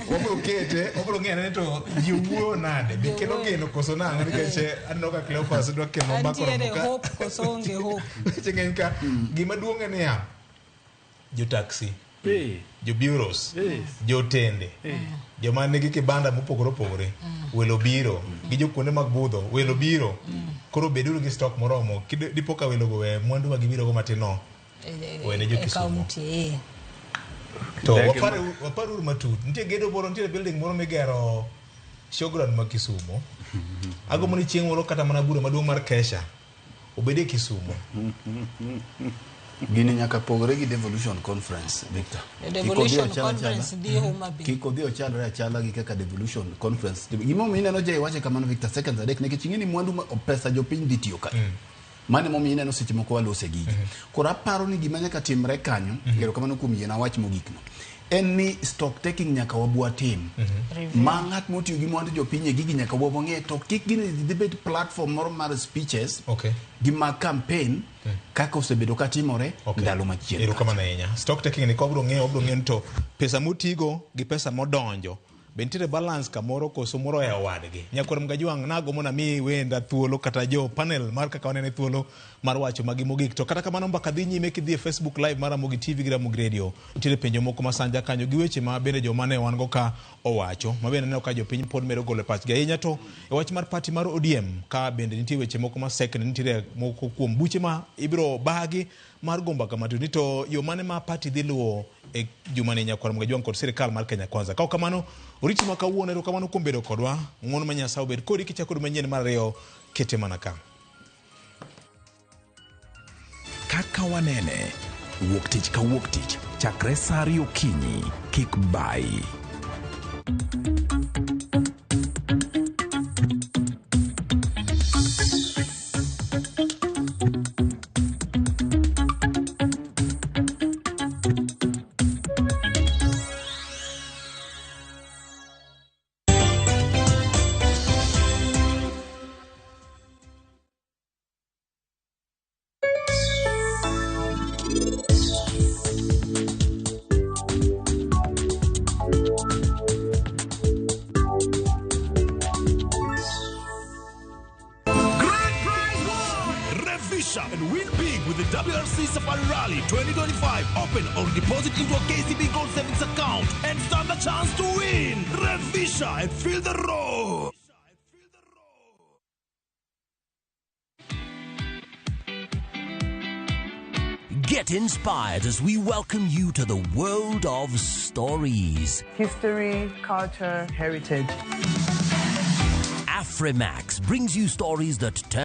wabiro kete, wabiro ng'eyo ni to ji wuoyo nade, be kelo geno koso nang'o, nikech aneno ka Cleophas dwa kelo mbaka oromo Antiere ka. hope koso onge hope. Weche ng'eny ka. Gima duong' en niya, jo taxi, jo bureaus, jotende, joma nigi kibanda mopogore opogore, welo biro, gi jo kuonde mag budho, welo biro. Koro beduru gi stock moromo, dipo ka welo go we mwandu ma gibiro go matin no, wene jo E Kisumu. kaunti, eh. To waparuru matut, nitie gedo moro, nitie building moro migero showground ma Kisumu. Agombo ni chieng' moro kata mana bura maduong' mar Kesha obed e Kisumu. Gini nyaka pogore gi devolution conference, Victor. Devolution conference dhi Homa Bay. Kik odhi ochalre achala gi kaka devolution conference. Gimomiyo ineno Jay wache kamano Victor, seconds adek, nikech ing'e ni mwandu pesa jopiny dhi tiyo kanyo. Mano emomiyo ineno seche moko walose gigi. Koro aparo ni gima nyaka timre kanyo, erokamano kuom yiena wach mogikno, en ni stock taking nyaka wabwa tim. Ma ng'at motiyo gi mwandu jopiny e gigi nyaka wang'e, to kik gini dhi bed platform moro mar speeches gi mag campaign kaka osebedo ka timore ndalo machien. Erokamano ahinya. Stock taking ni wabiro ng'eyo, wabiro ng'eyo ni to pesa motigo gi pesa modonjo be nitiere balance kamoro koso moro e owadgi. Nyakwar Mgajwang' nagombo namiyi wenda thuolo kata jo panel mar kaka wanene thuolo mar wacho magi mogik. To kata kamano mbaka dhi nyime kidhi e Facebook live mar Ramogi TV gi Ramogi Radio. Nitiere penjo moko ma sanja kanyo gi weche ma bende joma ne wan go ka owacho. Ma bende aneno ka jopiny pod medo golo pachgi ahinya. To e wach mar party mar ODM ka bende nitie weche moko ma sekni, nitiere moko kuom buche ma ibiro bagi mar go mbaka matut ni to yo mane ma party dhi luwo e jumani Nyakwar Mgajwang' kod sirikal mar Kenya Kwanza. Ka ok kamano, oriti ma kawuono, erokamano kuom bedo kodwa. Ng'uono ma Nyasaye obed kodi kichako dwe manyien mar ariyo, kete mana ka. Kaka wanene, wuok tich ka wuok tich, chakre saa ariyo okinyi, kik bayi. And win big with the WRC Safari Rally 2025. Open or deposit into a KCB Gold Savings account and stand a chance to win. Revisha and feel the road. Get inspired as we welcome you to the world of stories. History, culture, heritage. Afrimax brings you stories that turn